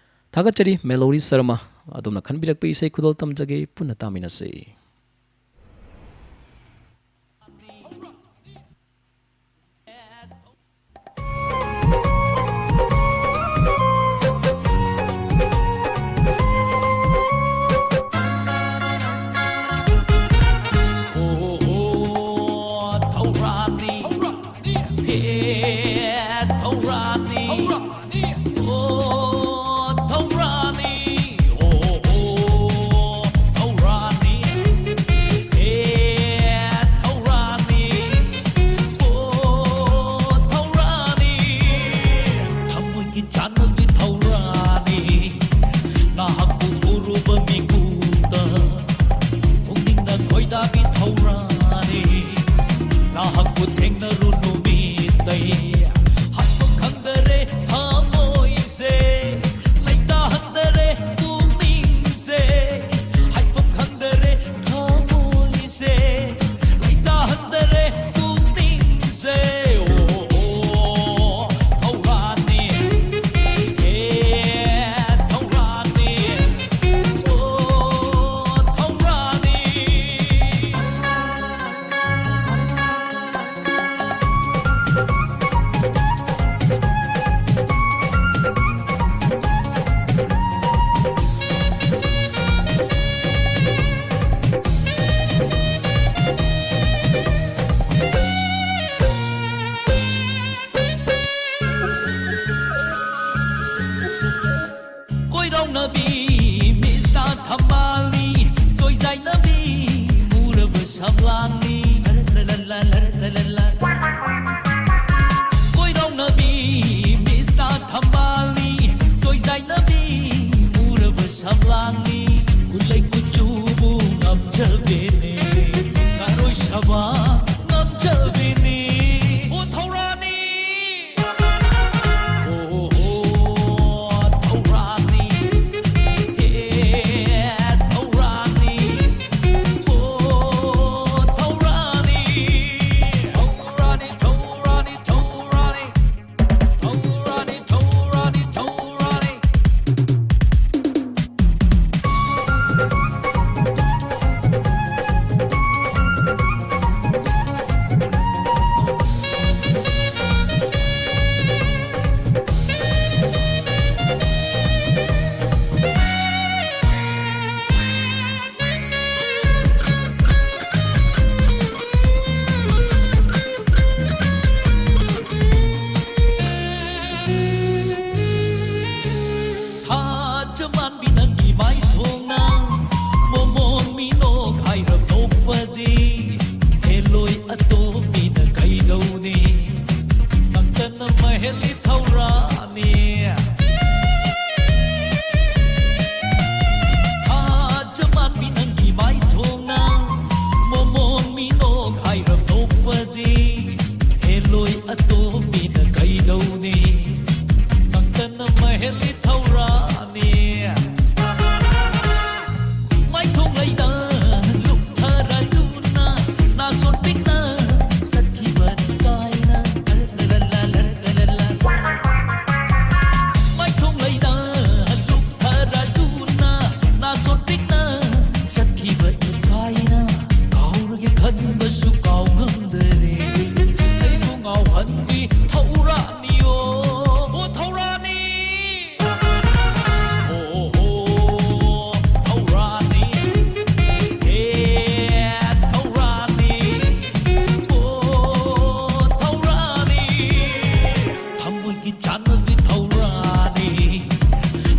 ꯊꯥꯒꯠꯆꯔꯤ ꯃꯦꯂꯣꯗꯤ ꯁꯔꯃ, ꯑꯗꯣꯝꯅ ꯈꯟꯕꯤꯔꯛꯄ ꯏꯁꯩ ꯈꯨꯗꯣꯜ ꯇꯝꯖꯒꯦ, ꯄꯨꯟꯅ ꯇꯥꯃꯤꯟꯅꯁꯤ꯫ ꯆꯥꯟꯅꯕꯤ ꯊꯧꯔꯥꯅꯤ, ꯅꯍꯥꯛꯄꯨ ꯎꯔꯨꯕ ꯃꯤꯀꯨꯞꯇ ꯄꯨꯛꯅꯤꯡꯅ ꯈꯣꯏꯗꯥꯕꯤ ꯊꯧꯔꯥꯅꯤ, ꯅꯍꯥꯛꯄꯨ ꯊꯦꯡꯅꯔꯨ ꯅꯨꯃꯤꯠꯇꯩ ꯍꯥꯏꯐꯝ ꯈꯪꯗꯔꯦ ꯊꯃꯣꯏꯁꯦ, ꯂꯩꯇꯥꯍꯟꯗꯔꯦ ꯄꯨꯛꯅꯤꯡꯁꯦ, ꯍꯥꯏꯐꯝ ꯈꯪꯗꯔꯦ ꯊꯃꯣꯏꯁꯦ, ꯂꯩꯇꯥꯍꯟꯗꯔꯦ ꯄꯨꯛꯅꯤꯡꯁꯦ꯫ ꯑꯣ, ꯑꯣ, ꯊꯧꯔꯥꯅꯤ, ꯑꯦ, ꯊꯧꯔꯥꯅꯤ, ꯑꯣ, ꯊꯧꯔꯥꯅꯤ꯫ ꯀꯣꯏꯔꯥꯎꯅꯕꯤ ꯃꯤꯁꯇꯥ ꯊꯝꯕꯥꯜꯅꯤ, ꯆꯣꯏꯖꯥꯏꯅꯕꯤ ꯃꯨꯔꯕ ꯁꯝꯂꯥꯡꯅꯤ꯫ ꯀꯣꯏꯔꯥꯎꯅꯕꯤ ꯃꯤꯁꯇꯥ ꯊꯝꯕꯥꯜꯅꯤ, ꯆꯣꯏꯖꯥꯏꯅꯕꯤ ꯃꯨꯔꯕ ꯁꯝꯂꯥꯡꯅꯤ꯫ ꯀꯨꯂꯩ ꯀꯨꯆꯨꯕꯨ ꯉꯝꯖꯕꯤꯅꯤ, ꯉꯥꯔꯣꯏ ꯁꯕꯥ ꯉꯝꯖꯕꯤꯅꯤ꯫ ꯑꯣ ꯊꯧꯔꯥꯅꯤ꯫ ꯑꯣ, ꯑꯣ, ꯊꯧꯔꯥꯅꯤ꯫ ꯍꯦꯜꯂꯤ ꯊꯧꯔꯥꯅꯤ꯫ ꯃꯥꯏꯊꯣꯡ ꯂꯩꯗ ꯂꯨꯞꯊꯔꯗꯨꯅ ꯅꯥꯁꯣꯟ ꯄꯤꯛꯅ ꯆꯠꯈꯤꯕꯅꯤ ꯀꯥꯏꯅ꯫ ꯃꯥꯏꯊꯣꯡ ꯂꯩꯗ ꯂꯨꯞꯊꯔꯗꯨꯅ ꯅꯥꯁꯣꯟ ꯄꯤꯛꯅ ꯆꯠꯈꯤꯕꯅꯤ ꯀꯥꯏꯅ꯫ ꯀꯥꯎꯔꯒꯦ ꯈꯟꯕꯁꯨ ꯀꯥꯎ ꯉꯝꯗꯔꯦ꯫ ꯑꯩꯕꯨ ꯉꯥꯎꯍꯟꯕꯤ ꯊꯧꯔꯥꯅꯤꯌꯣ꯫ ꯑꯣ ꯊꯧꯔꯥꯅꯤ꯫ ꯑꯣ, ꯑꯣ, ꯑꯣ, ꯊꯧꯔꯥꯅꯤ꯫ ꯑꯦ, ꯊꯧꯔꯥꯅꯤ꯫ ꯑꯣ, ꯊꯧꯔꯥꯅꯤ꯫ ꯊꯃꯣꯏꯒꯤ ꯆꯥꯟꯅꯕꯤ ꯊꯧꯔꯥꯅꯤ꯫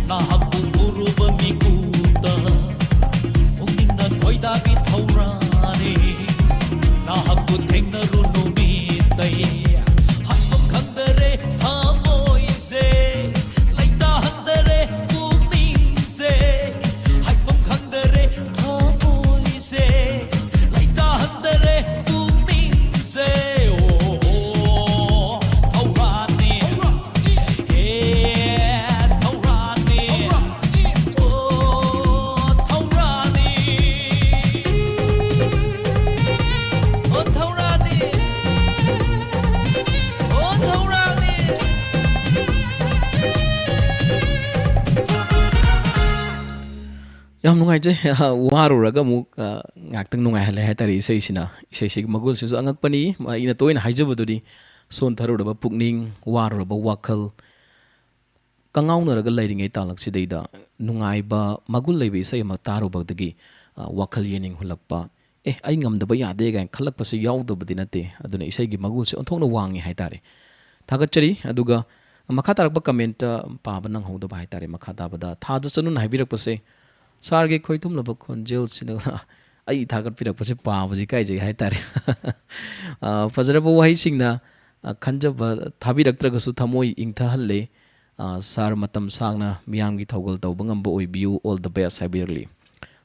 ꯅꯍꯥꯛꯄꯨ ꯎꯔꯨꯕ ꯃꯤꯀꯨꯞꯇ ꯄꯨꯛꯅꯤꯡꯅ ꯈꯣꯏꯗꯥꯕꯤ ꯊꯧꯔꯥꯅꯤ꯫ ꯅꯍꯥꯛꯄꯨ ꯊꯦꯡꯅꯔꯨ ꯅꯨꯃꯤꯠꯇꯩ ꯍꯥꯏꯐꯝ ꯈꯪꯗꯔꯦ ꯊꯃꯣꯏꯁꯦ꯫ ꯂꯩꯇꯥꯍꯟꯗꯔꯦ ꯄꯨꯛꯅꯤꯡꯁꯦ꯫ ꯍꯥꯏꯐꯝ ꯈꯪꯗꯔꯦ ꯊꯃꯣꯏꯁꯦ꯫ ꯂꯩꯇꯥꯍꯟꯗꯔꯦ ꯄꯨꯛꯅꯤꯡꯁꯦ꯫ ꯑꯣ, ꯑꯣ, ꯊꯧꯔꯥꯅꯤ꯫ ꯍꯦ, ꯊꯧꯔꯥꯅꯤ꯫ ꯑꯣ, ꯊꯧꯔꯥꯅꯤ꯫ ꯑꯣ, ꯊꯧꯔꯥꯅꯤ꯫ ꯑꯣ, ꯊꯧꯔꯥꯅꯤ꯫ ꯌꯥꯝ ꯅꯨꯡꯉꯥꯏꯖꯩ꯫ ꯋꯥꯔꯨꯔꯒ ꯑꯃꯨꯛ, ꯑ, ꯉꯥꯏꯍꯥꯛꯇꯪ ꯅꯨꯡꯉꯥꯏꯍꯜꯂꯦ ꯍꯥꯏꯇꯥꯔꯦ ꯏꯁꯩꯁꯤꯅ꯫ ꯏꯁꯩꯁꯤꯒꯤ ꯃꯒꯨꯟꯁꯤꯁꯨ ꯑꯉꯛꯄꯅꯤ꯫ ꯑꯩꯅ ꯇꯣꯏꯅ ꯍꯥꯏꯖꯕꯗꯨꯅꯤ, ꯁꯣꯟꯊꯔꯨꯔꯕ ꯄꯨꯛꯅꯤꯡ, ꯋꯥꯔꯨꯔꯕ ꯋꯥꯈꯜ, ꯀꯉꯥꯎꯅꯔꯒ ꯂꯩꯔꯤꯉꯩ ꯇꯥꯂꯛꯁꯤꯗꯩꯗ ꯅꯨꯡꯉꯥꯏꯕ, ꯃꯒꯨꯟ ꯂꯩꯕ ꯏꯁꯩ ꯑꯃ ꯇꯥꯔꯨꯕꯗꯒꯤ, ꯑ, ꯋꯥꯈꯜ ꯌꯦꯡꯅꯤꯡ ꯍꯨꯜꯂꯛꯄ, "ꯑꯦ, ꯑꯩ ꯉꯝꯗꯕ ꯌꯥꯗꯦ" ꯀꯥꯏꯅ ꯈꯜꯂꯛꯄꯁꯦ ꯌꯥꯎꯗꯕꯗꯤ ꯅꯠꯇꯦ꯫ ꯑꯗꯨꯅ ꯏꯁꯩꯒꯤ ꯃꯒꯨꯟꯁꯦ ꯑꯣꯟꯊꯣꯛꯅ ꯋꯥꯡꯉꯤ ꯍꯥꯏꯇꯥꯔꯦ꯫ ꯊꯥꯒꯠꯆꯔꯤ꯫ ꯑꯗꯨꯒ ꯃꯈꯥ ꯇꯥꯔꯛꯄ comment ꯄꯥꯕ ꯅꯪꯍꯧꯗꯕ ꯍꯥꯏꯇꯥꯔꯦ꯫ ꯃꯈꯥ ꯇꯥꯕꯗ ꯊꯥꯖ ꯆꯅꯨꯅ ꯍꯥꯏꯕꯤꯔꯛꯄꯁꯦ, "ꯁꯥꯔꯒꯤ ꯈꯣꯏꯊꯨꯝꯂꯕ ꯈꯣꯟꯖꯦꯜꯁꯤꯅ" ꯑꯩ ꯊꯥꯒꯠꯄꯤꯔꯛꯄꯁꯦ ꯄꯥꯕꯁꯤ ꯏꯀꯥꯏꯖꯩ ꯍꯥꯏꯇꯥꯔꯦ꯫ ꯑ, ꯐꯖꯔꯕ ꯋꯥꯍꯩꯁꯤꯡꯅ, ꯑ, ꯈꯟꯖꯕ ꯊꯥꯕꯤꯔꯛꯇ꯭ꯔꯒꯁꯨ ꯊꯃꯣꯏ ꯏꯪꯊꯍꯜꯂꯦ꯫ ꯑ, ꯁꯥꯔ, ꯃꯇꯝ ꯁꯥꯡꯅ ꯃꯤꯌꯥꯝꯒꯤ ꯊꯧꯒꯜ ꯇꯧꯕ ꯉꯝꯕ ꯑꯣꯏꯕꯤꯌꯨ, all the best ꯍꯥꯏꯕꯤꯔꯛꯂꯤ꯫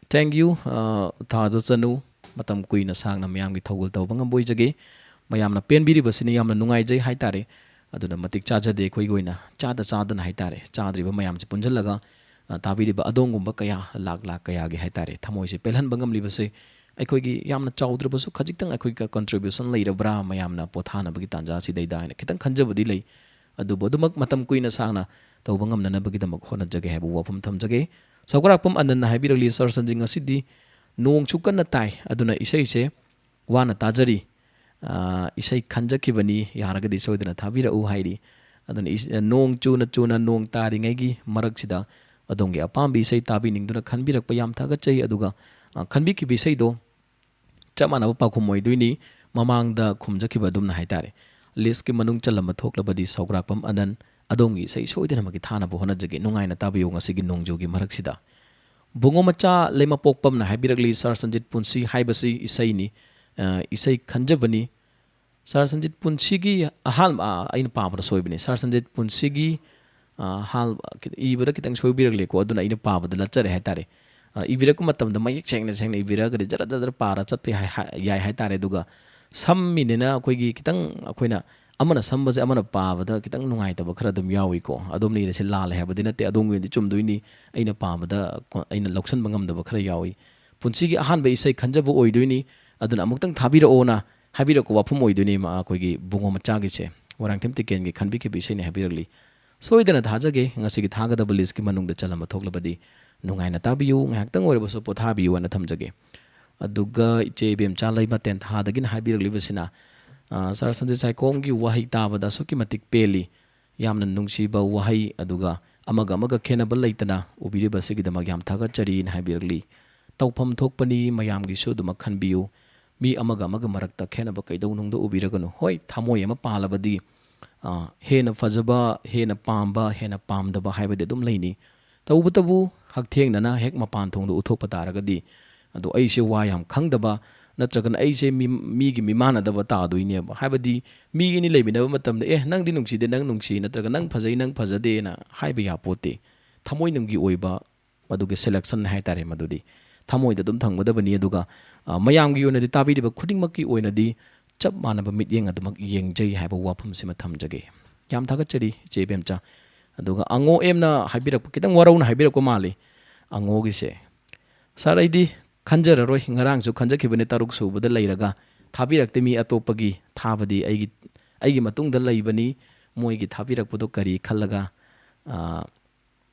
Thank you, ꯑ, ꯊꯥꯖ ꯆꯅꯨ, ꯃꯇꯝ ꯀꯨꯏꯅ ꯁꯥꯡꯅ ꯃꯌꯥꯝꯒꯤ ꯊꯧꯒꯜ ꯇꯧꯕ ꯉꯝꯕ ꯑꯣꯏꯖꯒꯦ꯫ ꯃꯌꯥꯝꯅ ꯄꯦꯟꯕꯤꯔꯤꯕꯁꯤꯅ ꯌꯥꯝꯅ ꯅꯨꯡꯉꯥꯏꯖꯩ ꯍꯥꯏꯇꯥꯔꯦ꯫ ꯑꯗꯨꯅ ꯃꯇꯤꯛ ꯆꯥꯖꯗꯦ ꯑꯩꯈꯣꯏꯒꯤ ꯑꯣꯏꯅ꯫ ꯆꯥꯗ ꯆꯥꯗꯅ ꯍꯥꯏꯇꯥꯔꯦ, ꯆꯥꯗ꯭ꯔꯤꯕ ꯃꯌꯥꯝꯁꯦ ꯄꯨꯟꯁꯤꯜꯂꯒ, ꯑ, ꯇꯥꯕꯤꯔꯤꯕ ꯑꯗꯣꯝꯒꯨꯝꯕ ꯀꯌꯥ, ꯂꯥꯛ ꯂꯥꯛ ꯀꯌꯥꯒꯤ ꯍꯥꯏꯇꯥꯔꯦ, ꯊꯃꯣꯏꯁꯦ ꯄꯦꯜꯍꯟꯕ ꯉꯝꯂꯤꯕꯁꯦ ꯑꯩꯈꯣꯏꯒꯤ ꯌꯥꯝꯅ ꯆꯥꯎꯗ꯭ꯔꯕꯁꯨ ꯈꯖꯤꯛꯇꯪ ꯑꯩꯈꯣꯏꯒꯤ contribution ꯂꯩꯔꯕ꯭ꯔꯥ ꯃꯌꯥꯝꯅ ꯄꯣꯊꯥꯅꯕꯒꯤ ꯇꯥꯟꯖꯥꯁꯤꯗꯩꯗ ꯍꯥꯏꯅ ꯈꯤꯇꯪ ꯈꯟꯖꯕꯗꯤ ꯂꯩ꯫ ꯑꯗꯨꯕꯨ ꯑꯗꯨꯃꯛ ꯃꯇꯝ ꯀꯨꯏꯅ ꯁꯥꯡꯅ ꯇꯧꯕ ꯉꯝꯅꯅꯕꯒꯤꯗꯃꯛ ꯍꯣꯠꯅꯖꯒꯦ ꯍꯥꯏꯕ ꯋꯥꯐꯝ ꯊꯝꯖꯒꯦ꯫ ꯁꯧꯒ꯭ꯔꯥꯛꯄꯝ ꯑꯅꯟꯅ ꯍꯥꯏꯕꯤꯔꯛꯂꯤ, "ꯁꯥꯔ ꯁꯟꯖꯤꯠ, ꯉꯁꯤꯗꯤ ꯅꯣꯡꯁꯨ ꯀꯟꯅ ꯇꯥꯏ, ꯑꯗꯨꯅ ꯏꯁꯩꯁꯦ ꯋꯥꯅ ꯇꯥꯖꯔꯤ꯫ ꯑ, ꯏꯁꯩ ꯈꯟꯖꯈꯤꯕꯅꯤ, ꯌꯥꯔꯒꯗꯤ ꯁꯣꯏꯗꯅ ꯊꯥꯕꯤꯔꯛꯎ" ꯍꯥꯏꯔꯤ꯫ ꯑꯗꯨꯅ ꯏꯁ-, ꯅꯣꯡ ꯆꯨꯅ ꯆꯨꯅ ꯅꯣꯡ ꯇꯥꯔꯤꯉꯩꯒꯤ ꯃꯔꯛꯁꯤꯗ ꯑꯗꯣꯝꯒꯤ ꯑꯄꯥꯝꯕ ꯏꯁꯩ ꯇꯥꯕꯤꯅꯤꯡꯗꯨꯅ ꯈꯟꯕꯤꯔꯛꯄ ꯌꯥꯝ ꯊꯥꯒꯠꯆꯩ꯫ ꯑꯗꯨꯒ, ꯑ, ꯈꯟꯕꯤꯈꯤꯕ ꯏꯁꯩꯗꯣ ꯆꯞ ꯃꯥꯟꯅꯕ ꯄꯥꯎꯈꯨꯝ ꯑꯣꯏꯗꯣꯏꯅꯤ, ꯃꯃꯥꯡꯗ ꯈꯨꯝꯖꯈꯤꯕ ꯑꯗꯨꯝꯅ ꯍꯥꯏꯇꯥꯔꯦ꯫ Listꯀꯤ ꯃꯅꯨꯡ ꯆꯜꯂꯝꯕ ꯊꯣꯛꯂꯕꯗꯤ ꯁꯧꯒ꯭ꯔꯥꯛꯄꯝ ꯑꯅꯟ, ꯑꯗꯣꯝꯒꯤ ꯏꯁꯩ ꯁꯣꯏꯗꯅꯃꯛꯀꯤ ꯊꯥꯅꯕ ꯍꯣꯠꯅꯖꯒꯦ꯫ ꯅꯨꯡꯉꯥꯏꯅ ꯇꯥꯕꯤꯌꯨ ꯉꯁꯤꯒꯤ ꯅꯣꯡꯖꯨꯒꯤ ꯃꯔꯛꯁꯤꯗ꯫ ꯕꯨꯡꯉꯣ ꯃꯆꯥ ꯂꯩꯃꯄꯣꯛꯄꯝꯅ ꯍꯥꯏꯕꯤꯔꯛꯂꯤ, "ꯁꯥꯔ ꯁꯟꯖꯤꯠ, ꯄꯨꯟꯁꯤ ꯍꯥꯏꯕꯁꯤ ꯏꯁꯩꯅꯤ, ꯑ, ꯏꯁꯩ ꯈꯟꯖꯕꯅꯤ"꯫ ꯁꯥꯔ ꯁꯟꯖꯤꯠ, ꯄꯨꯟꯁꯤꯒꯤ ꯑꯍꯥꯟꯕ, ꯑ, ꯑꯩꯅ ꯄꯥꯕꯗ ꯁꯣꯏꯕꯅꯤ꯫ ꯁꯥꯔ ꯁꯟꯖꯤꯠ, ꯄꯨꯟꯁꯤꯒꯤ, ꯑ, ꯍꯥꯜ-, ꯏꯕꯗ ꯈꯤꯇꯪ ꯁꯣꯏꯕꯤꯔꯛꯂꯦꯀꯣ, ꯑꯗꯨꯅ ꯑꯩꯅ ꯄꯥꯕꯗ ꯂꯠꯆꯔꯦ ꯍꯥꯏꯇꯥꯔꯦ꯫ ꯑ, ꯏꯕꯤꯔꯛꯄ ꯃꯇꯝꯗ ꯃꯌꯦꯛ ꯁꯦꯡꯅ ꯁꯦꯡꯅ ꯏꯕꯤꯔꯛꯑꯒꯗꯤ ꯖꯔ ꯖꯔ ꯖꯔ ꯄꯥꯔ ꯆꯠꯄ ꯌꯥꯏ ꯍꯥꯏ-, ꯌꯥꯏ ꯍꯥꯏꯇꯥꯔꯦ꯫ ꯑꯗꯨꯒ ꯁꯝꯃꯤꯅꯤꯅ ꯑꯩꯈꯣꯏꯒꯤ ꯈꯤꯇꯪ ꯑꯩꯈꯣꯏꯅ ꯑꯃꯅ ꯁꯝꯕꯁꯦ ꯑꯃꯅ ꯄꯥꯕꯗ ꯈꯤꯇꯪ ꯅꯨꯡꯉꯥꯏꯇꯕ ꯈꯔ ꯑꯗꯨꯝ ꯌꯥꯎꯏꯀꯣ꯫ ꯑꯗꯣꯝꯅ ꯏꯔꯤꯁꯦ ꯂꯥꯜꯂꯦ ꯍꯥꯏꯕꯗꯤ ꯅꯠꯇꯦ, ꯑꯗꯣꯝꯒꯤ ꯑꯣꯏꯅꯗꯤ ꯆꯨꯝꯗꯣꯏꯅꯤ꯫ ꯑꯩꯅ ꯄꯥꯕꯗ ꯀꯣ-, ꯑꯩꯅ ꯂꯧꯁꯟꯕ ꯉꯝꯗꯕ ꯈꯔ ꯌꯥꯎꯏ꯫ "ꯄꯨꯟꯁꯤꯒꯤ ꯑꯍꯥꯟꯕ ꯏꯁꯩ ꯈꯟꯖꯕ ꯑꯣꯏꯗꯣꯏꯅꯤ, ꯑꯗꯨꯅ ꯑꯃꯨꯛꯇꯪ ꯊꯥꯕꯤꯔꯛꯑꯣꯅ" ꯍꯥꯏꯕꯤꯔꯛꯄ ꯋꯥꯐꯝ ꯑꯣꯏꯗꯣꯏꯅꯤ, ꯃ-, ꯑꯩꯈꯣꯏꯒꯤ ꯕꯨꯡꯉꯣ ꯃꯆꯥꯒꯤꯁꯦ꯫ ꯃꯣꯏꯔꯥꯡꯊꯦꯝ ꯇꯤꯀꯦꯟꯒꯤ ꯈꯟꯕꯤꯈꯤꯕ ꯏꯁꯩꯅꯤ ꯍꯥꯏꯕꯤꯔꯛꯂꯤ꯫ ꯁꯣꯏꯗꯅ ꯊꯥꯖꯒꯦ, ꯉꯁꯤꯒꯤ ꯊꯥꯒꯗꯕ listꯀꯤ ꯃꯅꯨꯡꯗ ꯆꯜꯂꯝꯕ ꯊꯣꯛꯂꯕꯗꯤ ꯅꯨꯡꯉꯥꯏꯅ ꯇꯥꯕꯤꯌꯨ, ꯉꯥꯏꯍꯥꯛꯇꯪ ꯑꯣꯏꯔꯕꯁꯨ ꯄꯣꯊꯥꯕꯤꯌꯨ ꯍꯥꯏꯅ ꯊꯝꯖꯒꯦ꯫ ꯑꯗꯨꯒ ꯏꯆꯦ ꯏꯕꯦꯝꯆꯥ ꯂꯩꯃꯇꯦꯟ ꯊꯥꯗꯒꯤꯅ ꯍꯥꯏꯕꯤꯔꯛꯂꯤꯕꯁꯤꯅ, ꯑ, "ꯁꯥꯔ ꯁꯟꯖꯤꯠ ꯁꯥꯏꯈꯣꯝꯒꯤ ꯋꯥꯍꯩ ꯇꯥꯕꯗ ꯑꯁꯨꯛꯀꯤ ꯃꯇꯤꯛ ꯄꯦꯜꯂꯤ꯫ ꯌꯥꯝꯅ ꯅꯨꯡꯁꯤꯕ ꯋꯥꯍꯩ, ꯑꯗꯨꯒ ꯑꯃꯒ ꯑꯃꯒ ꯈꯦꯠꯅꯕ ꯂꯩꯇꯅ ꯎꯕꯤꯔꯤꯕꯁꯤꯒꯤꯗꯃꯛ ꯌꯥꯝ ꯊꯥꯒꯠꯆꯔꯤꯅ" ꯍꯥꯏꯕꯤꯔꯛꯂꯤ꯫ "ꯇꯧꯐꯝ ꯊꯣꯛꯄꯅꯤ, ꯃꯌꯥꯝꯒꯤꯁꯨ ꯑꯗꯨꯃꯛ ꯈꯟꯕꯤꯌꯨ꯫ ꯃꯤ ꯑꯃꯒ ꯑꯃꯒ ꯃꯔꯛꯇ ꯈꯦꯠꯅꯕ ꯀꯩꯗꯧꯅꯨꯡꯗ ꯎꯕꯤꯔꯒꯅꯨ꯫ ꯍꯣꯏ, ꯊꯃꯣꯏ ꯑꯃ ꯄꯥꯜꯂꯕꯗꯤ, ꯑ, ꯍꯦꯟꯅ ꯐꯖꯕ, ꯍꯦꯟꯅ ꯄꯥꯝꯕ, ꯍꯦꯟꯅ ꯄꯥꯝꯗꯕ ꯍꯥꯏꯕꯗꯤ ꯑꯗꯨꯝ ꯂꯩꯅꯤ꯫ ꯇꯧꯕꯇꯕꯨ ꯍꯛꯊꯦꯡꯅꯅ ꯍꯦꯛ ꯃꯄꯥꯟ ꯊꯣꯡꯗ ꯎꯠꯊꯣꯛꯄ ꯇꯥꯔꯒꯗꯤ, ꯑꯗꯣ ꯑꯩꯁꯦ ꯋꯥ ꯌꯥꯝ ꯈꯪꯗꯕ, ꯅꯠꯇ꯭ꯔꯒꯅ ꯑꯩꯁꯦ ꯃꯤ-, ꯃꯤꯒꯤ ꯃꯤꯃꯥꯟꯅꯗꯕ ꯇꯥꯗꯣꯏꯅꯦꯕ"꯫ ꯍꯥꯏꯕꯗꯤ ꯃꯤ ꯑꯅꯤ ꯂꯩꯃꯤꯟꯅꯕ ꯃꯇꯝꯗ, "ꯑꯦ, ꯅꯪꯗꯤ ꯅꯨꯡꯁꯤꯗꯦ, ꯅꯪ ꯅꯨꯡꯁꯤ", ꯅꯠꯇ꯭ꯔꯒ "ꯅꯪ ꯐꯖꯩ, ꯅꯪ ꯐꯖꯗꯦꯅ" ꯍꯥꯏꯕ ꯌꯥꯄꯣꯠꯇꯦ꯫ ꯊꯃꯣꯏꯅꯨꯡꯒꯤ ꯑꯣꯏꯕ ꯃꯗꯨꯒꯤ selection ꯍꯥꯏꯇꯥꯔꯦ, ꯃꯗꯨꯗꯤ ꯊꯃꯣꯏꯗ ꯑꯗꯨꯝ ꯊꯝꯒꯗꯕꯅꯤ꯫ ꯑꯗꯨꯒ, ꯑ, ꯃꯌꯥꯝꯒꯤ ꯑꯣꯏꯅꯗꯤ, ꯇꯥꯕꯤꯔꯤꯕ ꯈꯨꯗꯤꯡꯃꯛꯀꯤ ꯑꯣꯏꯅꯗꯤ ꯆꯞ ꯃꯥꯟꯅꯕ ꯃꯤꯠꯌꯦꯡ ꯑꯗꯨꯃꯛ ꯌꯦꯡꯖꯩ ꯍꯥꯏꯕ ꯋꯥꯐꯝꯁꯤꯃ ꯊꯝꯖꯒꯦ꯫ ꯌꯥꯝ ꯊꯥꯒꯠꯆꯔꯤ ꯏꯆꯦ ꯏꯕꯦꯝꯆꯥ꯫ ꯑꯗꯨꯒ ꯑꯉꯣ ꯑꯦꯝꯅ ꯍꯥꯏꯕꯤꯔꯛꯄ, ꯈꯤꯇꯪ ꯋꯥꯔꯧꯅ ꯍꯥꯏꯕꯤꯔꯛꯄ ꯃꯥꯜꯂꯤ ꯑꯉꯣꯒꯤꯁꯦ꯫ "ꯁꯥꯔ, ꯑꯩꯗꯤ ꯈꯟꯖꯔꯔꯣꯏ, ꯉꯔꯥꯡꯁꯨ ꯈꯟꯖꯈꯤꯕꯅꯦ, ꯇꯔꯨꯛ ꯁꯨꯕꯗ ꯂꯩꯔꯒ ꯊꯥꯕꯤꯔꯛꯇꯦ, ꯃꯤ ꯑꯇꯣꯞꯄꯒꯤ ꯊꯥꯕꯗꯤ ꯑꯩꯒꯤ, ꯑꯩꯒꯤ ꯃꯇꯨꯡꯗ ꯂꯩꯕꯅꯤ, ꯃꯣꯏꯒꯤ ꯊꯥꯕꯤꯔꯛꯄꯗꯣ ꯀꯔꯤ ꯈꯜꯂꯒ, ꯑ,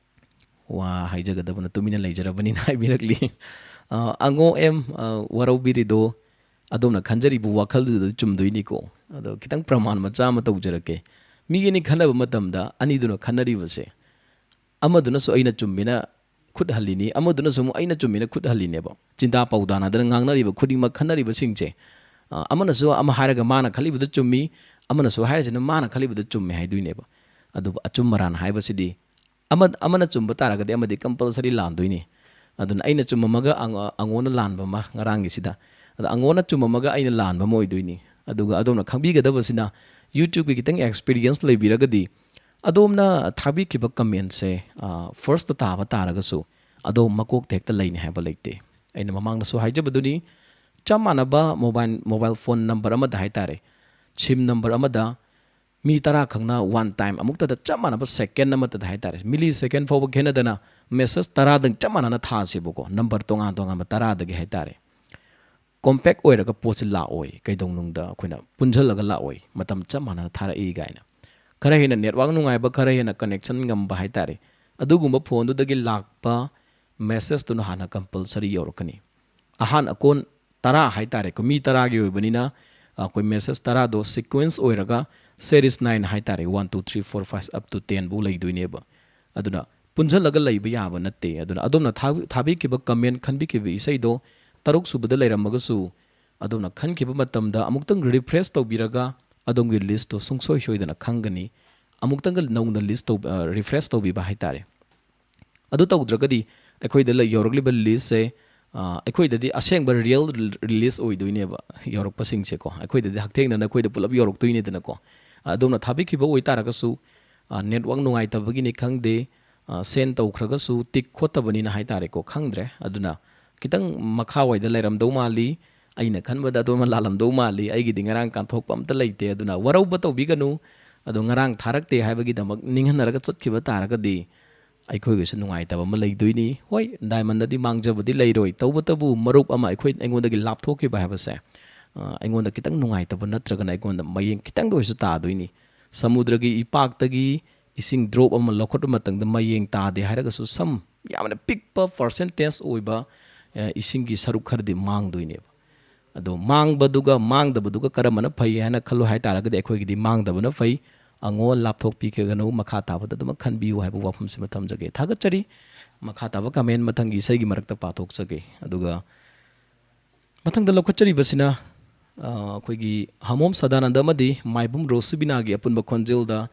ꯋꯥ ꯍꯥꯏꯖꯒꯗꯕꯅꯣ, ꯇꯨꯃꯤꯟꯅ ꯂꯩꯖꯔꯕꯅꯤꯅ" ꯍꯥꯏꯕꯤꯔꯛꯂꯤ꯫ ꯑ, ꯑꯉꯣ ꯑꯦꯝ, ꯑ, ꯋꯥꯔꯧꯕꯤꯔꯤꯗꯣ ꯑꯗꯣꯝꯅ ꯈꯟꯖꯔꯤꯕ ꯋꯥꯈꯜꯗꯨꯗ ꯆꯨꯝꯗꯣꯏꯅꯤꯀꯣ꯫ ꯑꯗꯣ ꯈꯤꯇꯪ ꯄ꯭ꯔꯃꯥꯟ ꯃꯆꯥ ꯑꯃ ꯇꯧꯖꯔꯛꯀꯦ꯫ ꯃꯤꯒꯤ ꯑꯅꯤ ꯈꯟꯅꯕ ꯃꯇꯝꯗ ꯑꯅꯤꯗꯨꯅ ꯈꯟꯅꯔꯤꯕꯁꯦ, ꯑꯃꯗꯨꯅꯁꯨ ꯑꯩꯅ ꯆꯨꯝꯃꯤꯅ ꯈꯨꯠ ꯍꯜꯂꯤꯅꯤ, ꯑꯃꯗꯨꯅꯁꯨ ꯑꯃꯨꯛ ꯑꯩꯅ ꯆꯨꯝꯃꯤꯅ ꯈꯨꯠ ꯍꯜꯂꯤꯅꯦꯕ꯫ ꯆꯤꯟꯗꯥ ꯄꯥꯎꯗꯥꯅꯗꯅ ꯉꯥꯡꯅꯔꯤꯕ ꯈꯨꯗꯤꯡꯃꯛ, ꯈꯟꯅꯔꯤꯕꯁꯤꯡꯁꯦ, ꯑ, ꯑꯃꯅꯁꯨ ꯑꯃ ꯍꯥꯏꯔꯒ ꯃꯥꯅ ꯈꯜꯂꯤꯕꯗ ꯆꯨꯝꯃꯤ, ꯑꯃꯅꯁꯨ ꯍꯥꯏꯔꯤꯁꯤꯅ ꯃꯥꯅ ꯈꯜꯂꯤꯕꯗ ꯆꯨꯝꯃꯦ ꯍꯥꯏꯗꯣꯏꯅꯦꯕ꯫ ꯑꯗꯨꯕꯨ ꯑꯆꯨꯝ ꯑꯔꯥꯟ ꯍꯥꯏꯕꯁꯤꯗꯤ ꯑꯃ, ꯑꯃꯅ ꯆꯨꯝꯕ ꯇꯥꯔꯒꯗꯤ ꯑꯃꯗꯤ compulsory ꯂꯥꯟꯗꯣꯏꯅꯤ꯫ ꯑꯗꯨꯅ ꯑꯩꯅ ꯆꯨꯝꯃꯝꯃꯒ ꯑꯉ-, ꯑꯉꯣꯟꯅ ꯂꯥꯟꯕ ꯑꯃ ꯉꯔꯥꯡꯒꯤꯁꯤꯗ, ꯑꯗ ꯑꯉꯣꯟꯅ ꯆꯨꯝꯃꯝꯃꯒ ꯑꯩꯅ ꯂꯥꯟꯕ ꯑꯃ ꯑꯣꯏꯗꯣꯏꯅꯤ꯫ ꯑꯗꯨꯒ ꯑꯗꯣꯝꯅ ꯈꯪꯕꯤꯒꯗꯕꯁꯤꯅ, YouTubeꯀꯤ ꯈꯤꯇꯪ experience ꯂꯩꯕꯤꯔꯒꯗꯤ, ꯑꯗꯣꯝꯅ ꯊꯥꯕꯤꯈꯤꯕ commentꯁꯦ, ꯑ, firstꯇ ꯇꯥꯕ ꯇꯥꯔꯒꯁꯨ, ꯑꯗꯣꯝ ꯃꯀꯣꯛꯇ ꯍꯦꯛꯇ ꯂꯩꯅꯤ ꯍꯥꯏꯕ ꯂꯩꯇꯦ꯫ ꯑꯩꯅ ꯃꯃꯥꯡꯗꯁꯨ ꯍꯥꯏꯖꯕꯗꯨꯅꯤ, ꯆꯞ ꯃꯥꯟꯅꯕ mobile, mobile phone number ꯑꯃꯗ ꯍꯥꯏꯇꯥꯔꯦ, SIM number ꯑꯃꯗ ꯃꯤ ꯇꯔꯥ ꯈꯛꯅ one time ꯑꯃꯨꯛꯇꯗ, ꯆꯞ ꯃꯥꯟꯅꯕ second ꯑꯃꯠꯇꯗ ꯍꯥꯏꯇꯥꯔꯦ, millisecond ꯐꯥꯎꯕ ꯈꯦꯠꯅꯗꯅ message ꯇꯔꯥꯗꯪ ꯆꯞ ꯃꯥꯟꯅꯅ ꯊꯥꯁꯦꯕꯀꯣ, number ꯇꯣꯉꯥꯟ ꯇꯣꯉꯥꯟꯕ ꯇꯔꯥꯗꯒꯤ ꯍꯥꯏꯇꯥꯔꯦ꯫ Compact ꯑꯣꯏꯔꯒ ꯄꯣꯠꯁꯦ ꯂꯥꯛꯑꯣꯏ, ꯀꯩꯗꯧꯅꯨꯡꯗ ꯑꯩꯈꯣꯏꯅ ꯄꯨꯟꯁꯤꯜꯂꯒ ꯂꯥꯛꯑꯣꯏ, ꯃꯇꯝ ꯆꯞ ꯃꯥꯟꯅꯅ ꯊꯥꯔꯛꯏ ꯀꯥꯏꯅ꯫ ꯈꯔ ꯍꯦꯟꯅ network ꯅꯨꯡꯉꯥꯏꯕ, ꯈꯔ ꯍꯦꯟꯅ connection ꯉꯝꯕ ꯍꯥꯏꯇꯥꯔꯦ, ꯑꯗꯨꯒꯨꯝꯕ phoneꯗꯨꯗꯒꯤ ꯂꯥꯛꯄ messageꯇꯨꯅ ꯍꯥꯟꯅ compulsory ꯌꯧꯔꯛꯀꯅꯤ꯫ ꯑꯍꯥꯟ ꯑꯀꯣꯟ ꯇꯔꯥ ꯍꯥꯏꯇꯥꯔꯦꯀꯣ, ꯃꯤ ꯇꯔꯥꯒꯤ ꯑꯣꯏꯕꯅꯤꯅ, ꯑꯩꯈꯣꯏ message ꯇꯔꯥꯗꯣ sequence ꯑꯣꯏꯔꯒ series nine ꯍꯥꯏꯇꯥꯔꯦ, one, two, three, four, five, up to ten ꯐꯥꯎ ꯂꯩꯗꯣꯏꯅꯦꯕ꯫ ꯑꯗꯨꯅ ꯄꯨꯟꯁꯤꯜꯂꯒ ꯂꯩꯕ ꯌꯥꯕ ꯅꯠꯇꯦ꯫ ꯑꯗꯨꯅ ꯑꯗꯣꯝꯅ ꯊꯥ-, ꯊꯥꯕꯤꯈꯤꯕ comment, ꯈꯟꯕꯤꯈꯤꯕ ꯏꯁꯩꯗꯣ ꯇꯔꯨꯛ ꯁꯨꯕꯗ ꯂꯩꯔꯝꯃꯒꯁꯨ, ꯑꯗꯣꯝꯅ ꯈꯟꯈꯤꯕ ꯃꯇꯝꯗ ꯑꯃꯨꯛꯇꯪ refresh ꯇꯧꯕꯤꯔꯒ ꯑꯗꯣꯝꯒꯤ listꯇꯣ ꯁꯨꯡꯁꯣꯏ ꯁꯣꯏꯗꯅ ꯈꯪꯒꯅꯤ꯫ ꯑꯃꯨꯛꯇꯪꯒ ꯅꯧꯅ list ꯇꯧ-, ꯑ, refresh ꯇꯧꯕꯤꯕ ꯍꯥꯏꯇꯥꯔꯦ꯫ ꯑꯗꯨ ꯇꯧꯗ꯭ꯔꯒꯗꯤ ꯑꯩꯈꯣꯏꯗ ꯂꯩ-, ꯌꯧꯔꯛꯂꯤꯕ listꯁꯦ, ꯑ, ꯑꯩꯈꯣꯏꯗꯗꯤ ꯑꯁꯦꯡꯕ real list ꯑꯣꯏꯗꯣꯏꯅꯦꯕ ꯌꯧꯔꯛꯄꯁꯤꯡꯁꯦꯀꯣ꯫ ꯑꯩꯈꯣꯏꯗꯗꯤ ꯍꯛꯊꯦꯡꯅꯅ ꯑꯩꯈꯣꯏꯗ ꯄꯨꯂꯞ ꯌꯧꯔꯛꯇꯣꯏꯅꯤꯗꯅꯀꯣ꯫ ꯑꯗꯣꯝꯅ ꯊꯥꯕꯤꯈꯤꯕ ꯑꯣꯏꯇꯥꯔꯒꯁꯨ, ꯑ, network ꯅꯨꯡꯉꯥꯏꯇꯕꯒꯤꯅꯤ ꯈꯪꯗꯦ, ꯑ, send ꯇꯧꯈ꯭ꯔꯒꯁꯨ tick ꯈꯣꯠꯇꯕꯅꯤꯅ ꯍꯥꯏꯇꯥꯔꯦꯀꯣ, ꯈꯪꯗ꯭ꯔꯦ꯫ ꯑꯗꯨꯅ ꯈꯤꯇꯪ ꯃꯈꯥꯋꯥꯏꯗ ꯂꯩꯔꯝꯗꯧ ꯃꯥꯜꯂꯤ꯫ ꯑꯩꯅ ꯈꯟꯕꯗ ꯑꯗꯣꯝꯅ ꯂꯥꯜꯂꯝꯗꯧ ꯃꯥꯜꯂꯤ꯫ ꯑꯩꯒꯤꯗꯤ ꯉꯔꯥꯡ ꯀꯥꯟꯊꯣꯛꯄ ꯑꯝꯇ ꯂꯩꯇꯦ꯫ ꯑꯗꯨꯅ ꯋꯥꯔꯧꯕ ꯇꯧꯕꯤꯒꯅꯨ꯫ ꯑꯗꯣ ꯉꯔꯥꯡ ꯊꯥꯔꯛꯇꯦ ꯍꯥꯏꯕꯒꯤꯗꯃꯛ ꯅꯤꯡꯍꯟꯅꯔꯒ ꯆꯠꯈꯤꯕ ꯇꯥꯔꯒꯗꯤ ꯑꯩꯈꯣꯏꯒꯤꯁꯨ ꯅꯨꯡꯉꯥꯏꯇꯕ ꯑꯃ ꯂꯩꯗꯣꯏꯅꯤ꯫ ꯍꯣꯏ, ꯗꯥꯏꯃꯟꯗꯗꯤ ꯃꯥꯡꯖꯕꯗꯤ ꯂꯩꯔꯣꯏ, ꯇꯧꯕꯇꯕꯨ ꯃꯔꯨꯞ ꯑꯃ ꯑꯩꯈꯣꯏ, ꯑꯩꯉꯣꯟꯗꯒꯤ ꯂꯥꯞꯊꯣꯛꯈꯤꯕ ꯍꯥꯏꯕꯁꯦ, ꯑ, ꯑꯩꯉꯣꯟꯗ ꯈꯤꯇꯪ ꯅꯨꯡꯉꯥꯏꯇꯕ ꯅꯠꯇ꯭ꯔꯒꯅ ꯑꯩꯉꯣꯟꯗ ꯃꯌꯦꯡ ꯈꯤꯇꯪꯗ ꯑꯣꯏꯔꯁꯨ ꯇꯥꯗꯣꯏꯅꯤ꯫ ꯁꯃꯨꯗ꯭ꯔꯒꯤ ꯏꯄꯥꯛꯇꯒꯤ ꯏꯁꯤꯡ drop ꯑꯃ ꯂꯧꯈꯠꯄ ꯃꯇꯝꯗ ꯃꯌꯦꯡ ꯇꯥꯗꯦ ꯍꯥꯏꯔꯒꯁꯨ, ꯁꯝ ꯌꯥꯝꯅ ꯄꯤꯛꯄ percentage ꯑꯣꯏꯕ, ꯑ, ꯏꯁꯤꯡꯒꯤ ꯁꯔꯨꯛ ꯈꯔꯗꯤ ꯃꯥꯡꯗꯣꯏꯅꯦꯕ꯫ ꯑꯗꯣ ꯃꯥꯡꯕꯗꯨꯒ ꯃꯥꯡꯗꯕꯗꯨꯒ ꯀꯔꯝꯕꯅ ꯐꯩ ꯍꯥꯏꯅ ꯈꯜꯂꯣ ꯍꯥꯏ ꯇꯥꯔꯒꯗꯤ, ꯑꯩꯈꯣꯏꯒꯤꯗꯤ ꯃꯥꯡꯗꯕꯅ ꯐꯩ꯫ ꯑꯉꯣ ꯂꯥꯞꯊꯣꯛꯄꯤꯈꯤꯒꯅꯨ, ꯃꯈꯥ ꯇꯥꯕꯗ ꯑꯗꯨꯃꯛ ꯈꯟꯕꯤꯌꯨ ꯍꯥꯏꯕ ꯋꯥꯐꯝꯁꯤꯃ ꯊꯝꯖꯒꯦ꯫ ꯊꯥꯒꯠꯆꯔꯤ꯫ ꯃꯈꯥ ꯇꯥꯕ comment ꯃꯊꯪꯒꯤ ꯏꯁꯩꯒꯤ ꯃꯔꯛꯇ ꯄꯥꯊꯣꯛꯆꯒꯦ꯫ ꯑꯗꯨꯒ ꯃꯊꯪꯗ ꯂꯧꯈꯠꯆꯔꯤꯕꯁꯤꯅ, ꯑ, ꯑꯩꯈꯣꯏꯒꯤ ꯍꯃꯣꯝ ꯁꯗꯥꯅꯟꯗ ꯑꯃꯗꯤ ꯃꯥꯏꯕꯝ ꯔꯣꯁꯤꯕꯤꯅꯥꯒꯤ ꯑꯄꯨꯟꯕ ꯈꯣꯟꯖꯦꯜꯗ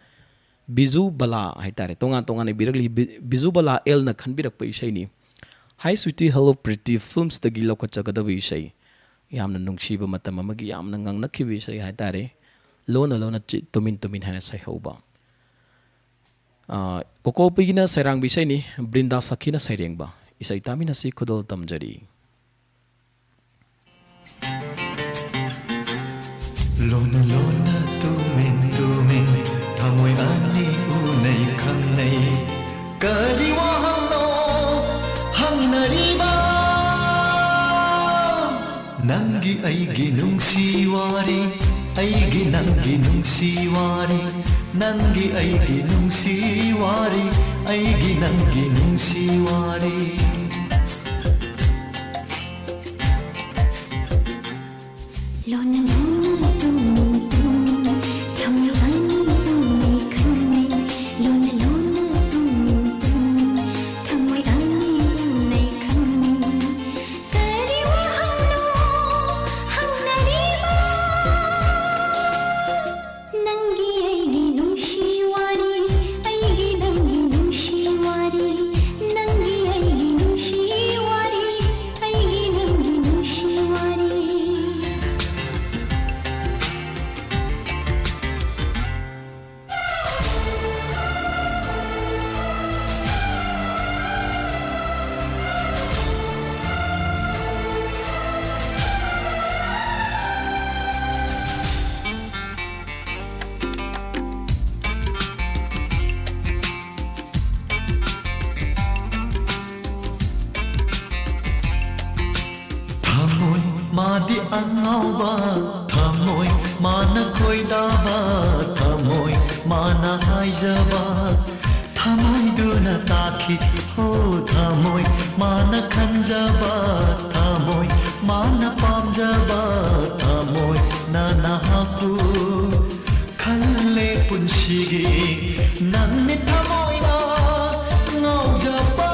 ꯕꯤꯖꯨ ꯕꯂꯥ ꯍꯥꯏꯇꯥꯔꯦ, ꯇꯣꯉꯥꯟ ꯇꯣꯉꯥꯟꯅ ꯏꯕꯤꯔꯛꯂꯤ꯫ ꯕꯤ-, ꯕꯤꯖꯨ ꯕꯂꯥ ꯑꯦꯜꯅ ꯈꯟꯕꯤꯔꯛꯄ ꯏꯁꯩꯅꯤ꯫ Hi Sweetie Hello Pretty filmꯁꯇꯒꯤ ꯂꯧꯈꯠꯆꯒꯗꯕ ꯏꯁꯩ, ꯌꯥꯝꯅ ꯅꯨꯡꯁꯤꯕ ꯃꯇꯝ ꯑꯃꯒꯤ ꯌꯥꯝꯅ ꯉꯥꯡꯅꯈꯤꯕ ꯏꯁꯩ ꯍꯥꯏꯇꯥꯔꯦ, ꯂꯣꯟꯅ ꯂꯣꯟꯅ ꯆꯤ-, ꯇꯨꯃꯤꯟ ꯇꯨꯃꯤꯟ ꯍꯥꯏꯅ ꯁꯩꯍꯧꯕ꯫ ꯑ, ꯀꯣꯀꯣꯄꯤꯒꯤꯅ ꯁꯩꯔꯥꯡꯕ ꯏꯁꯩꯅꯤ, ꯕ꯭ꯔꯤꯟꯗꯥ ꯁꯈꯤꯅ ꯁꯩꯔꯦꯡꯕ꯫ ꯏꯁꯩ ꯇꯥꯃꯤꯟꯅꯁꯤ, ꯈꯨꯗꯣꯜ ꯇꯝꯖꯔꯤ꯫ ꯂꯣꯟꯅ ꯂꯣꯟꯅ ꯇꯨꯃꯤꯟ ꯇꯨꯃꯤꯟ ꯊꯃꯣꯏ ꯑꯅꯤ ꯎꯅꯩ ꯈꯪꯅꯩ꯫ ꯀꯔꯤ ꯋꯥꯍꯪꯅꯣ ꯍꯪꯅꯔꯤꯕ? ꯅꯪꯒꯤ ꯑꯩꯒꯤ ꯅꯨꯡꯁꯤ ꯋꯥꯔꯤ, ꯑꯩꯒꯤ ꯅꯪꯒꯤ ꯅꯨꯡꯁꯤ ꯋꯥꯔꯤ, ꯅꯪꯒꯤ ꯑꯩꯒꯤ ꯅꯨꯡꯁꯤ ꯋꯥꯔꯤ, ꯑꯩꯒꯤ ꯅꯪꯒꯤ ꯅꯨꯡꯁꯤ ꯋꯥꯔꯤ꯫ ꯂꯣꯟꯅ ꯂꯣꯟꯅ ꯇꯨꯃꯤꯟ ꯇꯨꯃꯤꯟ ꯊꯃꯣꯏ ꯑꯅꯤ ꯎꯅꯩ ꯈꯪꯅꯩ꯫ ꯂꯣꯟꯅ ꯂꯣꯟꯅ ꯇꯨꯃꯤꯟ ꯇꯨꯃꯤꯟ ꯊꯃꯣꯏ ꯑꯅꯤ ꯎꯅꯩ ꯈꯪꯅꯩ꯫ ꯀꯔꯤ ꯋꯥꯍꯪꯅꯣ ꯍꯪꯅꯔꯤꯕ? ꯅꯪꯒꯤ ꯑꯩꯒꯤ ꯅꯨꯡꯁꯤ ꯋꯥꯔꯤ, ꯑꯩꯒꯤ ꯅꯪꯒꯤ ꯅꯨꯡꯁꯤ ꯋꯥꯔꯤ, ꯅꯪꯒꯤ ꯑꯩꯒꯤ ꯅꯨꯡꯁꯤ ꯋꯥꯔꯤ, ꯑꯩꯒꯤ ꯅꯪꯒꯤ ꯅꯨꯡꯁꯤ ꯋꯥꯔꯤ꯫ ꯑꯉꯥꯎꯕ ꯊꯃꯣꯏ, ꯃꯥꯅ ꯈꯣꯏꯗꯥꯕ ꯊꯃꯣꯏ, ꯃꯥꯅ ꯍꯥꯏꯖꯕ ꯊꯃꯣꯏꯗꯨꯅ ꯇꯥꯈꯤ꯫ ꯍꯣ ꯊꯃꯣꯏ, ꯃꯥꯅ ꯈꯟꯖꯕ ꯊꯃꯣꯏ, ꯃꯥꯅ ꯄꯥꯝꯖꯕ ꯊꯃꯣꯏ, ꯅꯅꯍꯥꯛꯄꯨ ꯈꯜꯂꯦ ꯄꯨꯟꯁꯤꯒꯤ꯫ ꯅꯪꯅꯤ ꯊꯃꯣꯏꯅ ꯉꯥꯎꯖꯕ꯫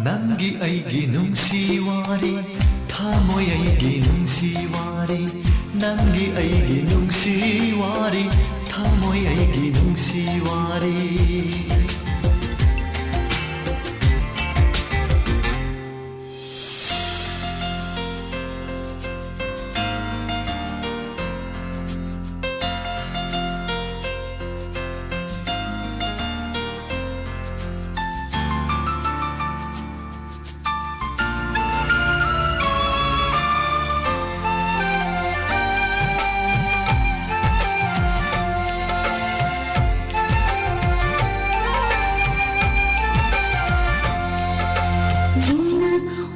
ꯅꯪꯒꯤ ꯑꯩꯒꯤ ꯅꯨꯡꯁꯤ ꯋꯥꯔꯤ, ꯊꯃꯣꯏ ꯑꯩꯒꯤ ꯅꯨꯡꯁꯤ ꯋꯥꯔꯤ, ꯅꯪꯒꯤ ꯑꯩꯒꯤ ꯅꯨꯡꯁꯤ ꯋꯥꯔꯤ, ꯊꯃꯣꯏ ꯑꯩꯒꯤ ꯅꯨꯡꯁꯤ ꯋꯥꯔꯤ꯫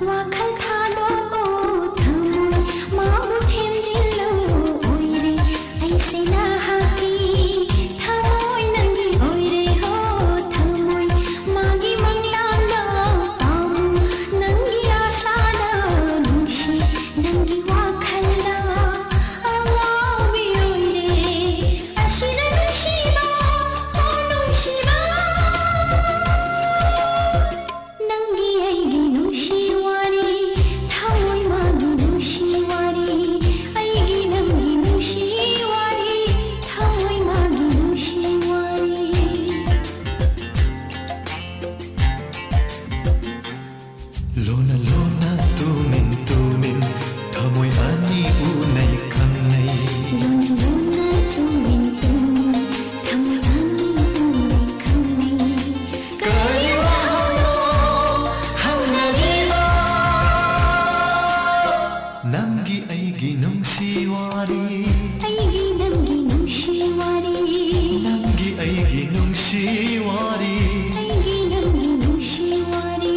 ꯋꯥꯈꯜ ꯊꯥꯗꯣꯛꯑꯣ ꯊꯃꯣꯏ, ꯃꯥꯕꯨ ꯊꯦꯝꯖꯤꯜꯂꯨ ꯑꯣꯏꯔꯦ ꯑꯩꯁꯦ ꯅꯍꯥꯛꯀꯤ꯫ ꯊꯃꯣꯏ ꯅꯪꯒꯤ ꯑꯣꯏꯔꯦ ꯍꯣ ꯊꯃꯣꯏ, ꯃꯥꯒꯤ ꯃꯪꯂꯥꯟꯗ ꯄꯥꯝꯃꯨ, ꯅꯪꯒꯤ ꯑꯁꯥꯗ ꯅꯨꯡꯁꯤ, ꯅꯪꯒꯤ ꯋꯥꯈꯜꯗ ꯑꯉꯥꯎꯕꯤ ꯑꯣꯏꯔꯦ꯫ ꯑꯁꯤꯅ ꯅꯨꯡꯁꯤꯕ, ꯑꯣ ꯅꯨꯡꯁꯤꯕ꯫ ꯅꯪꯒꯤ ꯑꯩꯒꯤ ꯅꯨꯡꯁꯤ ꯋꯥꯔꯤ, ꯊꯃꯣꯏ ꯃꯥꯒꯤ ꯅꯨꯡꯁꯤ ꯋꯥꯔꯤ, ꯑꯩꯒꯤ ꯅꯪꯒꯤ ꯅꯨꯡꯁꯤ ꯋꯥꯔꯤ, ꯊꯃꯣꯏ ꯃꯥꯒꯤ ꯅꯨꯡꯁꯤ ꯋꯥꯔꯤ꯫ ꯂꯣꯟꯅ ꯂꯣꯟꯅ ꯇꯨꯃꯤꯟ ꯇꯨꯃꯤꯟ ꯊꯃꯣꯏ ꯑꯅꯤ ꯎꯅꯩ ꯈꯪꯅꯩ꯫ ꯂꯣꯟꯅ ꯂꯣꯟꯅ ꯇꯨꯃꯤꯟ ꯇꯨꯃꯤꯟ ꯊꯃꯣꯏ ꯑꯅꯤ ꯎꯅꯩ ꯈꯪꯅꯩ꯫ ꯀꯔꯤ ꯋꯥꯍꯪꯅꯣ ꯍꯪꯅꯔꯤꯕ? ꯅꯪꯒꯤ ꯑꯩꯒꯤ ꯅꯨꯡꯁꯤ ꯋꯥꯔꯤ꯫ ꯑꯩꯒꯤ ꯅꯪꯒꯤ ꯅꯨꯡꯁꯤ ꯋꯥꯔꯤ꯫ ꯅꯪꯒꯤ ꯑꯩꯒꯤ ꯅꯨꯡꯁꯤ ꯋꯥꯔꯤ꯫ ꯑꯩꯒꯤ ꯅꯪꯒꯤ ꯅꯨꯡꯁꯤ ꯋꯥꯔꯤ꯫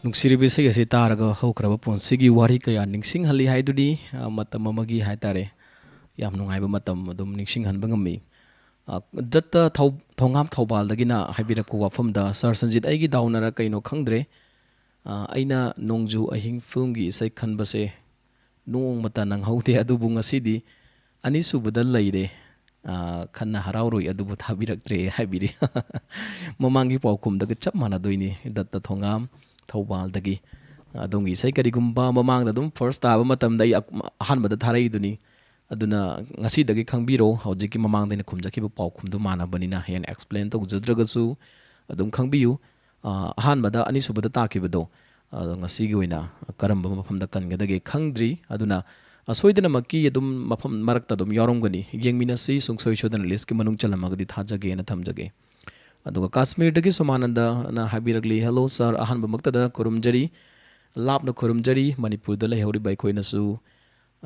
ꯅꯨꯡꯁꯤꯔꯤꯕ ꯏꯁꯩ ꯑꯁꯤ ꯇꯥꯔꯒ ꯍꯧꯈ꯭ꯔꯕ ꯄꯨꯟꯁꯤꯒꯤ ꯋꯥꯔꯤ ꯀꯌꯥ ꯅꯤꯡꯁꯤꯡꯍꯜꯂꯤ ꯍꯥꯏꯗꯨꯅꯤ꯫ ꯑ, ꯃꯇꯝ ꯑꯃꯒꯤ ꯍꯥꯏꯇꯥꯔꯦ, ꯌꯥꯝ ꯅꯨꯡꯉꯥꯏꯕ ꯃꯇꯝ ꯑꯗꯨꯝ ꯅꯤꯡꯁꯤꯡꯍꯟꯕ ꯉꯝꯃꯤ꯫ ꯑ, ꯗꯠꯇ ꯊꯧ-, ꯊꯣꯉꯥꯝ ꯊꯧꯕꯥꯜꯗꯒꯤꯅ ꯍꯥꯏꯕꯤꯔꯛꯄ ꯋꯥꯐꯝꯗ, "ꯁꯥꯔ ꯁꯟꯖꯤꯠ, ꯑꯩꯒꯤ ꯗꯥꯎꯅꯔ ꯀꯩꯅꯣ ꯈꯪꯗ꯭ꯔꯦ, ꯑ, ꯑꯩꯅ ꯅꯣꯡꯖꯨ ꯑꯍꯤꯡ ꯐꯤꯂꯝꯒꯤ ꯏꯁꯩ ꯈꯟꯕꯁꯦ ꯅꯣꯡꯃꯇ ꯅꯪꯍꯧꯗꯦ, ꯑꯗꯨꯕꯨ ꯉꯁꯤꯗꯤ ꯑꯅꯤꯁꯨꯕꯗ ꯂꯩꯔꯦ꯫ ꯑ, ꯈꯟꯅ ꯍꯔꯥꯎꯔꯣꯏ ꯑꯗꯨꯕꯨ ꯊꯥꯕꯤꯔꯛꯇ꯭ꯔꯦ" ꯍꯥꯏꯕꯤꯔꯤ꯫ ꯃꯃꯥꯡꯒꯤ ꯄꯥꯎꯈꯨꯝꯗꯒ ꯆꯞ ꯃꯥꯟꯅꯗꯣꯏꯅꯤ꯫ ꯗꯠꯇ ꯊꯣꯉꯥꯝ ꯊꯧꯕꯥꯜꯗꯒꯤ꯫ ꯑꯗꯣꯝꯒꯤ ꯏꯁꯩ ꯀꯔꯤꯒꯨꯝꯕ ꯃꯃꯥꯡꯗ ꯑꯗꯨꯝ ꯐꯥꯔꯁ ꯇꯥꯕ ꯃꯇꯝꯗ ꯑꯩ ꯑꯛ-, ꯑꯍꯥꯟꯕꯗ ꯊꯥꯔꯛꯏꯗꯨꯅꯤ꯫ ꯑꯗꯨꯅ ꯉꯁꯤꯗꯒꯤ ꯈꯪꯕꯤꯔꯣ, ꯍꯧꯖꯤꯛꯀꯤ ꯃꯃꯥꯡꯗ ꯑꯩꯅ ꯈꯨꯝꯖꯈꯤꯕ ꯄꯥꯎꯈꯨꯝꯗꯨ ꯃꯥꯟꯅꯕꯅꯤꯅ ꯍꯦꯟꯅ ꯑꯦꯛꯁꯄ꯭ꯂꯦꯟ ꯇꯧꯖꯗ꯭ꯔꯒꯁꯨ ꯑꯗꯨꯝ ꯈꯪꯕꯤꯌꯨ꯫ ꯑ, ꯑꯍꯥꯟꯕꯗ, ꯑꯅꯤꯁꯨꯕꯗ ꯇꯥꯈꯤꯕꯗꯣ, ꯑꯗꯣ ꯉꯁꯤꯒꯤ ꯑꯣꯏꯅ ꯀꯔꯝꯕ ꯃꯐꯝꯗ ꯀꯟꯒꯗꯒꯦ ꯈꯪꯗ꯭ꯔꯤ꯫ ꯑꯗꯨꯅ, ꯑ, ꯁꯣꯏꯗꯅꯃꯛꯀꯤ ꯑꯗꯨꯝ ꯃꯐꯝ ꯃꯔꯛꯇ ꯑꯗꯨꯝ ꯌꯥꯎꯔꯝꯒꯅꯤ꯫ ꯌꯦꯡꯃꯤꯟꯅꯁꯤ, ꯁꯨꯡꯁꯣꯏ ꯁꯣꯏꯗꯅ ꯂꯤꯁꯀꯤ ꯃꯅꯨꯡ ꯆꯜꯂꯝꯃꯒꯗꯤ ꯊꯥꯖꯒꯦꯅ ꯊꯝꯖꯒꯦ꯫ ꯑꯗꯨꯒ ꯀꯥꯁꯃꯤꯔꯗꯒꯤ ꯁꯣꯃꯥꯅꯟꯗꯅ ꯍꯥꯏꯕꯤꯔꯛꯂꯤ, "ꯍꯦꯜꯂꯣ ꯁꯥꯔ, ꯑꯍꯥꯟꯕꯃꯛꯇꯗ ꯈꯨꯔꯨꯝꯖꯔꯤ, ꯂꯥꯞꯅ ꯈꯨꯔꯨꯝꯖꯔꯤ, ꯃꯅꯤꯄꯨꯔꯗ ꯂꯩꯍꯧꯔꯤꯕ ꯑꯩꯈꯣꯏꯅꯁꯨ꯫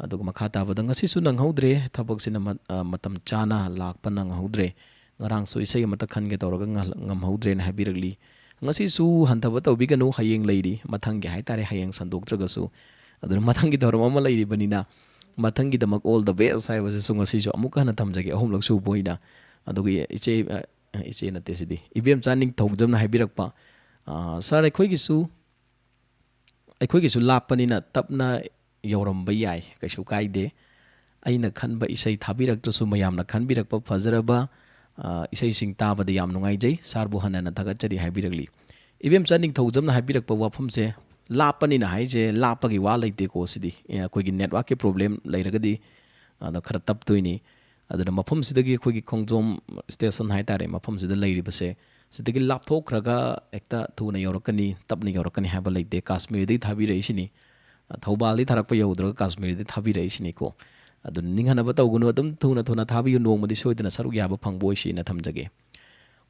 ꯑꯗꯨꯒ ꯃꯈꯥ ꯇꯥꯕꯗ, ꯉꯁꯤꯁꯨ ꯅꯪꯍꯧꯗ꯭ꯔꯦ, ꯊꯕꯛꯁꯤꯅ ꯃ-, ꯑ, ꯃꯇꯝ ꯆꯥꯅ ꯂꯥꯛꯄ ꯅꯪꯍꯧꯗ꯭ꯔꯦ꯫ ꯉꯔꯥꯡꯁꯨ ꯏꯁꯩ ꯑꯃꯠꯇ ꯈꯟꯒꯦ ꯇꯧꯔꯒ ꯉꯍ-, ꯉꯝꯍꯧꯗ꯭ꯔꯦꯅ" ꯍꯥꯏꯕꯤꯔꯛꯂꯤ꯫ ꯉꯁꯤꯁꯨ ꯍꯟꯊꯕ ꯇꯧꯕꯤꯒꯅꯨ, ꯍꯌꯦꯡ ꯂꯩꯔꯤ, ꯃꯊꯪꯒꯤ ꯍꯥꯏꯇꯥꯔꯦ, ꯍꯌꯦꯡ ꯁꯟꯗꯣꯛꯇ꯭ꯔꯒꯁꯨ꯫ ꯑꯗꯨꯅ ꯃꯊꯪꯒꯤ ꯊꯧꯔꯝ ꯑꯃ ꯂꯩꯔꯤꯕꯅꯤꯅ, ꯃꯊꯪꯒꯤꯗꯃꯛ all the best ꯍꯥꯏꯕꯁꯤꯁꯨ ꯉꯁꯤꯁꯨ ꯑꯃꯨꯛꯀ ꯍꯟꯅ ꯊꯝꯖꯒꯦ, ꯑꯍꯨꯝꯂꯛ ꯁꯨꯕ ꯑꯣꯏꯅ꯫ ꯑꯗꯨꯒ ꯏꯆꯦ, ꯑ, ꯏꯆꯦ ꯅꯠꯇꯦ ꯁꯤꯗꯤ, ꯏꯕꯦꯝꯆꯥ ꯅꯤꯡꯊꯧꯖꯝꯅ ꯍꯥꯏꯕꯤꯔꯛꯄ, ꯑ, "ꯁꯥꯔ, ꯑꯩꯈꯣꯏꯒꯤꯁꯨ, ꯑꯩꯈꯣꯏꯒꯤꯁꯨ ꯂꯥꯞꯄꯅꯤꯅ ꯇꯞꯅ ꯌꯧꯔꯝꯕ ꯌꯥꯏ, ꯀꯩꯁꯨ ꯀꯥꯏꯗꯦ꯫ ꯑꯩꯅ ꯈꯟꯕ ꯏꯁꯩ ꯊꯥꯕꯤꯔꯛꯇ꯭ꯔꯁꯨ ꯃꯌꯥꯝꯅ ꯈꯟꯕꯤꯔꯛꯄ ꯐꯖꯔꯕ, ꯑ, ꯏꯁꯩꯁꯤꯡ ꯇꯥꯕꯗ ꯌꯥꯝ ꯅꯨꯡꯉꯥꯏꯖꯩ꯫ ꯁꯥꯔꯕꯨ ꯍꯟꯅ ꯍꯟꯅ ꯊꯥꯒꯠꯆꯔꯤ" ꯍꯥꯏꯕꯤꯔꯛꯂꯤ꯫ ꯏꯕꯦꯝꯆꯥ ꯅꯤꯡꯊꯧꯖꯝꯅ ꯍꯥꯏꯕꯤꯔꯛꯄ ꯋꯥꯐꯝꯁꯦ, ꯂꯥꯞꯄꯅꯤꯅ ꯍꯥꯏꯁꯦ ꯂꯥꯞꯄꯒꯤ ꯋꯥ ꯂꯩꯇꯦꯀꯣ꯫ ꯁꯤꯗꯤ, ꯑꯦ, ꯑꯩꯈꯣꯏꯒꯤ ꯅꯦꯠꯋꯥꯔꯛꯀꯤ ꯄ꯭ꯔꯣꯕ꯭ꯂꯦꯝ ꯂꯩꯔꯒꯗꯤ, ꯑꯗ, ꯈꯔ ꯇꯞꯇꯣꯏꯅꯤ꯫ ꯑꯗꯨꯅ ꯃꯐꯝꯁꯤꯗꯒꯤ ꯑꯩꯈꯣꯏꯒꯤ ꯈꯣꯡꯖꯣꯝ ꯁ꯭ꯇꯦꯁꯟ ꯍꯥꯏꯇꯥꯔꯦ, ꯃꯐꯝꯁꯤꯗ ꯂꯩꯔꯤꯕꯁꯦ, ꯁꯤꯗꯒꯤ ꯂꯥꯞꯊꯣꯛꯈ꯭ꯔꯒ ꯍꯦꯛꯇ ꯊꯨꯅ ꯌꯧꯔꯛꯀꯅꯤ, ꯇꯞꯅ ꯌꯧꯔꯛꯀꯅꯤ ꯍꯥꯏꯕ ꯂꯩꯇꯦ꯫ ꯀꯥꯁꯃꯤꯔꯗꯒꯤ ꯊꯥꯕꯤꯔꯛꯏꯁꯤꯅꯤ꯫ ꯊꯧꯕꯥꯜꯗꯤ ꯊꯥꯔꯛꯄ ꯌꯧꯗ꯭ꯔꯒ ꯀꯥꯁꯃꯤꯔꯗꯤ ꯊꯥꯕꯤꯔꯛꯏꯁꯤꯅꯤꯀꯣ꯫ ꯑꯗꯨꯅ ꯅꯤꯡꯍꯟꯅꯕ ꯇꯧꯒꯅꯨ, ꯑꯗꯨꯝ ꯊꯨꯅ ꯊꯨꯅ ꯊꯥꯕꯤꯌꯨ, ꯅꯣꯡꯃꯗꯤ ꯁꯣꯏꯗꯅ ꯁꯔꯨꯛ ꯌꯥꯕ ꯐꯪꯕ ꯑꯣꯏꯁꯤꯅ ꯊꯝꯖꯒꯦ꯫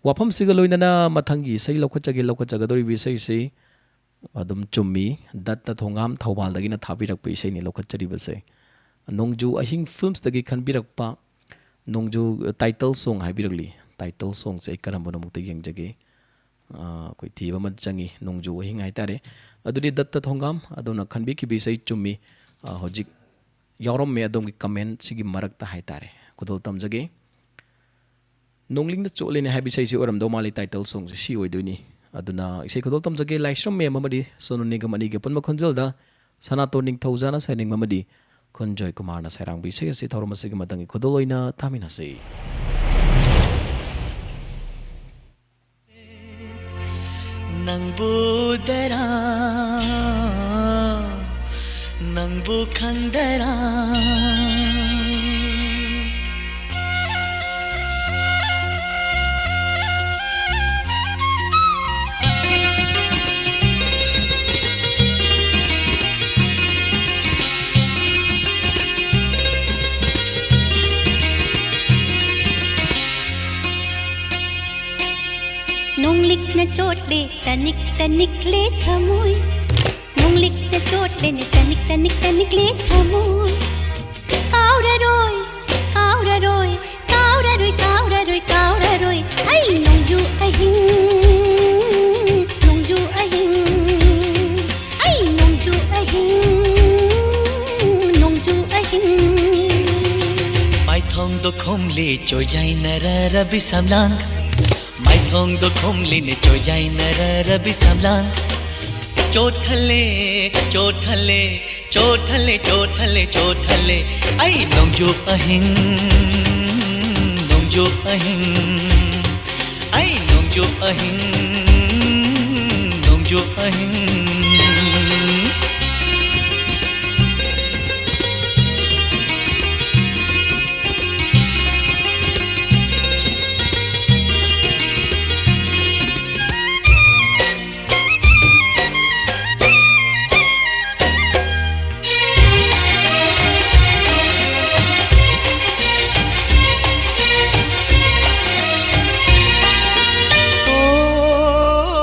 ꯋꯥꯐꯝꯁꯤꯒ ꯂꯣꯏꯅꯅ ꯃꯊꯪꯒꯤ ꯏꯁꯩ ꯂꯧꯈꯠꯆꯒꯦ꯫ ꯂꯧꯈꯠꯆꯒꯗꯧꯔꯤꯕ ꯏꯁꯩꯁꯤ ꯑꯗꯨꯝ ꯆꯨꯝꯃꯤ, ꯗꯠꯇ ꯊꯣꯉꯥꯝ ꯊꯧꯕꯥꯜꯗꯒꯤꯅ ꯊꯥꯕꯤꯔꯛꯄ ꯏꯁꯩꯅꯤ ꯂꯧꯈꯠꯆꯔꯤꯕꯁꯦ꯫ ꯅꯣꯡꯖꯨ ꯑꯍꯤꯡ ꯐꯤꯜꯝꯁꯇꯒꯤ ꯈꯟꯕꯤꯔꯛꯄ ꯅꯣꯡꯖꯨ ꯇꯥꯏꯇꯜ ꯁꯣꯡ ꯍꯥꯏꯕꯤꯔꯛꯂꯤ꯫ ꯇꯥꯏꯇꯜ ꯁꯣꯡꯁꯦ ꯑꯩ ꯀꯔꯝꯕꯅꯣ ꯑꯃꯨꯛꯇ ꯌꯦꯡꯖꯒꯦ꯫ ꯑ, ꯑꯩꯈꯣꯏ ꯊꯤꯕ ꯑꯃ ꯆꯪꯉꯤ, ꯅꯣꯡꯖꯨ ꯑꯍꯤꯡ ꯍꯥꯏꯇꯥꯔꯦ꯫ ꯑꯗꯨꯗꯤ ꯗꯠꯇ ꯊꯣꯡꯒꯥꯝ, ꯑꯗꯣꯝꯅ ꯈꯟꯕꯤꯈꯤꯕ ꯏꯁꯩ ꯆꯨꯝꯃꯤ꯫ ꯑ, ꯍꯧꯖꯤꯛ ꯌꯥꯎꯔꯝꯃꯦ ꯑꯗꯣꯝꯒꯤ comment ꯁꯤꯒꯤ ꯃꯔꯛꯇ ꯍꯥꯏꯇꯥꯔꯦ꯫ ꯈꯨꯗꯣꯜ ꯇꯝꯖꯒꯦ꯫ ꯅꯣꯡꯂꯤꯛꯅ ꯆꯣꯠꯂꯦꯅꯦ ꯍꯥꯏꯕ ꯏꯁꯩꯁꯤ ꯑꯣꯏꯔꯝꯗꯧ ꯃꯥꯜꯂꯤ, title song ꯁꯦ ꯁꯤ ꯑꯣꯏꯗꯣꯏꯅꯤ꯫ ꯑꯗꯨꯅ ꯏꯁꯩ ꯈꯨꯗꯣꯜ ꯇꯝꯖꯒꯦ, ꯂꯥꯏꯁ꯭ꯔꯝ ꯃꯌꯥꯝ ꯑꯃꯗꯤ ꯁꯣꯅꯨ ꯅꯤꯒꯝ ꯑꯅꯤꯒꯤ ꯑꯄꯨꯟꯕ ꯈꯣꯟꯖꯦꯜꯗ ꯁꯅꯥꯇꯣꯟ ꯅꯤꯡꯊꯧꯖꯥꯅ ꯁꯩꯔꯦꯡꯕ ꯑꯃꯗꯤ ꯈꯨꯟꯖꯣꯏ ꯀꯨꯃꯥꯔꯅ ꯁꯩꯔꯥꯡꯕ ꯏꯁꯩ ꯑꯁꯤ ꯊꯧꯔꯝ ꯑꯁꯤꯒꯤ ꯃꯊꯪꯒꯤ ꯈꯨꯗꯣꯜ ꯑꯣꯏꯅ ꯇꯥꯃꯤꯟꯅꯁꯤ꯫ ꯅꯪꯕꯨ ꯎꯗꯔꯥ, ꯅꯪꯕꯨ ꯈꯪꯗꯔꯥ꯫ ꯅꯣꯡꯂꯤꯛꯅ ꯆꯣꯠꯂꯦ ꯇꯅꯤꯛ ꯇꯅꯤꯛ ꯂꯦ ꯊꯃꯣꯏ꯫ ꯅꯣꯡꯂꯤꯛꯅ ꯆꯣꯠꯂꯦꯅꯦ ꯇꯅꯤꯛ ꯇꯅꯤꯛ ꯇꯅꯤꯛ ꯂꯦ ꯊꯃꯣꯏ꯫ ꯀꯥꯎꯔꯔꯣꯏ, ꯀꯥꯎꯔꯔꯣꯏ, ꯀꯥꯎꯔꯔꯣꯏ, ꯀꯥꯎꯔꯔꯣꯏ, ꯀꯥꯎꯔꯔꯣꯏ꯫ ꯑꯩ ꯅꯣꯡꯖꯨ ꯑꯍꯤꯡ, ꯅꯣꯡꯖꯨ ꯑꯍꯤꯡ, ꯑꯩ ꯅꯣꯡꯖꯨ ꯑꯍꯤꯡ, ꯅꯣꯡꯖꯨ ꯑꯍꯤꯡ꯫ ꯃꯥꯏꯊꯣꯡꯗꯣ ꯈꯨꯝꯂꯤ ꯆꯣꯏꯖꯥꯏꯅꯔꯔꯕꯤ ꯁꯝꯂꯥꯡ꯫ ꯃꯥꯏꯊꯣꯡꯗꯣ ꯈꯨꯝꯂꯤꯅꯦ ꯆꯣꯏꯖꯥꯏꯅꯔꯔꯕꯤ ꯁꯝꯂꯥꯡ꯫ ꯆꯣꯠꯊꯜꯂꯦ, ꯆꯣꯠꯊꯜꯂꯦ, ꯆꯣꯠꯊꯜꯂꯦ, ꯆꯣꯠꯊꯜꯂꯦ, ꯆꯣꯠꯊꯜꯂꯦ꯫ ꯑꯩ ꯅꯣꯡꯖꯨ ꯑꯍꯤꯡ, ꯅꯣꯡꯖꯨ ꯑꯍꯤꯡ꯫ ꯑꯩ ꯅꯣꯡꯖꯨ ꯑꯍꯤꯡ, ꯅꯣꯡꯖꯨ ꯑꯍꯤꯡ꯫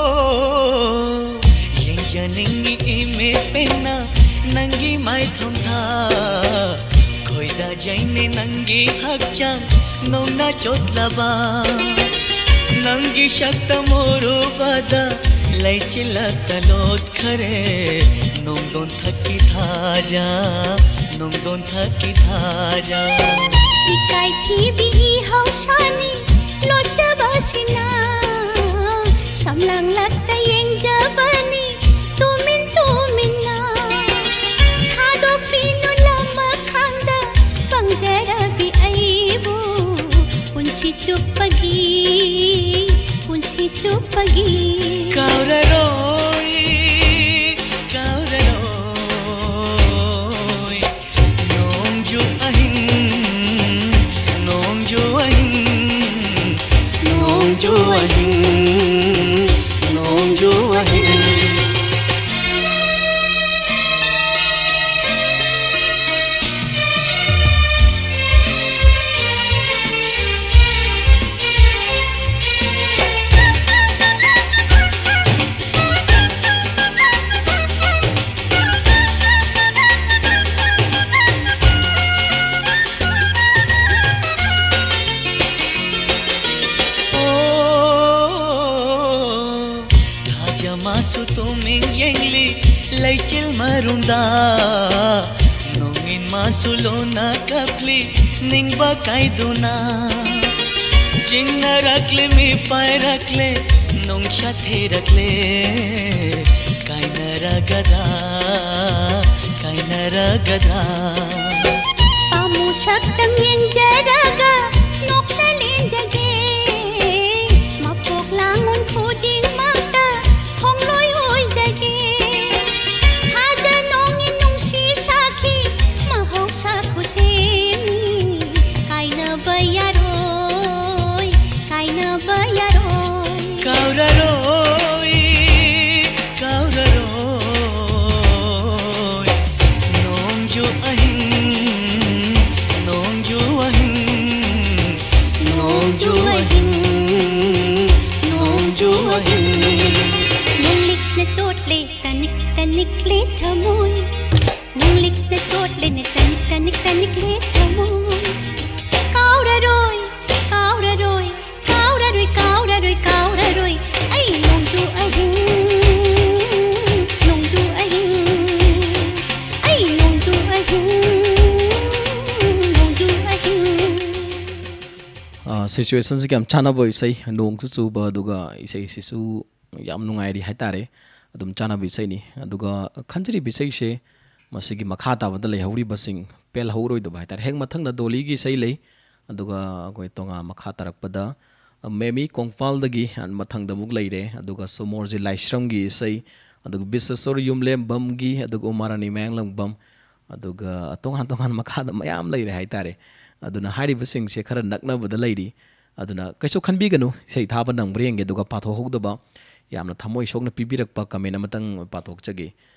ꯑꯣ, ꯌꯦꯡꯖꯅꯤꯡꯉꯤ ꯏꯃꯦꯠ ꯄꯦꯟꯅ ꯅꯪꯒꯤ ꯃꯥꯏꯊꯣꯡꯗ꯫ ꯈꯣꯏꯗꯥꯖꯩꯅꯦ ꯅꯪꯒꯤ ꯍꯛꯆꯥꯡ ꯅꯣꯡꯅ ꯆꯣꯠꯂꯕ꯫ ꯅꯪꯒꯤ ꯁꯛꯇꯝ ꯎꯔꯨꯕꯗ ꯂꯩꯆꯤꯜꯂꯛꯇ ꯂꯣꯠꯈꯔꯦ, ꯅꯣꯡꯗꯣꯟ ꯊꯛꯀꯤ ꯊꯥꯖ, ꯅꯣꯡꯗꯣꯟ ꯊꯛꯀꯤ ꯊꯥꯖ꯫ ꯏꯀꯥꯏꯊꯤꯕꯤ ꯏꯍꯧꯁꯥꯅꯤ ꯂꯣꯠꯆꯕꯁꯤꯅ, ꯁꯝꯂꯥꯡꯂꯛꯇ ꯌꯦꯡꯖꯕꯅꯤ ꯇꯨꯃꯤꯟ ꯇꯨꯃꯤꯟꯅ꯫ ꯊꯥꯗꯣꯛꯄꯤꯅꯨ ꯂꯃꯈꯥꯡꯗ ꯄꯪꯖꯔꯕꯤ ꯑꯩꯕꯨ, ꯄꯨꯟꯁꯤ ꯆꯨꯞꯄꯒꯤ, ꯄꯨꯟꯁꯤ ꯆꯨꯞꯄꯒꯤ꯫ ꯀꯥꯎꯔꯔꯣꯏ, ꯀꯥꯎꯔꯔꯣꯏ, ꯅꯣꯡꯖꯨ ꯑꯍꯤꯡ, ꯅꯣꯡꯖꯨ ꯑꯍꯤꯡ, ꯅꯣꯡꯖꯨ ꯑꯍꯤꯡ, ꯅꯣꯡꯖꯨ ꯑꯍꯤꯡ꯫ ꯊꯥꯖ ꯃꯥꯁꯨ ꯇꯨꯃꯤꯡ ꯌꯦꯡꯂꯤ ꯂꯩꯆꯤꯜ ꯃꯔꯨꯝꯗ, ꯅꯣꯡꯏꯟ ꯃꯥꯁꯨ ꯂꯣꯟꯅ ꯀꯞꯂꯤ ꯅꯤꯡꯕ ꯀꯥꯏꯗꯨꯅ꯫ ꯆꯤꯡꯅꯔꯛꯂꯦ ꯃꯤ ꯄꯥꯏꯔꯛꯂꯦ ꯅꯣꯡꯁꯥ ꯊꯤꯔꯛꯂꯦ, ꯀꯥꯏꯅꯔꯒꯗ꯭ꯔꯥ, ꯀꯥꯏꯅꯔꯒꯗ꯭ꯔꯥ꯫ ꯄꯥꯝꯃꯨ ꯁꯛꯇꯝ ꯌꯦꯡꯖꯔꯒ ꯅꯣꯛꯅ ꯂꯦꯟꯖꯒꯦ, ꯃꯄꯣꯛ ꯂꯥꯡꯉꯣꯟ ꯈꯨꯗꯤꯡꯃꯛꯇ ꯈꯣꯡꯂꯣꯏ ꯑꯣꯏꯖꯒꯦ꯫ ꯊꯥꯖ ꯅꯣꯡꯒꯤ ꯅꯨꯡꯁꯤ ꯁꯥꯈꯤ ꯃꯍꯧꯁꯥ ꯈꯨꯁꯦꯝꯅꯤ, ꯀꯥꯏꯅꯕ ꯌꯥꯔꯣꯏ, ꯀꯥꯏꯅꯕ ꯌꯥꯔꯣꯏ꯫ ꯀꯥꯎꯔꯔꯣꯏ, ꯀꯥꯎꯔꯔꯣꯏ, ꯅꯣꯡꯖꯨ ꯑꯍꯤꯡ, ꯅꯣꯡꯖꯨ ꯑꯍꯤꯡ, ꯅꯣꯡꯖꯨ ꯑꯍꯤꯡ, ꯅꯣꯡꯖꯨ ꯑꯍꯤꯡ꯫ ꯅꯣꯡꯂꯤꯛꯅ ꯆꯣꯠꯂꯦ ꯇꯅꯤꯛ ꯇꯅꯤꯛꯂꯦ ꯊꯃꯣꯏ, ꯅꯣꯡꯂꯤꯛꯅ ꯆꯣꯠꯂꯦꯅꯦ ꯇꯅꯤꯛ ꯇꯅꯤꯛ ꯇꯅꯤꯛꯂꯦ ꯊꯃꯣꯏ꯫ ꯀꯥꯎꯔꯔꯣꯏ, ꯀꯥꯎꯔꯔꯣꯏ, ꯀꯥꯎꯔꯔꯣꯏ, ꯀꯥꯎꯔꯔꯣꯏ꯫ ꯁꯤꯆꯨꯋꯦꯁꯟꯁꯤꯒ ꯌꯥꯝ ꯆꯥꯟꯅꯕ ꯏꯁꯩ, ꯅꯣꯡꯁꯨ ꯆꯨꯕ, ꯑꯗꯨꯒ ꯏꯁꯩꯁꯤꯁꯨ ꯌꯥꯝ ꯅꯨꯡꯉꯥꯏꯔꯤ ꯍꯥꯏꯇꯥꯔꯦ꯫ ꯑꯗꯨꯝ ꯆꯥꯟꯅꯕ ꯏꯁꯩꯅꯤ꯫ ꯑꯗꯨꯒ ꯈꯟꯖꯔꯤꯕ ꯏꯁꯩꯁꯦ ꯃꯁꯤꯒꯤ ꯃꯈꯥ ꯇꯥꯕꯗ ꯂꯩꯍꯧꯔꯤꯕꯁꯤꯡ ꯄꯦꯜꯍꯧꯔꯣꯏꯗꯕ ꯍꯥꯏꯇꯥꯔꯦ꯫ ꯍꯦꯛ ꯃꯊꯪꯗ ꯗꯣꯂꯤꯒꯤ ꯏꯁꯩ ꯂꯩ, ꯑꯗꯨꯒ ꯑꯩꯈꯣꯏ ꯇꯣꯉꯥꯟ ꯃꯈꯥ ꯇꯥꯔꯛꯄꯗ ꯃꯦꯃꯤ ꯀꯣꯡꯄꯥꯜꯗꯒꯤ ꯃꯊꯪꯗ ꯑꯃꯨꯛ ꯂꯩꯔꯦ, ꯑꯗꯨꯒ ꯁꯣꯃꯣꯔꯖꯤ ꯂꯥꯏꯁ꯭ꯔꯝꯒꯤ ꯏꯁꯩ, ꯑꯗꯨꯒ ꯕꯤꯁꯦꯁꯣꯔ ꯌꯨꯝꯂꯦꯝꯕꯝꯒꯤ, ꯑꯗꯨꯒ ꯎꯃꯥꯔꯥꯅꯤ ꯃꯌꯥꯡꯂꯪꯕꯝ, ꯑꯗꯨꯒ ꯇꯣꯉꯥꯟ ꯇꯣꯉꯥꯟ ꯃꯈꯥꯗ ꯃꯌꯥꯝ ꯂꯩꯔꯦ ꯍꯥꯏꯇꯥꯔꯦ꯫ ꯑꯗꯨꯅ ꯍꯥꯏꯔꯤꯕꯁꯤꯡꯁꯦ ꯈꯔ ꯅꯛꯅꯕꯗ ꯂꯩꯔꯤ꯫ ꯑꯗꯨꯅ ꯀꯩꯁꯨ ꯈꯟꯕꯤꯒꯅꯨ, ꯏꯁꯩ ꯊꯥꯕ ꯅꯪꯕ꯭ꯔꯥ ꯌꯦꯡꯒꯦ, ꯑꯗꯨꯒ ꯄꯥꯊꯣꯛꯍꯧꯗꯕ ꯌꯥꯝꯅ ꯊꯃꯣꯏ ꯁꯣꯛꯅ ꯄꯤꯕꯤꯔꯛꯄ ꯀꯃꯦꯟ ꯑꯃꯇꯪ ꯄꯥꯊꯣꯛꯆꯒꯦ꯫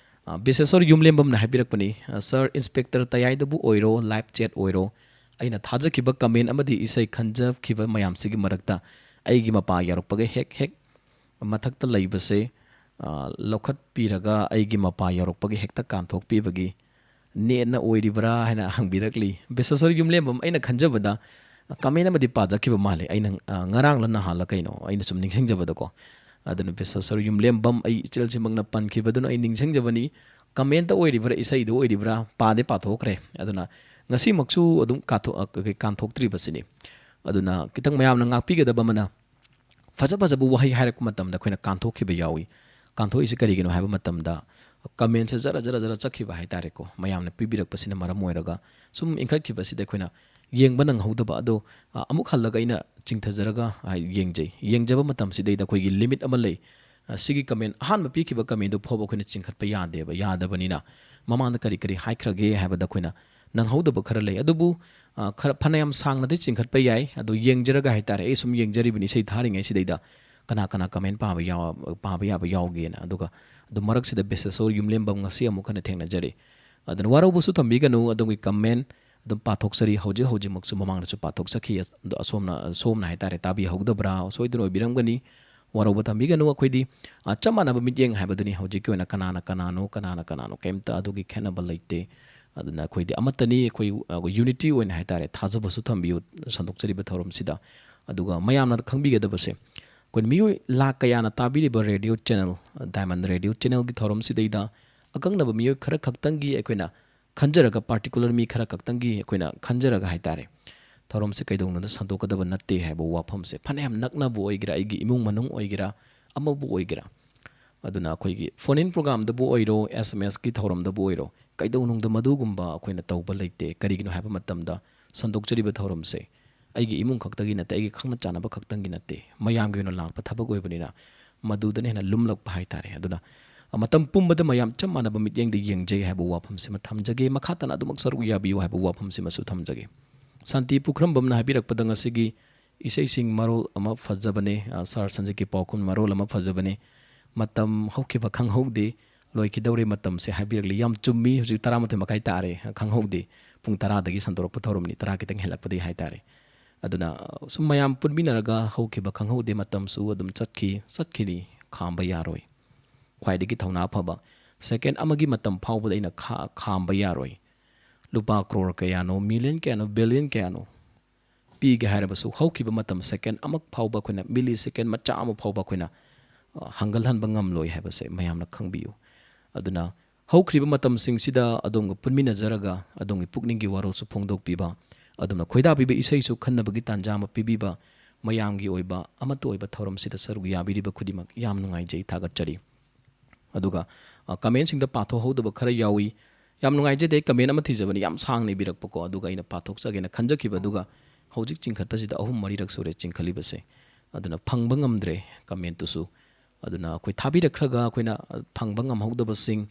ꯑ, ꯕꯤꯁꯦꯁꯣꯔ ꯌꯨꯝꯂꯦꯝꯕꯝꯅ ꯍꯥꯏꯕꯤꯔꯛꯄꯅꯤ, ꯑ, "ꯁꯥꯔ, ꯏꯟꯁꯄꯦꯛꯇꯔ ꯇꯌꯥꯏꯗꯕꯨ ꯑꯣꯏꯔꯣ, ꯂꯥꯏꯚ ꯆꯦꯠ ꯑꯣꯏꯔꯣ, ꯑꯩꯅ ꯊꯥꯖꯈꯤꯕ ꯀꯃꯦꯟ ꯑꯃꯗꯤ ꯏꯁꯩ ꯈꯟꯖꯈꯤꯕ ꯃꯌꯥꯝꯁꯤꯒꯤ ꯃꯔꯛꯇ ꯑꯩꯒꯤ ꯃꯄꯥ ꯌꯥꯎꯔꯛꯄꯒ ꯍꯦꯛ ꯍꯦꯛ ꯃꯊꯛꯇ ꯂꯩꯕꯁꯦ, ꯑ, ꯂꯧꯈꯠꯄꯤꯔꯒ ꯑꯩꯒꯤ ꯃꯄꯥ ꯌꯥꯎꯔꯛꯄꯒꯤ ꯍꯦꯛꯇ ꯀꯥꯟꯊꯣꯛꯄꯤꯕꯒꯤ ꯅꯦꯠꯅ ꯑꯣꯏꯔꯤꯕ꯭ꯔꯥ?" ꯍꯥꯏꯅ ꯍꯪꯕꯤꯔꯛꯂꯤ꯫ ꯕꯤꯁꯦꯁꯣꯔ ꯌꯨꯝꯂꯦꯝꯕꯝ, ꯑꯩꯅ ꯈꯟꯖꯕꯗ ꯀꯃꯦꯟ ꯑꯃꯗꯤ ꯄꯥꯖꯈꯤꯕ ꯃꯥꯜꯂꯦ꯫ ꯑꯩꯅ, ꯑ, ꯉꯔꯥꯡꯂ ꯅꯍꯥꯜꯂ ꯀꯩꯅꯣ, ꯑꯩꯅ ꯁꯨꯝ ꯅꯤꯡꯁꯤꯡꯖꯕꯗꯀꯣ꯫ ꯑꯗꯨꯅ ꯕꯤꯁꯦꯁꯣꯔ ꯌꯨꯝꯂꯦꯝꯕꯝ ꯑꯩ ꯏꯆꯤꯜꯁꯤꯃꯛꯅ ꯄꯟꯈꯤꯕꯗꯨꯅ ꯑꯩ ꯅꯤꯡꯁꯤꯡꯖꯕꯅꯤ꯫ ꯀꯃꯦꯟꯇ ꯑꯣꯏꯔꯤꯕ꯭ꯔꯥ, ꯏꯁꯩꯗ ꯑꯣꯏꯔꯤꯕ꯭ꯔꯥ, ꯄꯥꯗꯤ ꯄꯥꯊꯣꯛꯈ꯭ꯔꯦ꯫ ꯑꯗꯨꯅ ꯉꯁꯤꯃꯛꯁꯨ ꯑꯗꯨꯝ ꯀꯥꯊꯣꯛ-, ꯑ, ꯀꯩ-, ꯀꯥꯟꯊꯣꯛꯇ꯭ꯔꯤꯕꯁꯤꯅꯤ꯫ ꯑꯗꯨꯅ ꯈꯤꯇꯪ ꯃꯌꯥꯝꯅ ꯉꯥꯛꯄꯤꯒꯗꯕ ꯑꯃꯅ, ꯐꯖ ꯐꯖꯕ ꯋꯥꯍꯩ ꯍꯥꯏꯔꯛꯄ ꯃꯇꯝꯗ ꯑꯩꯈꯣꯏꯅ ꯀꯥꯟꯊꯣꯛꯈꯤꯕ ꯌꯥꯎꯏ꯫ ꯀꯥꯟꯊꯣꯛꯏꯁꯤ ꯀꯔꯤꯒꯤꯅꯣ ꯍꯥꯏꯕ ꯃꯇꯝꯗ, ꯀꯃꯦꯟꯁꯦ ꯖꯔ ꯖꯔ ꯖꯔ ꯆꯠꯈꯤꯕ ꯍꯥꯏꯇꯥꯔꯦꯀꯣ꯫ ꯃꯌꯥꯝꯅ ꯄꯤꯕꯤꯔꯛꯄꯁꯤꯅ ꯃꯔꯝ ꯑꯣꯏꯔꯒ ꯁꯨꯝ ꯏꯟꯈꯠꯈꯤꯕꯁꯤꯗ ꯑꯩꯈꯣꯏꯅ ꯌꯦꯡꯕ ꯅꯪꯍꯧꯗꯕ꯫ ꯑꯗꯣ, ꯑ, ꯑꯃꯨꯛ ꯍꯜꯂꯒ ꯑꯩꯅ ꯆꯤꯡꯊꯖꯔꯒ, ꯑ, ꯌꯦꯡꯖꯩ꯫ ꯌꯦꯡꯖꯕ ꯃꯇꯝꯁꯤꯗꯩꯗ ꯑꯩꯈꯣꯏꯒꯤ ꯂꯤꯃꯤꯠ ꯑꯃ ꯂꯩ꯫ ꯑ, ꯁꯤꯒꯤ ꯀꯃꯦꯟ, ꯑꯍꯥꯟꯕ ꯄꯤꯈꯤꯕ ꯀꯃꯦꯟꯗꯨ ꯐꯥꯎꯕ ꯑꯩꯈꯣꯏꯅ ꯆꯤꯡꯈꯠꯄ ꯌꯥꯗꯦꯕ, ꯌꯥꯗꯕꯅꯤꯅ ꯃꯃꯥꯡꯗ ꯀꯔꯤ ꯀꯔꯤ ꯍꯥꯏꯈ꯭ꯔꯒꯦ ꯍꯥꯏꯕꯗ ꯑꯩꯈꯣꯏꯅ ꯅꯪꯍꯧꯗꯕ ꯈꯔ ꯂꯩ꯫ ꯑꯗꯨꯕꯨ, ꯑ, ꯈꯔ ꯐꯅꯌꯥꯝ ꯁꯥꯡꯅꯗꯤ ꯆꯤꯡꯈꯠꯄ ꯌꯥꯏ꯫ ꯑꯗꯣ ꯌꯦꯡꯖꯔꯒ ꯍꯥꯏꯇꯥꯔꯦ, ꯑꯩ ꯁꯨꯝ ꯌꯦꯡꯖꯔꯤꯕꯅꯤ ꯏꯁꯩ ꯊꯥꯔꯤꯉꯩꯁꯤꯗꯩꯗ ꯀꯅꯥ ꯀꯅꯥ ꯀꯃꯦꯟ ꯄꯥꯕ ꯌꯥꯎ-, ꯄꯥꯕ ꯌꯥꯕ ꯌꯥꯎꯒꯦꯅ꯫ ꯑꯗꯨꯒ ꯑꯗꯨ ꯃꯔꯛꯁꯤꯗ ꯕꯤꯁꯦꯁꯣꯔ ꯌꯨꯝꯂꯦꯝꯕꯝ ꯉꯁꯤ ꯑꯃꯨꯛ ꯍꯟꯅ ꯊꯦꯡꯅꯖꯔꯤ꯫ ꯑꯗꯨꯅ ꯋꯥꯔꯧꯕꯁꯨ ꯊꯝꯕꯤꯒꯅꯨ, ꯑꯗꯣꯝꯒꯤ ꯀꯃꯦꯟ ꯑꯗꯨꯝ ꯄꯥꯊꯣꯛꯆꯔꯤ꯫ ꯍꯧꯖꯤꯛ ꯍꯧꯖꯤꯛꯃꯛꯁꯨ ꯃꯃꯥꯡꯗꯁꯨ ꯄꯥꯊꯣꯛꯆꯈꯤ꯫ ꯑꯗꯣ ꯑꯁꯣꯝꯅ, ꯁꯣꯝꯅ ꯍꯥꯏꯇꯥꯔꯦ, ꯇꯥꯕꯤꯍꯧꯗꯕ꯭ꯔꯥ? ꯁꯣꯏꯗꯅ ꯑꯣꯏꯕꯤꯔꯝꯒꯅꯤ꯫ ꯋꯥꯔꯧꯕ ꯊꯝꯕꯤꯒꯅꯨ꯫ ꯑꯩꯈꯣꯏꯗꯤ, ꯑ, ꯆꯞ ꯃꯥꯟꯅꯕ ꯃꯤꯠꯌꯦꯡ ꯍꯥꯏꯕꯗꯨꯅꯤ꯫ ꯍꯧꯖꯤꯛꯀꯤ ꯑꯣꯏꯅ ꯀꯅꯥꯅ ꯀꯅꯥꯅꯣ, ꯀꯅꯥꯅ ꯀꯅꯥꯅꯣ, ꯀꯩꯝꯇ ꯑꯗꯨꯒꯤ ꯈꯦꯠꯅꯕ ꯂꯩꯇꯦ꯫ ꯑꯗꯨꯅ ꯑꯩꯈꯣꯏꯗꯤ ꯑꯃꯠꯇꯅꯤ꯫ ꯑꯩꯈꯣꯏ, ꯑ, ꯌꯨꯅꯤꯇꯤ ꯑꯣꯏꯅ ꯍꯥꯏꯇꯥꯔꯦ, ꯊꯥꯖꯕꯁꯨ ꯊꯝꯕꯤꯌꯨ ꯁꯟꯗꯣꯛꯆꯔꯤꯕ ꯊꯧꯔꯝꯁꯤꯗ꯫ ꯑꯗꯨꯒ ꯃꯌꯥꯝꯅ ꯈꯪꯕꯤꯒꯗꯕꯁꯦ, ꯑꯩꯈꯣꯏ ꯃꯤꯑꯣꯏ ꯂꯥꯛ ꯀꯌꯥꯅ ꯇꯥꯕꯤꯔꯤꯕ ꯔꯦꯗꯤꯑꯣ ꯆꯦꯅꯦꯜ, ꯗꯥꯏꯃꯟ ꯔꯦꯗꯤꯑꯣ ꯆꯦꯅꯦꯜꯒꯤ ꯊꯧꯔꯝꯁꯤꯗꯩꯗ ꯑꯀꯛꯅꯕ ꯃꯤꯑꯣꯏ ꯈꯔ ꯈꯛꯇꯪꯒꯤ ꯑꯩꯈꯣꯏꯅ ꯈꯟꯖꯔꯒ, ꯄꯥꯔꯇꯤꯀꯨꯂꯔ ꯃꯤ ꯈꯔ ꯈꯛꯇꯪꯒꯤ ꯑꯩꯈꯣꯏꯅ ꯈꯟꯖꯔꯒ ꯍꯥꯏꯇꯥꯔꯦ, ꯊꯧꯔꯝꯁꯦ ꯀꯩꯗꯧꯅꯨꯡꯗ ꯁꯟꯗꯣꯛꯀꯗꯕ ꯅꯠꯇꯦ ꯍꯥꯏꯕ ꯋꯥꯐꯝꯁꯦ, ꯐꯅꯌꯥꯝ ꯅꯛꯅꯕꯨ ꯑꯣꯏꯒꯦꯔꯥ, ꯑꯩꯒꯤ ꯏꯃꯨꯡ ꯃꯅꯨꯡ ꯑꯣꯏꯒꯦꯔꯥ, ꯑꯃꯕꯨ ꯑꯣꯏꯒꯦꯔꯥ꯫ ꯑꯗꯨꯅ ꯑꯩꯈꯣꯏꯒꯤ ꯐꯣꯟ ꯏꯟ ꯄ꯭ꯔꯣꯒ꯭ꯔꯥꯝꯗꯕꯨ ꯑꯣꯏꯔꯣ, ꯑꯦꯁ ꯑꯦꯝ ꯑꯦꯁꯀꯤ ꯊꯧꯔꯝꯗꯕꯨ ꯑꯣꯏꯔꯣ, ꯀꯩꯗꯧꯅꯨꯡꯗ ꯃꯗꯨꯒꯨꯝꯕ ꯑꯩꯈꯣꯏꯅ ꯇꯧꯕ ꯂꯩꯇꯦ꯫ ꯀꯔꯤꯒꯤꯅꯣ ꯍꯥꯏꯕ ꯃꯇꯝꯗ, ꯁꯟꯗꯣꯛꯆꯔꯤꯕ ꯊꯧꯔꯝꯁꯦ ꯑꯩꯒꯤ ꯏꯃꯨꯡ ꯈꯛꯇꯒꯤ ꯅꯠꯇꯦ, ꯑꯩꯒꯤ ꯈꯪꯅ ꯆꯥꯟꯅꯕ ꯈꯛꯇꯪꯒꯤ ꯅꯠꯇꯦ, ꯃꯌꯥꯝꯒꯤ ꯑꯣꯏꯅ ꯂꯥꯛꯄ ꯊꯕꯛ ꯑꯣꯏꯕꯅꯤꯅ, ꯃꯗꯨꯗꯅ ꯍꯦꯟꯅ ꯂꯨꯝꯂꯛꯄ ꯍꯥꯏꯇꯥꯔꯦ꯫ ꯑꯗꯨꯅ, ꯑ, ꯃꯇꯝ ꯄꯨꯝꯕꯗ ꯃꯌꯥꯝ ꯆꯞ ꯃꯥꯟꯅꯕ ꯃꯤꯠꯌꯦꯡꯗ ꯌꯦꯡꯖꯩ ꯍꯥꯏꯕ ꯋꯥꯐꯝꯁꯤꯃ ꯊꯝꯖꯒꯦ꯫ ꯃꯈꯥ ꯇꯥꯅ ꯑꯗꯨꯃꯛ ꯁꯔꯨꯛ ꯌꯥꯕꯤꯌꯨ ꯍꯥꯏꯕ ꯋꯥꯐꯝꯁꯤꯃꯁꯨ ꯊꯝꯖꯒꯦ꯫ ꯁꯥꯟꯇꯤ ꯄꯨꯈ꯭ꯔꯝꯕꯝꯅ ꯍꯥꯏꯕꯤꯔꯛꯄꯗ, ꯉꯁꯤꯒꯤ ꯏꯁꯩꯁꯤꯡ ꯃꯔꯣꯜ ꯑꯃ ꯐꯖꯕꯅꯦ, ꯑ, ꯁꯥꯔ ꯁꯟꯖꯤꯠꯀꯤ ꯄꯥꯎꯈꯨꯝ ꯃꯔꯣꯜ ꯑꯃ ꯐꯖꯕꯅꯦ꯫ ꯃꯇꯝ ꯍꯧꯈꯤꯕ ꯈꯪꯍꯧꯗꯦ, ꯂꯣꯏꯈꯤꯗꯧꯔꯦ ꯃꯇꯝꯁꯦ ꯍꯥꯏꯕꯤꯔꯛꯂꯤ꯫ ꯌꯥꯝ ꯆꯨꯝꯃꯤ, ꯍꯧꯖꯤꯛ ꯇꯔꯥꯃꯥꯊꯣꯏ ꯃꯈꯥꯏ ꯇꯥꯔꯦ, ꯈꯪꯍꯧꯗꯦ꯫ ꯄꯨꯡ ꯇꯔꯥꯗꯒꯤ ꯁꯟꯗꯣꯔꯛꯄ ꯊꯧꯔꯝꯅꯤ, ꯇꯔꯥ ꯈꯤꯇꯪ ꯍꯦꯜꯂꯛꯄꯗꯒꯤ ꯍꯥꯏꯇꯥꯔꯦ꯫ ꯑꯗꯨꯅ, ꯁꯨꯝ ꯃꯌꯥꯝ ꯄꯨꯟꯃꯤꯟꯅꯔꯒ ꯍꯧꯈꯤꯕ ꯈꯪꯍꯧꯗꯦ, ꯃꯇꯝꯁꯨ ꯑꯗꯨꯝ ꯆꯠꯈꯤ, ꯆꯠꯈꯤꯅꯤ, ꯈꯥꯝꯕ ꯌꯥꯔꯣꯏ꯫ ꯈ꯭ꯋꯥꯏꯗꯒꯤ ꯊꯧꯅꯥ ꯐꯕ, ꯁꯦꯀꯦꯟ ꯑꯃꯒꯤ ꯃꯇꯝ ꯐꯥꯎꯕꯗ ꯑꯩꯅ ꯈꯥ-, ꯈꯥꯝꯕ ꯌꯥꯔꯣꯏ꯫ ꯂꯨꯄꯥ ꯀ꯭ꯔꯣꯔ ꯀꯌꯥꯅꯣ, ꯃꯤꯂꯤꯌꯟ ꯀꯌꯥꯅꯣ, ꯕꯤꯂꯤꯌꯟ ꯀꯌꯥꯅꯣ ꯄꯤꯒꯦ ꯍꯥꯏꯔꯕꯁꯨ, ꯍꯧꯈꯤꯕ ꯃꯇꯝ ꯁꯦꯀꯦꯟ ꯑꯃ ꯐꯥꯎꯕ ꯑꯩꯈꯣꯏꯅ, ꯃꯤꯂꯤ ꯁꯦꯀꯦꯟ ꯃꯆꯥ ꯑꯃ ꯐꯥꯎꯕ ꯑꯩꯈꯣꯏꯅ, ꯑ, ꯍꯪꯒꯜꯍꯟꯕ ꯉꯝꯂꯣꯏ ꯍꯥꯏꯕꯁꯦ ꯃꯌꯥꯝꯅ ꯈꯪꯕꯤꯌꯨ꯫ ꯑꯗꯨꯅ ꯍꯧꯈ꯭ꯔꯤꯕ ꯃꯇꯝꯁꯤꯡꯁꯤꯗ ꯑꯗꯣꯝꯒ ꯄꯨꯟꯃꯤꯟꯅꯖꯔꯒ ꯑꯗꯣꯝꯒꯤ ꯄꯨꯛꯅꯤꯡꯒꯤ ꯋꯥꯔꯣꯜꯁꯨ ꯐꯣꯡꯗꯣꯛꯄꯤꯕ, ꯑꯗꯣꯝꯅ ꯈꯣꯏꯗꯥꯕꯤꯕ ꯏꯁꯩꯁꯨ ꯈꯟꯅꯕꯒꯤ ꯇꯥꯟꯖꯥ ꯑꯃ ꯄꯤꯕꯤꯕ, ꯃꯌꯥꯝꯒꯤ ꯑꯣꯏꯕ ꯑꯃꯠꯇ ꯑꯣꯏꯕ ꯊꯧꯔꯝꯁꯤꯗ ꯁꯔꯨꯛ ꯌꯥꯕꯤꯔꯤꯕ ꯈꯨꯗꯤꯡꯃꯛ ꯌꯥꯝ ꯅꯨꯡꯉꯥꯏꯖꯩ, ꯊꯥꯒꯠꯆꯔꯤ꯫ ꯑꯗꯨꯒ, ꯑ, ꯀꯃꯦꯟꯁꯤꯡꯗ ꯄꯥꯊꯣꯛꯍꯧꯗꯕ ꯈꯔ ꯌꯥꯎꯏ꯫ ꯌꯥꯝ ꯅꯨꯡꯉꯥꯏꯖꯗꯦ, ꯀꯃꯦꯟ ꯑꯃ ꯊꯤꯖꯕꯅꯤ, ꯌꯥꯝ ꯁꯥꯡꯅ ꯏꯕꯤꯔꯛꯄꯀꯣ, ꯑꯗꯨꯒ ꯑꯩꯅ ꯄꯥꯊꯣꯛꯆꯒꯦꯅ ꯈꯟꯖꯈꯤꯕ, ꯑꯗꯨꯒ ꯍꯧꯖꯤꯛ ꯆꯤꯡꯈꯠꯄꯁꯤꯗ ꯑꯍꯨꯝ ꯃꯔꯤꯔꯛ ꯁꯨꯔꯦ ꯆꯤꯡꯈꯠꯂꯤꯕꯁꯦ꯫ ꯑꯗꯨꯅ ꯐꯪꯕ ꯉꯝꯗ꯭ꯔꯦ ꯀꯃꯦꯟꯇꯨꯁꯨ꯫ ꯑꯗꯨꯅ ꯑꯩꯈꯣꯏ ꯊꯥꯕꯤꯔꯛꯈ꯭ꯔꯒ ꯑꯩꯈꯣꯏꯅ, ꯑ, ꯐꯪꯕ ꯉꯝꯍꯧꯗꯕꯁꯤꯡ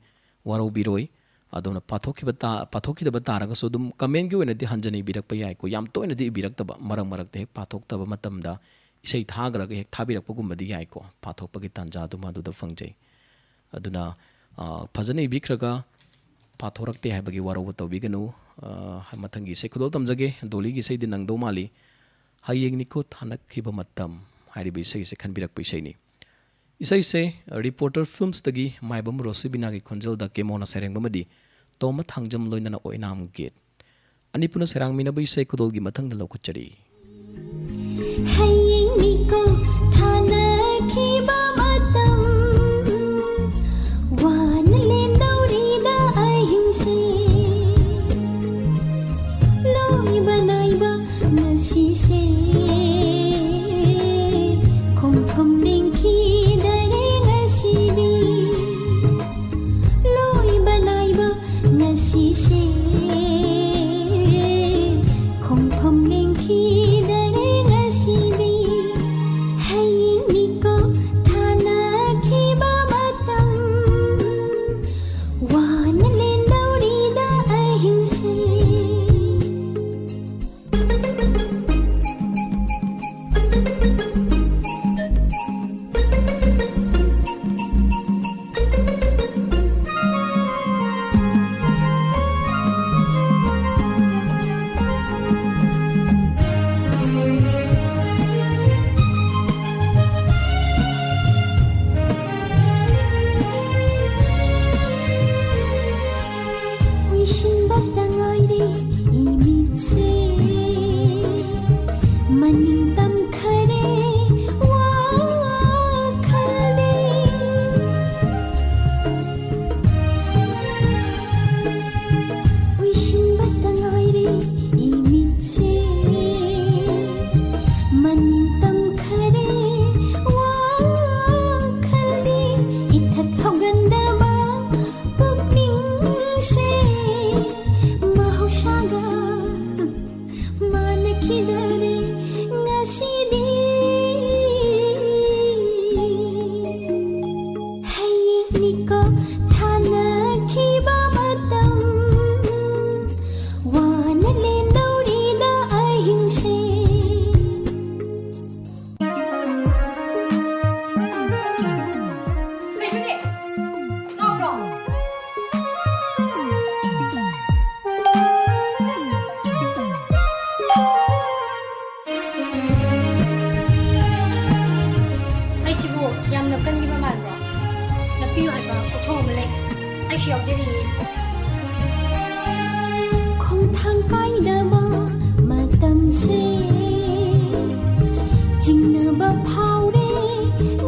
ꯋꯥꯔꯧꯕꯤꯔꯣꯏ꯫ ꯑꯗꯨꯅ ꯄꯥꯊꯣꯛꯈꯤꯕ ꯇꯥ-, ꯄꯥꯊꯣꯛꯈꯤꯗꯕ ꯇꯥꯔꯒꯁꯨ ꯑꯗꯨꯝ ꯀꯃꯦꯟꯒꯤ ꯑꯣꯏꯅꯗꯤ ꯍꯟꯖꯟꯅ ꯏꯕꯤꯔꯛꯄ ꯌꯥꯏꯀꯣ꯫ ꯌꯥꯝ ꯇꯣꯏꯅꯗꯤ ꯏꯕꯤꯔꯛꯇꯕ, ꯃꯔꯛ ꯃꯔꯛꯇ ꯍꯦꯛ ꯄꯥꯊꯣꯛꯇꯕ ꯃꯇꯝꯗ ꯏꯁꯩ ꯊꯥꯈ꯭ꯔꯒ ꯍꯦꯛ ꯊꯥꯕꯤꯔꯛꯄꯒꯨꯝꯕꯗꯤ ꯌꯥꯏꯀꯣ꯫ ꯄꯥꯊꯣꯛꯄꯒꯤ ꯇꯥꯟꯖꯥꯗꯨꯃ ꯑꯗꯨꯗ ꯐꯪꯖꯩ꯫ ꯑꯗꯨꯅ, ꯑ, ꯐꯖꯅ ꯏꯕꯤꯈ꯭ꯔꯒ ꯄꯥꯊꯣꯔꯛꯇꯦ ꯍꯥꯏꯕꯒꯤ ꯋꯥꯔꯧꯕ ꯇꯧꯕꯤꯒꯅꯨ꯫ ꯑ, ꯃꯊꯪꯒꯤ ꯏꯁꯩ ꯈꯨꯗꯣꯜ ꯇꯝꯖꯒꯦ꯫ ꯗꯣꯂꯤꯒꯤ ꯏꯁꯩꯗꯤ ꯅꯪꯗꯧ ꯃꯥꯜꯂꯤ꯫ ꯍꯌꯦꯡꯅꯤꯀꯣ ꯊꯥꯅꯈꯤꯕ ꯃꯇꯝ ꯍꯥꯏꯔꯤꯕ ꯏꯁꯩꯁꯦ ꯈꯟꯕꯤꯔꯛꯄ ꯏꯁꯩꯅꯤ꯫ ꯏꯁꯩꯁꯦ, ꯑ, ꯔꯤꯄꯣꯔꯇꯔ ꯐꯤꯜꯝꯁꯇꯒꯤ ꯃꯥꯏꯕꯝ ꯔꯣꯁꯤꯕꯤꯅꯥꯒꯤ ꯈꯣꯟꯖꯦꯜꯗ ꯀꯦꯃꯣꯅ ꯁꯩꯔꯦꯡꯕ ꯑꯃꯗꯤ ꯇꯣꯝꯕ ꯊꯥꯡꯖꯝ ꯂꯣꯏꯅꯅ ꯑꯣꯏꯅꯥꯝ ꯒꯦꯠ꯫ ꯑꯅꯤ ꯄꯨꯟꯅ ꯁꯩꯔꯥꯡꯃꯤꯟꯅꯕ ꯏꯁꯩ ꯈꯨꯗꯣꯜꯒꯤ ꯃꯊꯪꯗ ꯂꯧꯈꯠꯆꯔꯤ꯫ ꯍꯌꯦꯡꯅꯤꯀꯣ ꯊꯥꯅꯈꯤꯕ ꯃꯇꯝ, ꯋꯥꯅ ꯂꯦꯟꯗꯧꯔꯤꯗ ꯑꯍꯤꯡꯁꯦ꯫ ꯂꯣꯏꯕ ꯅꯥꯏꯕ ꯅꯤꯀꯞ ꯊꯥꯅꯈꯤꯕ ꯃꯇꯝ ꯋꯥꯅ ꯂꯦꯟꯗꯧꯔꯤꯗ ꯑꯍꯤꯡꯁꯦ꯫ ꯀꯩꯅꯣꯅꯦ? ꯉꯥꯎꯕ꯭ꯔꯣ? ꯑꯩꯁꯤꯕꯨ ꯌꯥꯝꯅ ꯀꯟꯈꯤꯕ ꯃꯥꯟꯕ꯭ꯔꯣ? ꯅꯞꯄꯤꯌꯨ ꯍꯥꯏꯕ ꯄꯣꯠꯊꯣꯛ ꯑꯃ ꯂꯩ꯫ ꯑꯩꯁꯨ ꯌꯥꯎꯖꯔꯤꯌꯦ꯫ ꯈꯣꯡꯊꯥꯡ ꯀꯥꯏꯗꯕ ꯃꯇꯝꯁꯦ ꯆꯤꯡꯅꯕ ꯐꯥꯎꯔꯦ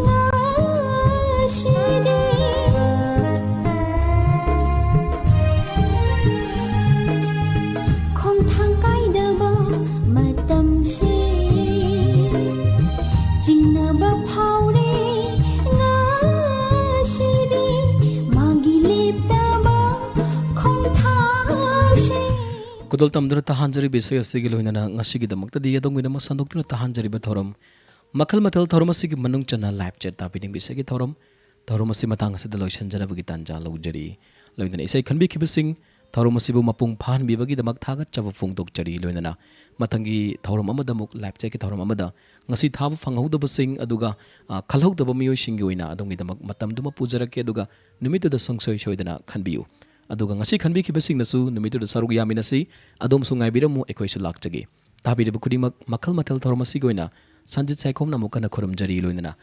ꯉꯁꯤꯗꯤ꯫ ꯈꯣꯡꯊꯥꯡ ꯀꯥꯏꯗꯕ ꯃꯇꯝꯁꯦ ꯆꯤꯡꯅꯕ ꯐꯥꯎꯔꯦ ꯉꯁꯤꯗꯤ꯫ ꯃꯥꯒꯤ ꯂꯦꯞꯇꯕ ꯈꯣꯡꯊꯥꯡꯁꯦ꯫ ꯈꯨꯗꯣꯜ ꯇꯝꯗꯨꯅ ꯇꯥꯍꯟꯖꯔꯤꯕ ꯏꯁꯩ ꯑꯁꯤꯒꯤ ꯂꯣꯏꯅꯅ ꯉꯁꯤꯒꯤꯗꯃꯛꯇꯗꯤ ꯑꯗꯣꯝꯒꯤꯗꯃꯛ ꯁꯟꯗꯣꯛꯇꯨꯅ ꯇꯥꯍꯟꯖꯔꯤꯕ ꯊꯧꯔꯝ ꯃꯈꯜ ꯃꯊꯦꯜ ꯊꯧꯔꯝ ꯑꯁꯤꯒꯤ ꯃꯅꯨꯡ ꯆꯟꯅ live chat ꯇꯥꯕꯤꯅꯤꯡꯕ ꯏꯁꯩꯒꯤ ꯊꯧꯔꯝ, ꯊꯧꯔꯝ ꯑꯁꯤ ꯃꯇꯥꯡ ꯑꯁꯤꯗ ꯂꯣꯏꯁꯤꯟꯖꯅꯕꯒꯤ ꯇꯥꯟꯖꯥ ꯂꯧꯖꯔꯤ꯫ ꯂꯣꯏꯅꯅ ꯏꯁꯩ ꯈꯟꯕꯤꯈꯤꯕꯁꯤꯡ ꯊꯧꯔꯝ ꯑꯁꯤꯕꯨ ꯃꯄꯨꯡ ꯐꯥꯍꯟꯕꯤꯕꯒꯤꯗꯃꯛ ꯊꯥꯒꯠꯆꯕ ꯐꯣꯡꯗꯣꯛꯆꯔꯤ꯫ ꯂꯣꯏꯅꯅ ꯃꯊꯪꯒꯤ ꯊꯧꯔꯝ ꯑꯃꯗ ꯑꯃꯨꯛ live chatꯀꯤ ꯊꯧꯔꯝ ꯑꯃꯗ ꯉꯁꯤ ꯊꯥꯕ ꯐꯪꯍꯧꯗꯕꯁꯤꯡ ꯑꯗꯨꯒ, ꯑ, ꯈꯜꯍꯧꯗꯕ ꯃꯤꯑꯣꯏꯁꯤꯡꯒꯤ ꯑꯣꯏꯅ ꯑꯗꯣꯝꯒꯤꯗꯃꯛ ꯃꯇꯝꯗꯨꯃ ꯄꯨꯖꯔꯛꯀꯦ, ꯑꯗꯨꯒ ꯅꯨꯃꯤꯠꯇꯨꯗ ꯁꯨꯡꯁꯣꯏ ꯁꯣꯏꯗꯅ ꯈꯟꯕꯤꯌꯨ꯫ ꯑꯗꯨꯒ ꯉꯁꯤ ꯈꯟꯕꯤꯈꯤꯕꯁꯤꯡꯅꯁꯨ ꯅꯨꯃꯤꯠꯇꯨꯗ ꯁꯔꯨꯛ ꯌꯥꯃꯤꯟꯅꯁꯤ꯫ ꯑꯗꯣꯝꯁꯨ ꯉꯥꯏꯕꯤꯔꯝꯃꯨ, ꯑꯩꯈꯣꯏꯁꯨ ꯂꯥꯛꯆꯒꯦ꯫ ꯇꯥꯕꯤꯔꯤꯕ ꯈꯨꯗꯤꯡꯃꯛ ꯃꯈꯜ ꯃꯊꯦꯜ ꯊꯧꯔꯝ ꯑꯁꯤꯒꯤ ꯑꯣꯏꯅ ꯁꯟꯖꯤꯠ ꯁꯥꯏꯈꯣꯝꯅ ꯑꯃꯨꯛ ꯍꯟꯅ ꯈꯨꯔꯨꯝꯖꯔꯤ꯫ ꯂꯣꯏꯅꯅ,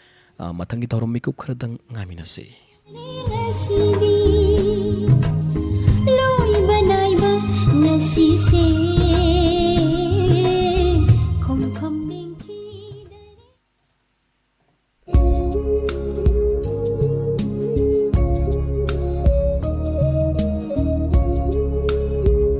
ꯑ, ꯃꯊꯪꯒꯤ ꯊꯧꯔꯝ ꯃꯤꯀꯨꯞ ꯈꯔꯗꯪ ꯉꯥꯏꯃꯤꯟꯅꯁꯤ꯫ ꯉꯁꯤꯗꯤ